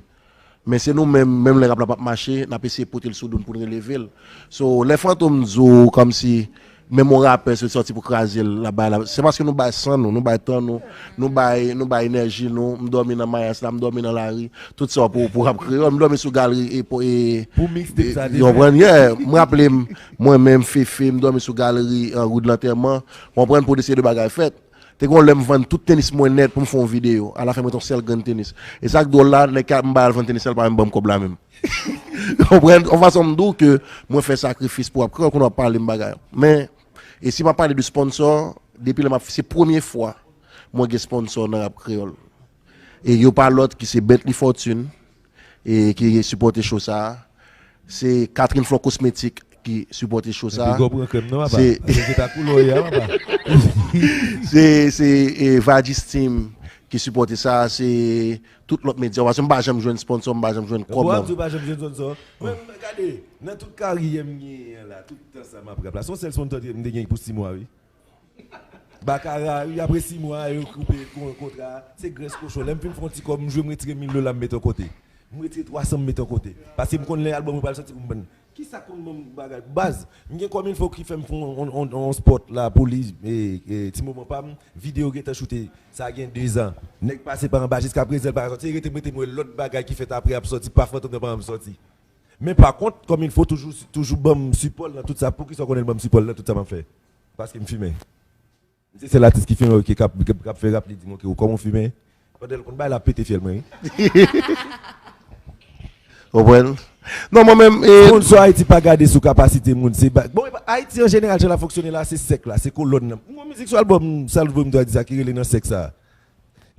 Men se nou menm, menm lè rap la p ap mache, n ap eseye pote l sou do n pou n releve l. So, lè Fantom di w kòmsi menm yon rapè se sòti pou kraze l, l ap bay la, se paske nou bay san nou, nou bay tan nou, nou bay, nou bay enèji nou. M dòmi nan mayas la, m dòmi nan lari, tout sa pou, pou rap kreyòl. M dòmi sou galeri e, e, pou mixtape sa te fèt. Konprann, yeah. M raple m, mwen menm, Fefe, m dòmi sou galeri an wood lantèman. Konprann, pou eseye de bagay fèt. Te gen yon lè m vann tout tenis mwen nèt pou m fè yon videyo. Alafen, m ret yon sèl grenn tenis. E sa k dwòl la, nèg k ap m bay al vann tenis la, l pa menm ban m kòb la menm. Konprann? Yon fason m di w ke mwen fè sakrifis pou rap kreyòl, kounye a w ap pale m bagay. Men, e si m ap pale de sponsor, depi lè m ap, se premye fwa mwen gen sponsor nan rap kreyòl. E yo pa lòt ki se Bentley Fortune, e ki sipòte show sa a. Se Catherine Flon Cosmétique ki sipòte show sa a. Epi gòp pran krèm non, papa. Se, paske se ta koulè w ye a, papa. Se, se, e, Vagistim ki sipòte sa, se tout lòt medya. Paske m pa janm jwenn sponsor, m pa janm jwenn kòb. Bon, ap di w pa janm jwenn sponsor. Mwen, gade, nan tout karyè m genyen an la, tout tan sa m ap rap la, se yon sèl sponsor m te genyen pou sis mwa, wi. Bakara, wi, apre sis mwa, yo koupe kontra. Se grès kochon. Lè m fin fè yon ti kòb, m jwe, m retire mil dola, m mete yon kote. M retire twa san, m mete yon kote. Paske m konn lè albòm yo pral sòti pou m vann. Kisa konn ban m bagay? Baz, m gen kòm enfo ki fè m fè yon spot la pou li, e, e, ti moman pa m, videyo gentan choute, sa gen de zan. Nèg pase pa anba, jiska prezan l pa ka sòti, e rete m rete m wè lòt bagay ki fèt apre ap sòti, pa Fantom nan pa janm sòti. Men pa kont, kòm enfo toujou, toujou ban m sipò l nan tout sa, poukisa w konnen l ban m sipò l nan tout sa m ap fè? Paske m fimen. Se sèl atis ki fimen wi ki k ap fè rap li di m ok ou kòman w fimen. Pandan l konn bay la pete fyèl mwen wi. Konprann? Non mwen menm. Sponsò Ayiti pa gade sou kapasite moun se ba. Bon Ayiti an jeneral jan l ap fonksyone la se sèk la, se kolòn nan. M gon mizik sou albòm Salvo m dwa di sa ki rele nan sèk sa.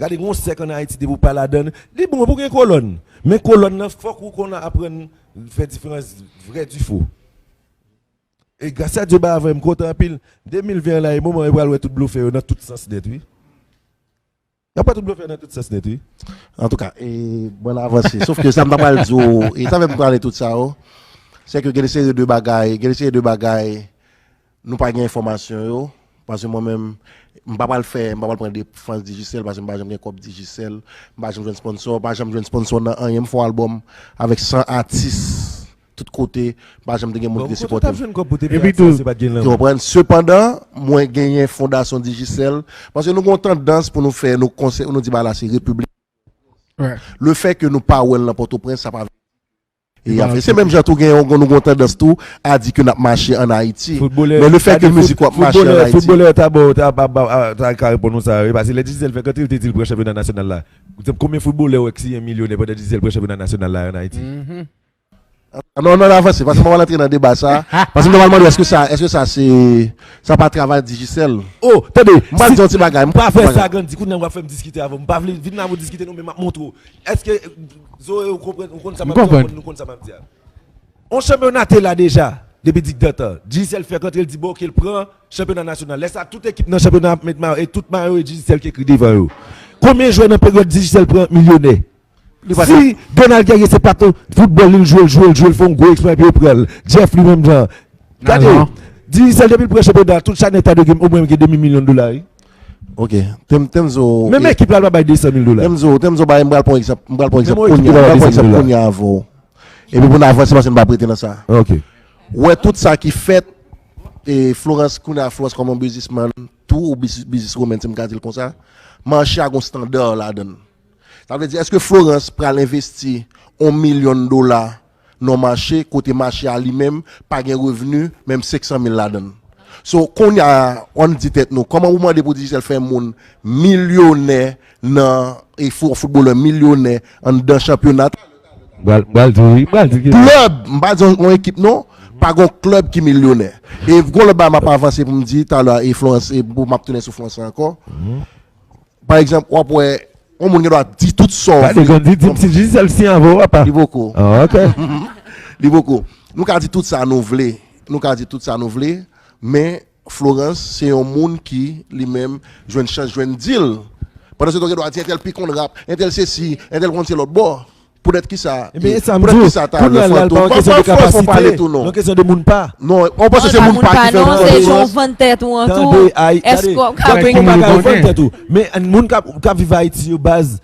Gade gon sèk an Ayiti depi w pa ladann li bon pou gen kolòn. Men kolòn nan fòk ou konn aprann fè diferans vrè di fo. E gras a Dye ba avè m kontan anpil. De mil ven an la e moman yo pral wè tout blofè yo nan tout sans nèt wi. Y ap wè tout blofè yo nan tout sans nèt wi. Antouka, e, bon avanse. Sof ke sa m ta pral di w, e sa fè m pale tout sa yo, se ke gen de seri de bagay, gen de seri de bagay, nou pa gen enfòmasyon yo, paske mwen menm, m pa pral fè, m pa pral pran defans Digicel, paske m pa janm gen kòb Digicel, m pa janm jwenn sponsò, m pa janm jwenn sponsò nan anyen, m fè yon albòm avèk san atis, tout kote, m pa janm te gen moun ki te sipòte m. Epi tou, ou konprann? Sepandan, mwen genyen fondasyon Digicel, paske nou gen yon tandans pou nou fè, nou konsè, nou di bagay la se repiblik. Le fè ke nou pa wè l nan Pòtoprens, sa pa vle di ke y ap fè. Se menm jan tou gen yon, nou gen yon tandans tou a di ke n ap mache ann Ayiti. Men le fè ke mizik ou ap mache ann Ayiti. Foutbolè ta ba w, ta, ta, ta, ta ka reponn ou sa wi, paske lè Digicel fèk antre, li te di l pran chanpyona nasyonal la. Konbyen foutbolè ou wè ki siyen milyonè pandan Digicel pran chanpyona nasyonal la ann Ayiti? Non, non, avanse, paske m pa pral antre nan deba sa. Paske m ta pral mande w, èske sa, èske sa se, sa pa travay Digicel? Oh, tande, m pral di yon ti bagay, m pa fè sa, Grandy, kounye a w ap fè m diskite avè w. M pa vle vin la pou diskite non, men m ap montre w. Èske, Zoe, ou konprann, ou konn sa m ap di a, ou konn sa m ap di a? On chanpyona te la deja, depi digdantan. Digicel fèk antre, l di bon, ok, l pran chanpyona nasyonal. Lè sa, tout ekip nan chanpyona ap met mayo, e tout mayo e Digicel ki ekri devan yo. Konbyen jwè nan peryòd Digicel pran milyonè? Si Donald Guerrier se pa t foutbòl li l jwe, l jwe, l jwe, l fè yon gwo eksplwa epi yo pran l. Jeff li menm jan. Gade, Digicel depi l pran chanpyona, tout chanèl ta dwe gen omwen gen de mil milyon dola wi. Ok, Temzo. Menm ekip la l pa bay de san mil dola. Temzo, Temzo, bay, m pral pran egzanp, m pral pran egzanp kounye a, m pral pran egzanp kounye a avè w. Epi pou n avanse paske n pa prete nan sa. Ok. Ou wè tout sa ki fèt, e Florence, kounye a Florence kòm yon biznismann, tou ou bizniswoman, si m ka di l konsa, mache a gon estanda ladan l. Sa vle di, èske Florence pral envesti yon milyon dola nan yon mache, kote mache a li menm pa gen revni, menm senk san mil ladan l? So, kounye a, ann di tèt nou, kòman ou mande pou Digicel fè moun milyonè nan, e fou, foutbolè milyonè anndan chanpyona? M pral, m pral di w wi, m pral di w ki. Klèb, m pa di yon ekip non, pa gon klèb ki milyonè. E gon lòt bagay m ap avanse pou m di talè, e Florence, e pou m ap tounen sou Florence ankò. Pa egzanp, w ap wè, yon moun gen dwa di tout sa w vle. Gade, Grandy, di m si Digicel siyen avè w, apa. Li poko. Ah, ok. Li poko. Nou ka di tout sa nou vle. Nou ka di tout sa nou vle, men Florence se yon moun ki, li menm, jwenn chans jwenn deal. Pandan se tan, w gen dwa di entèl pi konn rap, entèl sesi, entèl konn se lòt bò. Poutèt kisa? Ebyen, e sa m di w. Kounye a la, l pa yon kesyon de kapasite, l yon kesyon de moun pa. Non, ou panse se moun pa ki fè moun pa. Se jan w vann tèt ou an tou. Èske w ka vann tèt ou? Men moun k ap viv Ayiti yo, baz,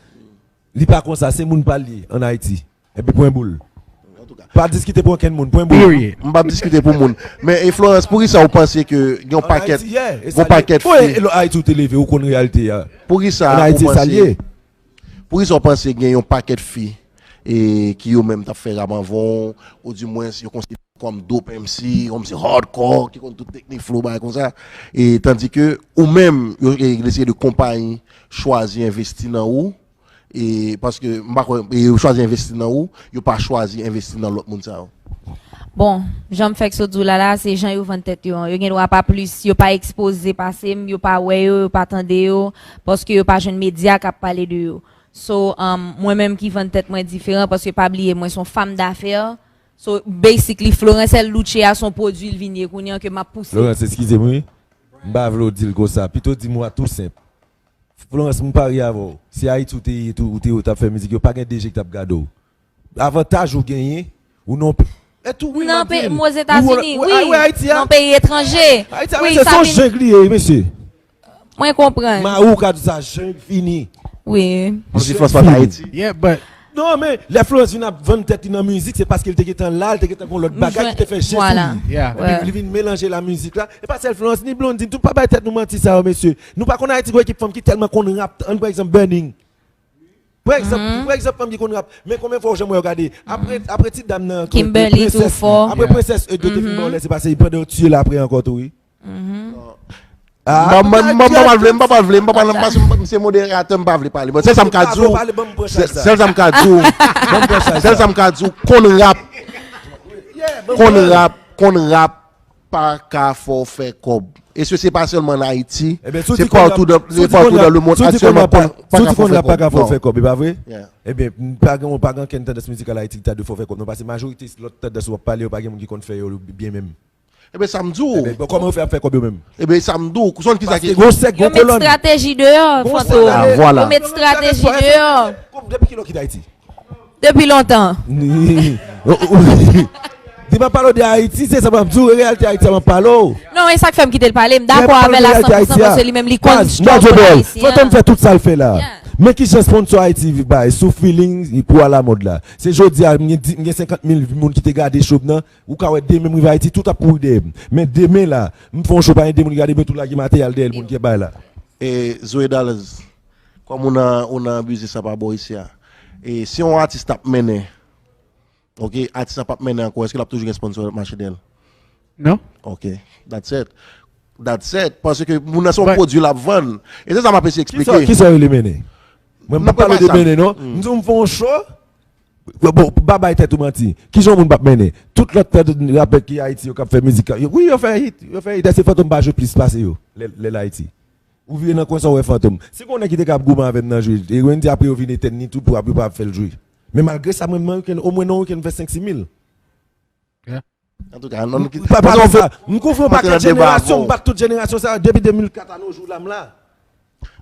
li pa konsa, se moun pa l ye ann Ayiti. Epi pwen boul. Pa diskite pou okenn moun, pwen boul. M p ap diskite pou moun. Men, e Florence, poukisa ou panse ke gen yon pakèt, gen yon pakèt fi. Ayiti ou te leve, ou konn reyalite a. Poukisa ou panse Poukisa w panse gen yon pakèt fi e ki yo menm t ap fè rap anvan w, oudimwens yo konsidere w kòm dope M C, kòm se hardcore, ki konn tout teknik flow, bagay konsa, e tandike ou menm, yo, e, eseye de konpayi chwazi envesti nan ou, e paske m pa kwè, e yo chwazi envesti nan ou, yo pa chwazi envesti nan lòt moun sa yo. Bon, jan m fèk sot di w la la, se jan yo vann tèt yo an. Yo gen dwa pa plis, yo pa ekspoze pase m, yo pa wè yo, yo pa tande yo, paske yo pa jwenn medya k ap pale de yo. So, um, mwen menm ki vann tèt mwen diferan, paske pa bliye, mwen se yon fanm dafè. So, basically, Florence El Luche a se yon pwodui l vin ye kounye an ke m ap pouse. Florence, eskize m wi. M pa vle w di l konsa. Pito di m w a tou senp. Florence, m parye avè w. Si Ayiti ou te ye tou, ou te ye, ou t ap fè mizik, yo pa gen D J ki t ap gade w. Avantaj ou genyen, ou nan yon pe-, e tou wi, m Nan ap di pe, l. m Ozetazini, Ou wi. wè, wi, Ayiti a. Nan peyi etranje. Ayiti a, Wi, mesye, sa se yon vin- jeng li ye, mesye. Mwen konpren. Mari w ka di sa, jeng fini. Wi. Jan Florence pa t Ayiti. Yeah, but Non, men, lè Florence vin ap vann tèt li nan mizik, se paske l te gentan la, l te gentan gon lòt bagay ki te fè je sou Vwala. li. Yeah. Epi li vin melanje la mizik la. E pa sèl Florence ni Blondine, tout pa bay tèt nou manti sa yo, mesye. Nou pa konn Ayiti, gwo ekip fanm ki tèlman konn rap. Ann pran egzanp Burning. Pran egzanp, pran egzanp fanm ki konn rap. Men konbyen fwa ou janm wè yo gade? Apre, apre ti dam nan, Kimberly tou fò. Apre Princess e de te vin bò lè se pase, pandan yo tiye l apre ankò tou, wi. M pa- m pa- m pa- m pa pral vle, m pa pral vle, m pa pral, m pa- m se moderatè, m pa vle pale. Bon, sèl sa m ka di w, sèl sa m ka di w, sèl sa m ka di w, konn rap, konn rap, konn rap, pa ka fè w fè kòb. E se, se pa sèlman an Ayiti, se partou dan, se partou dan le mond aktyèlman, konn, pa ka fè w fè kòb. Pa ka fè w fè kòb, e pa vre? Yeah. Ebyen, pa gen, pa gen ankenn tandans mizikal Ayiti ki ta dwe fè w fè kòb, non, paske majorite lòt tandans w ap pale yo, pa gen moun ki konn fè yo byen menm. Ebyen, sa m di w. Ebyen, bon, kòman yo fè ap fè kòb yo menm? Ebyen, sa m di w. Sou ki sa ki. Gon sèk, Yo gon met kolòn. Estrateji deyò, Gon Fantom. sèk. Ah, vwala. Yo met estrateji deyò. Depi kilè w kite Ayiti? Depi lontan. Di m ap pale w de Ayiti, se sa m ap di w, reyalite Ayiti a m ap pale w. Non, e sa k fè m kite l pale. M dakò avè l a san pou san paske li menm li konn struggle ayisyen. Fantom fè tout sa l fè la. Yeah. Men ki jan sponsò Ayiti bay sou feeling pou alamòd la. Se jodi a, m gen di- m gen senkant mil moun ki te gade show m nan. Ou ka wè demen m rive Ayiti, tout ap kouri dèyè m. Men demen la, m fè yon show, pa gen de moun ki gade, men tou lage materyèl dèyè l, moun ki bay la. E Zoe Dallas, kòm ou nan, ou nan biznis la pa bò isi a. E si yon atis t ap mennen, ok, atis la p ap mennen ankò, èske l ap toujou gen sponsor k ap mache dèyè l? Non. Ok, that's it. That's it. Paske moun nan se yon pwodui l ap vann. E se sa m ap eseye Kisa, eksplike. kisa yo rele mennen? Mwen m Nan pa pale de pale sa. Mennen, non. M di w m fè yon show. Bon, bon, pa bay tèt ou manti. Kijan yon moun p ap mennen? Tout lòt tèt rapè ki Ayiti yo k ap fè mizik. Yo, wi, yo fè hit. Yo fè hit. Èske Fantom pa jwe plis pase yo? Lè, lè l Ayiti. Ou vire nan kwen sa, ou wè Fantom. Si konnen ki te ka ap goumen avè m nan jwe. E Wendy apre yo vin etèn ni tou pou ap, yo pa ap fè l jwe. Men malgre sa, mwen, mwen, weekend, omwen nan weekend, m fè senk sis mil. Antouka, non, nou kite. Pa pale sa. M kouvri yon Antre nan pakèt deba, jenerasyon, bon. M bat tout jenerasyon sa yo depi de mil kat a nos jours la, m la.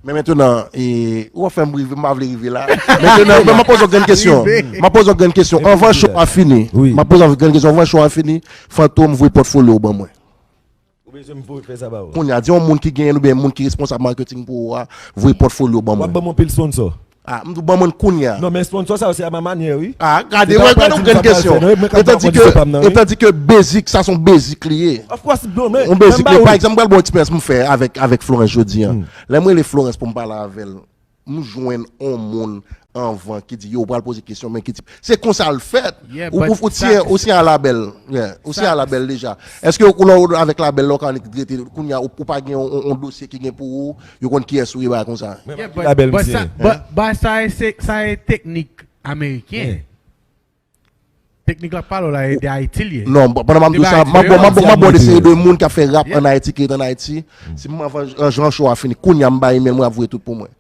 Men mentnan, e, ou ap fè m rive, m pa vle rive la. Mentnan, men m ap poze yon grenn kesyon. M ap poze yon grenn kesyon. Epi Anvan rive show la. A fini, Wi. M ap poze yon grenn kesyon. Anvan show A fini, Fantom voye pòtfolyo w ban mwen. Ou bezwen m voye fè sa ba ou? Kounye a, di yon moun ki genyen oubyen moun ki responsab marketing pou ou a, voye pòtfolyo w ban W ap mwen. ban mwen pil sponsor. Ah, m ban mwen kounye a. Non, men sponsor sa yo se a ma mannière, wi. Ah, gade, wè, gade yon grenn kesyon. E tandi ke, e tandi ke basic, sa se yon basic li ye. Of course, bro, men Yon basic li ye. Pa egzanp, m pral ba w eksperyans m fè avèk, avèk Florence jodi a. Lè m rele Florence pou m pale avè l, m jwenn yon moun anvan ki di, yo, w pral poze kesyon, men ki tip. Se konsa l fèt. Yeah, Ou, but ou, ou tiye, sa- ou siyen a labèl. Yeah, ou siyen a sa- labèl deja. Èske ou lè ou avèk labèl la, ou ka rete, kounye a, ou, ou pa gen yon, yon, yon dosye ki gen pou ou, yo konn kiyès ou ye, bagay konsa. Yeah, but, Labèl but misye. Sa, but, but sa e se- sa e teknik ameriken. Teknik la pale la e de Ayiti li ye. Non, bon, pandan m ap di w sa, Deba m ap bon, m ap bon, m ap bon de Ayiti. Seri de moun k ap fè rap Yeah. an Ayiti ki ret an Ayiti. Si m anvan jan show a fini, kounye a m bay email mwen ap voye tout pou mwen.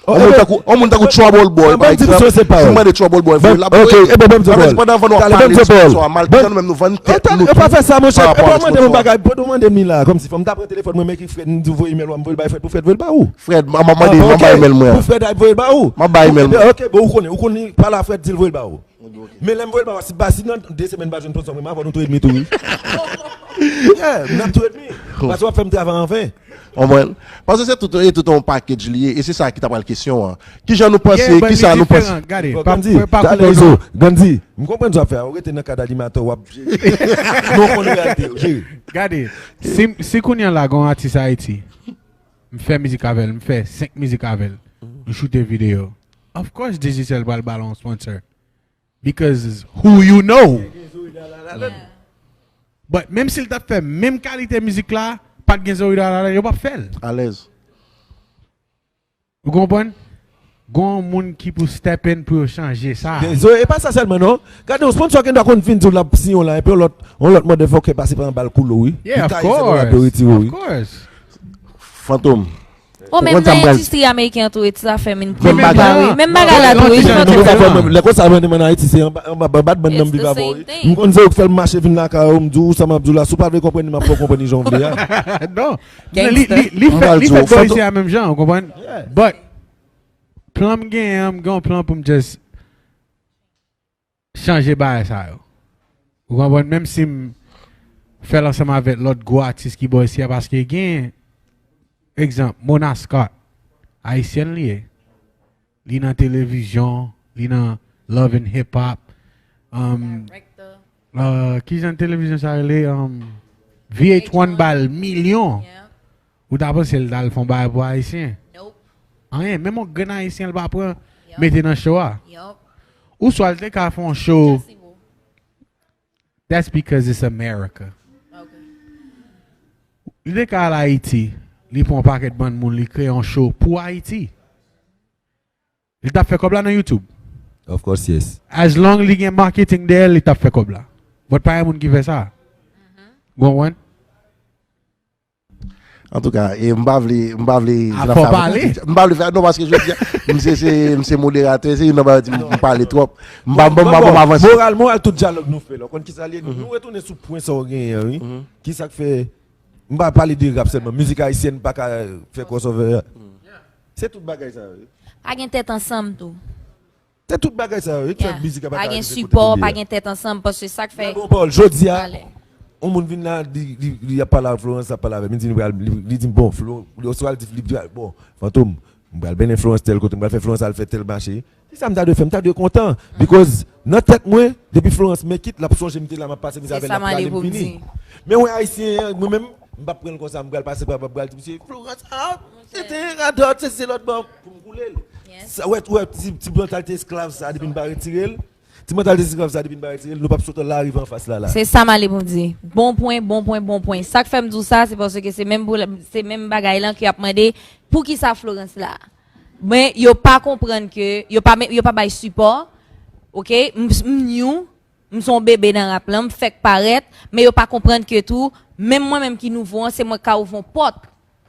Oh, On moun eh ben, tankou, on moun tankou Trouble Boy, ban- pa ban m di egzanp. misye se pa Si m ou. mande Trouble Boy, voye l ap Ok, voye. eh ben, ban m di Sa vle di Paul. pandan anvan nou ap Talè, ban m pale di sou Paul. sponsor a, mal Ban- kite nou menm nou vann Yo tèt pa- nou yo pa fè sa, monchè. pa E rapò pa a mande mwen sponsor. Bagay, pa mande m li la, kòmsi fò m ta pran telefòn mwen, men ki Fred, m di voye email, m voye l bay Fred, pou Fred voye l ba ou. Fred, m ap mande, m ap bay email mwen. Pou Fred al voye l ba ou. M ap bay email mwen. Ok, bon, ou konnen, ou konnen, pale a Fred, di l voye l ba ou. Men lè m voye l ba ou, si, ba, si nan de semèn pa jwenn sponsor mwen, m ap vòt nou tou edmi tou, wi. Yeah, n ap tou edmi. Paske w ap fè m travay anven. Konprann? Paske se tout, e tout yon package li ye, e se sa ki ta pral kesyon an. Kijan nou panse, Yeah, but kisa li nou panse? Diferan, gade, pa, Gandhi, pa, pa talè koupe Izo, non. Gandhi, m konprann sa w ap fè a, ou rete nan kad animatè, w ap, nou konn reyalite yo, jere. Gade, si, si kounye a la gon atis Ayiti, m fè mizik avè l, m fè senk mizik avè l, m choute videyo. Of course, Digicel pral ba l yon sponsor. Because who you know? But menm si l t ap fè menm kalite mizik la, pa t gen Zoe Dallas, yo p ap fè l. Alèz. Ou konprann? Gon moun ki pou step in pou yo chanje sa. Zoe, e pa sa sèlman non. Gade yon sponsor gen dwa konn vin di w l ap siyen w la, epi yon lòt, yon lòt motherfucker pase pa anba l koule w, wi. Yeah, Li of taye zèb w la, course. epi yo retire w, wi. Of course. Fantom. O, Ou menm konn sa m nan pral- endistri ameriken an tou, e ti zafè menm Menm bagay. Menm bagay la tou, wi. Menm Fantom. bagay. Lè konsa, mwen, mwen, Ayiti, se anba, anba, anba, bat bann nan m viv avè w, wi. M konn se ou k fè l mache vin lakay ou, m di w sa m ap di w la, si w pa vle konprann li, m ap fè w konprann li jan w vle a. Non. Li, li, li Mwen pral fèt, li di w, fèt bò Fantom- isi a menm jan, ou konprann? But, Plan m genyen an, m gen yon plan pou m just chanje bagay sa yo. Ou konprann? Menm si m fè l ansanm avèk lòt gwo atis ki bò isi a, paske gen, egzanp, Mona Scott, ayisyèn li ye. Li nan televizyon, li nan Love and Hip Hop. Um, Director. Uh, ki jan televizyon sa rele? Um, V H one ba l milyon. Yeah. Ou ta panse l t al fè yon bagay pou ayisyen? Nope. Anyen, menm yon grenn ayisyen l pa pran Yup. Mete nan show a. Yup. Ou swa l te ka fè yon show. Jesse Woo. That's because it's America. Okay. Li te ka al Ayiti, li pran yon pakèt bann moun, li kreye yon show pou Ayiti. Li t ap fè kòb la nan YouTube. Of course, yes. As long li gen marketing dèyè l, li t ap fè kòb la. But pa gen moun ki fè sa. Ou konprann? Antouka, e m pa vle, m pa vle Ah, fò pale. M pa vle fè, non, paske jodi a, m se, se, m se moderatè, se youn nan bagay di m, m pale twòp. M pa, m pa, m pa, m pa avanse. Moral, moral tout dyalòg nou fè la. Ou konn ki sa l ye? Nou retounen sou pwen sa w genyen an, wi. Ki sa k fè, m pa pale de rap sèlman, mizik ayisyèn pa ka fè crossover a. Se tout bagay sa yo, wi. Pa gen tèt ansanm tou. Se tout bagay sa yo, wi, ki fè mizik a pa Pa ka gen rive kote sipò, pou l ye pa a. Gen tèt ansanm, paske sa k fè. Bon, Paul, jodi a, Pale. yon moun vin la, li, li, li ap pale ak Florence, ap pale avè m, li di, li, li, li di m, bon, Flo, li, oswa li di, li di, bon, Fantom, m pral mennen Florence tèl kote, m pral fè Florence al fè tèl mache. Se sa m ta dwe fè, m ta dwe kontan. Because nan tèt mwen, depi Florence men kit, l ap sonje m te la, m ap pase mizè avè l, l ap prale, m vini. Men wè ayisyen an, mwen menm, m p ap pran l konsa, m pral pase pa, m pral di misye, Florence, ah, se te radòt, se, se lòt bò, pou m koule l. Sa, wè, wè, ti, ti mantalite esklav sa, depi n pa retire l, ti mantalite esklav sa, depi n pa retire l, nou p ap sot la rive anfas la, la. Se sa m ale pou m di. Bon pwen, bon pwen, bon pwen. Sa k fè m di w sa, se paske se menm, se menm bagay lan ki ap mande, poukisa Florence la? Men yo pa konprann ke, yo pa, yo pa bay sipò, oke? M, m new, m se yon bebe nan rap lan, m fèk parèt, men yo pa konprann ke tou, menm mwen menm ki nouvo an, se mwen k ka ouvri yon pòt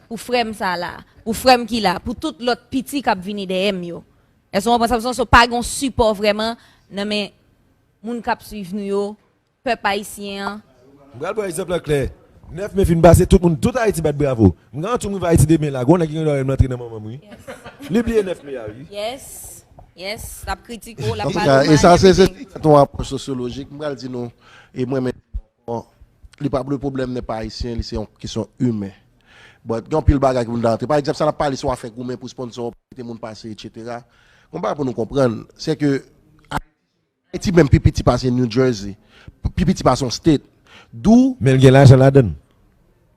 pou frè m sa la, pou frè m ki la, pou tout lòt piti k ap vini dèyè m yo. Èske w konprann sa m di w? So, pa gen yon sipò vrèman nan men moun k ap swiv nou yo, pèp ayisyen an. M pral ba w egzanp lan klè. Nèf me fin pase, tout moun, tout Ayiti bat bravo. M garanti w, m rive Ayiti demen la, gon nèg ki gen dwa wè m antre nan manman m, wi. Li bliye nèf me a, wi. Yes. Yes. L ap kritike w, l ap Antouka, pale w e sa mal, se se everything. Se yon apwòch sosyolojik. M pral di nou, e mwen menm, bon, li pa, le pwoblèm n'est pas haïtien, li se yon kesyon imen. But gen anpil bagay ki pou nou antre. Pa egzanp, sa n ap pale sou afè goumen pou sponsor, kite moun pase, etsetera. Yon bagay pou nou konprann, se ke Ayiti menm pi piti pase New Jersey, pi piti pase yon state. Dou. Men l gen lajan ladan l.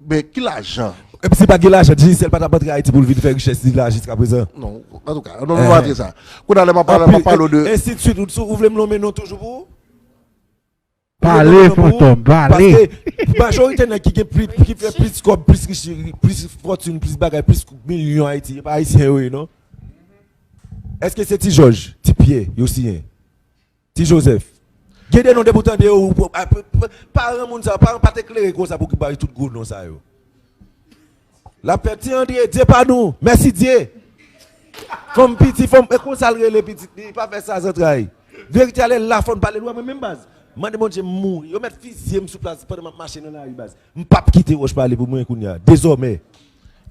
Men ki lajan? Epi si pa t gen lajan, Digicel pa t ap antre Ayiti pou l vin fè richès li la jiska prezan. Non, antouka, non, nou pa antre sa. Kounye a lè m ap pale, m ap pale w de. Ensi de suite, ou, ou vle m lonmen non toujou pou ou? Pale, Fantom, pale. Paske majorite nèg ki gen plis, ki fè plis kòb, plis rich, plis fòtin, plis bagay, plis milyon Ayiti, e pa ayisyen yo ye, non? Èske se Ti Jòj, Ti Pyè, yo siyen? Ti Jozèf? Gen de non depi w tande yo, ou, a, p, p, paran moun sa yo, paran pa te klere konsa pou ki bay tout gwo non sa yo. L ap fè Ti André, Dye pa nou, mèsi Dye. Fanm piti, fanm, e konsa l rele pitit li, pa fè sa zantray. Verite a lè l la, fò n pale l, ou wè mwen menm baz. Mande Bondye m mouri, yo mèt fizye m sou plas pandan m ap mache nan lari baz. M p ap kite wòch pale pou mwen kounye a, dezòmè.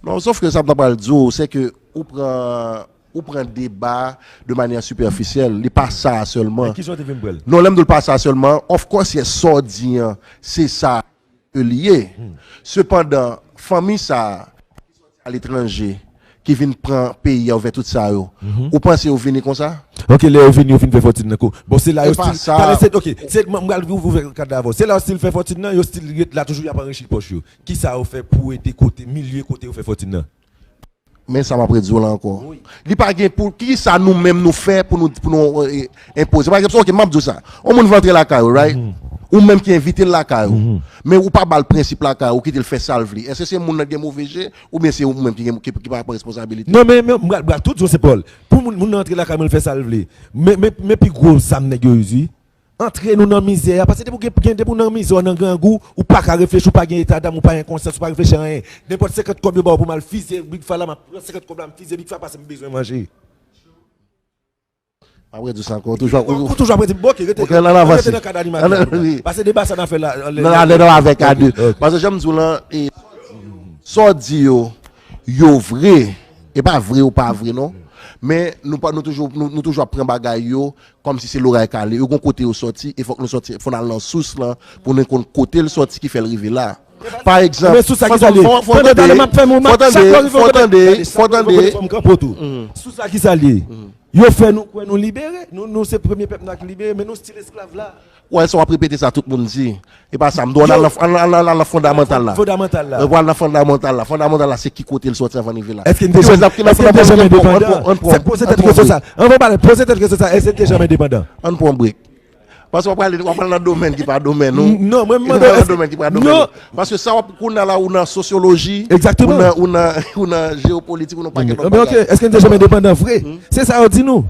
Non, sof ke sa m ta pral di w, se ke ou pran, ou pran deba de manyè sipèfisyèl, li pa sa sèlman. Men kijan w te vin pran l? Non, lè m di w l pa sa sèlman, of course, yes, sa w di an, se sa ke li ye. Sepandan, fanmi sa a, aletranje, ki vin pran peyi a ouvè tout sa yo, ou panse yo vini konsa? Ok, lè yo vini, yo fin fè fòtin nan ko. Bon, se la yo E pa stil. sa. Talè se, ok, se, m, m pral ouvè kad la avè w. Se la yo stil fè fòtin nan, yo stil ret la toujou, y ap anrichi pòch yo. Kisa yo fè pou ede kote, milye kote yo fè fòtin nan? Men sa m ap redi w la ankò. Li pa gen pou, kisa nou menm nou fè pou nou, pou nou, eh, enpoze? Pa egzanp, ok, m ap di w sa. Yon moun vle antre lakay ou, right? Ou menm ki envite l lakay ou. Men ou pa ba l prensip lakay ou, ou kite l fè sa l vle. Èske se moun nan gen move je, oubyen se ou menm ki gen, ki, ki pa pran responsabilite? Non, men, men, m pral, m pral tout di w, se Pòl. Pou moun, moun nan antre lakay mwen, l fè sa l vle. Men, men, men pi gwo zam nèg yo use, wi. Antre nou nan mizè a. Paske depi w gen, gen, depi w nan mizè, w nan grangou, ou pa ka reflechi, ou pa gen eta dam, ou pa gen konsyans, ou pa reflechi anyen. Nenpòt senkant kòb yo ba w pou m al fizye Big Fa la, m ap pran senkant kòb la, m fizye Big Fa, paske m bezwen manje. M ap redi w sa ankò. Ou toujou ap, Ou toujou ap redi m, bon, ok, rete, Ok, ann avanse. Rete nan kad animatè a. Paske deba sa n a fè la, anlè. Nan, nan, nan, avèk a de. Ok. Paske jan m di w lan, e, sa w di yo, yo vre, Se pa vre ou pa vre, non. Men nou pa, nou toujou, nou, nou toujou ap pran bagay yo kòmsi se loray kale. Yo gon kote yo sòti, e fòk nou sòti, fò n al nan sous lan pou nou konn kote l sòti ki fè l rive la. Pa egzanp, men sous sa ki sa l ye? Pandan talè m ap fè moun, fò tande, fò tande, fò tande. Fò m kanpe w tou. Sous sa ki sa l ye? Yo fè nou kwè nou libere. Nou, nou se premye pèp nwa ki libere, men nou still esklav la. Wè, sa w ap repete sa tout moun di. E pa sa, m di w, ann al nan, ann al, ann al nan fondamantal la. Fondamantal la. Mwen pral nan fondamantal la. Fondamantal la, se ki kote l sòti anvan l rive la. Èske n te janm, èske n te janm endepandan? Se poze tèt kesyon sa. Anvan w pale, poze tèt kesyon sa. Èske n te janm endepandan? Ann pran yon brek. Paske w ap pale, w ap pale nan domèn ki pa domèn ou. Non, mwen, mwen mande w, èske, nan domèn ki pa domèn ou. Paske sa w ap, kounye a la, ou nan sosyoloji, ou nan, ou nan, ou nan jewopolitik, ou nan pakèt lòt bagay. Èske n te janm endepandan vre? Se sa yo di nou.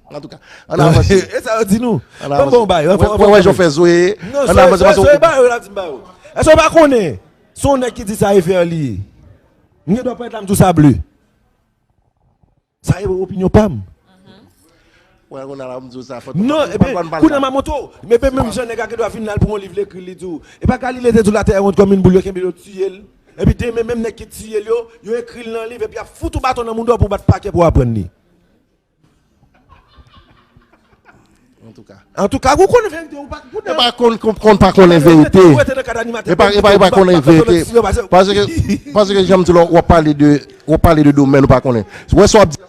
Antouka, ann avanse. E sa yo di nou. Ann avanse. Ban m ba w bay. Wè, wè, wè, jan w fè Zoe. Ann avanse, paske Zoe ba yo la di m ba yo. Èske w pa konnen? Se yon nèg ki di sa, e fè li ye. M gen dwa parèt la, m di w sa ble. Sa e opinyon pa m. Wè, kounye a la, m di w sa, fò. Non, ebyen, kounye a m a montre w. Men, ebyen, menm jan nèg la gen dwa vin la, l pran yon liv, l ekri, li di w. E pa Galile te di w, latè wonn kòm yon boul, yo kenbe l, yo tiye l. Epi demen, menm nèg ki tiye l yo, yo ekri l nan liv, epi y ap fout ou baton nan mouda w pou w bat pakè pou w aprann li. Antouka. Antouka, ou konnen verite, ou pa, ou pa konn, konn, konn pa konnen verite. Ou rete nan kad animatè. E pa, e pa, e pa konnen verite. Paske, paske, jan m di w la, w ap pale de, w ap pale de domèn ou pa konnen. Wè sa w ap di.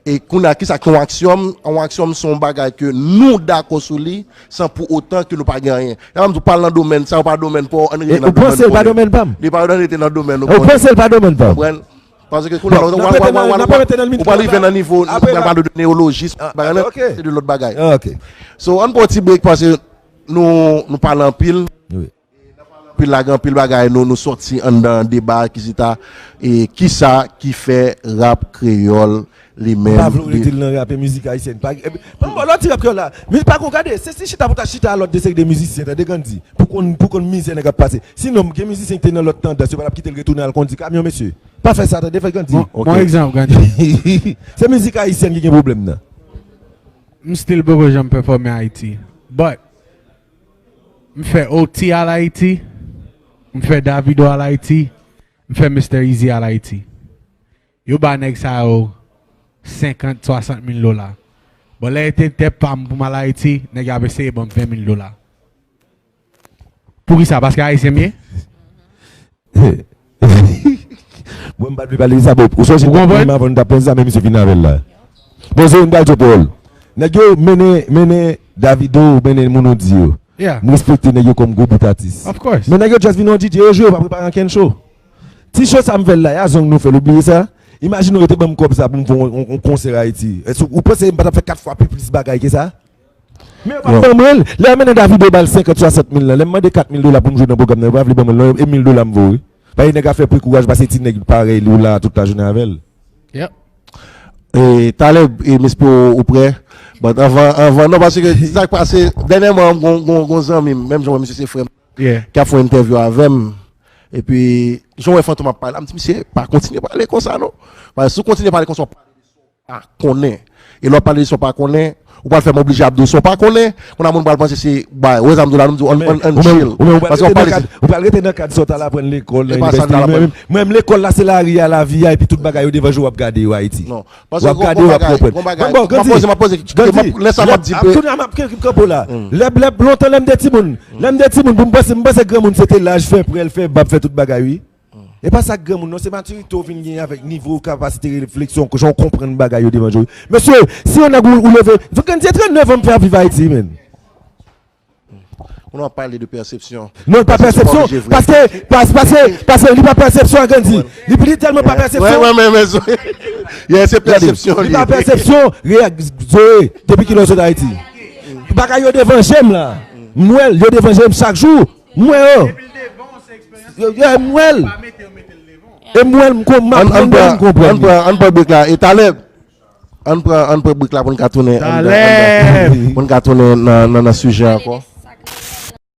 E kounye a, kisa ki yon aksyòm? Yon aksyòm se yon bagay ke nou dakò sou li, san pou otan ke nou pa gen anyen. Lè m di w pale nan domèn sa, ou pa domèn pa w, ann rete nan domèn nou konnen. Ou panse l pa domèn pa m? Li pa, ann rete nan domèn nou konnen. Ou panse l pa domèn pa m? Konprann? Paske kounye a, w ap, w ap, w ap, w ap, ou pral rive nan nivo, nou pral pale de newoloji, bagay la, se de lòt bagay. So, ann pran yon ti break paske nou, nou pale anpil. Anpil la, gen anpil bagay, nou, nou sòti anndan deba, kisita, e kisa ki fè rap kreyòl li menm. M pa vle w rete l nan rap e mizik ayisyèn. Pa, e, ban m ba w lòt ti rap kreyòl la. Mizik pa gon gade, se si chita pou ta chita a lòt de seri de mizisyen, tande Gandhi. Pou konn, pou konn mizè nèg ap pase. Sinon, gen mizisyen ki te nan lòt tandans, yo pa t ap kite l retounen al kondi kamyon, mesye. Pa fè sa, tande, fè Gandhi. Bon, bon egzanp, Gandhi. Se mizik ayisyèn ki gen pwoblèm nan. M still poko janm pèfòme Ayiti. But, m fè O T al Ayiti, m fè Davido al Ayiti, m fè Mister Easy al Ayiti. Yo ba nèg sa yo senkant, swasant mil dola. Bon, lè e te tè pa m pou m al Ayiti, nèg yo ap eseye ban m ven mil dola. Poukisa? Paske ayisyen m ye? Mwen, m pa t vle pale de sa, bon, ou sonje menm avan nou t ap pran sa, men misye vin avè l la. Bon, Zoe, m pral di w pawòl. Nèg yo mennen, mennen Davido, mennen moun ou di yo. Yeah. M respekte nèg yo kòm gwo bout atis. Of course. Men nèg yo just vin yon D J, yo jwe, yo pa prepare ankenn show. Ti show sa m fè l la, y a zong nou fè l, ou bliye sa? Imajine w yo te ban m kòb sa pou m fè yon, yon, yon konsè Ayiti. Èske ou panse m pa t ap fè kat fwa pi plis bagay ke sa? Men yo pa ban mwen l. Lè yo mennen Davido ba l senkant, swasant mil lan, lè m mande kat mil dola pou m jwe nan pwogram nan, yo pa vle ban mwen l non, e mil dola m voye. Paske nèg a fè pli kouraj pase ti nèg parèy li ou la tout lajounen avè l. Yep. E, talè, e, m espere w, ou prè. But anvan, anvan, non, paske sa k pase, dènyèman, gon, gon, gon zanmi m, menm jan w wè misye se frè m, ki ap fè yon entèvyou avè m. Epi, jan w wè Fantom ap pale la, m di, misye, pa kontinye pale konsa, non. Paske si w kontinye pale konsa, w ap pale de sa w pa konnen. E lè w ap pale de sa w pa konnen, ou pral fè m oblije ap di w sa w pa konnen. Kounye a moun pral panse se, bay, wè sa m di w la, nou m di w, ann, ann, ann chill. Paske w ap pale de. Ou pral rete nan kad sa w t al aprann lekòl, nan inivèsite. Mwen, mwen, lekòl la, se lari a, lavi a, epi tout bagay yo devan je w w ap gade yo Ayiti. Non. W ap gade, w ap konprann. Bon, bon, Gandhi, m ap poze, m ap poze, lè sa m ap di, kounye a m ap kanpe w la. Lè, lè, lontan, lè m te timoun, lè m te timoun, pou m panse, m panse granmoun se te laj, fè prèl, fè bab, fè tout bagay, wi. E pa sa k granmoun, non, se matirite w vin genyen avèk nivo, kapasite refleksyon, jan w konprann bagay yo devan je w. Mesye, si yon nèg ou, ou leve, Gandhi, se trannèf an m fè ap viv Ayiti, menn. Ou nan pale de pèsepsyon. Non, li pa pèsepsyon. Paske, pas-, paske, paske li pa pèsepsyon, Gandhi. Li, li tèlman pa pèsepsyon. Wè, wè, men, men, yeah, se pèsepsyon li. Li pa pèsepsyon, reyèl, Zoe, depi kilè w sot Ayiti? Bagay yo devan je m la. M wè l, yo devan je m chak jou. M wè yo. Yo, yo, m wè l. E m wè l, m kon-, m aprann de li, m konprann li. Ann pran, ann pran break la. E talè, ann pran, ann pran break la pou n ka tounen anndan, anndan, pou n ka tounen nan, nan, nan sijè ankò.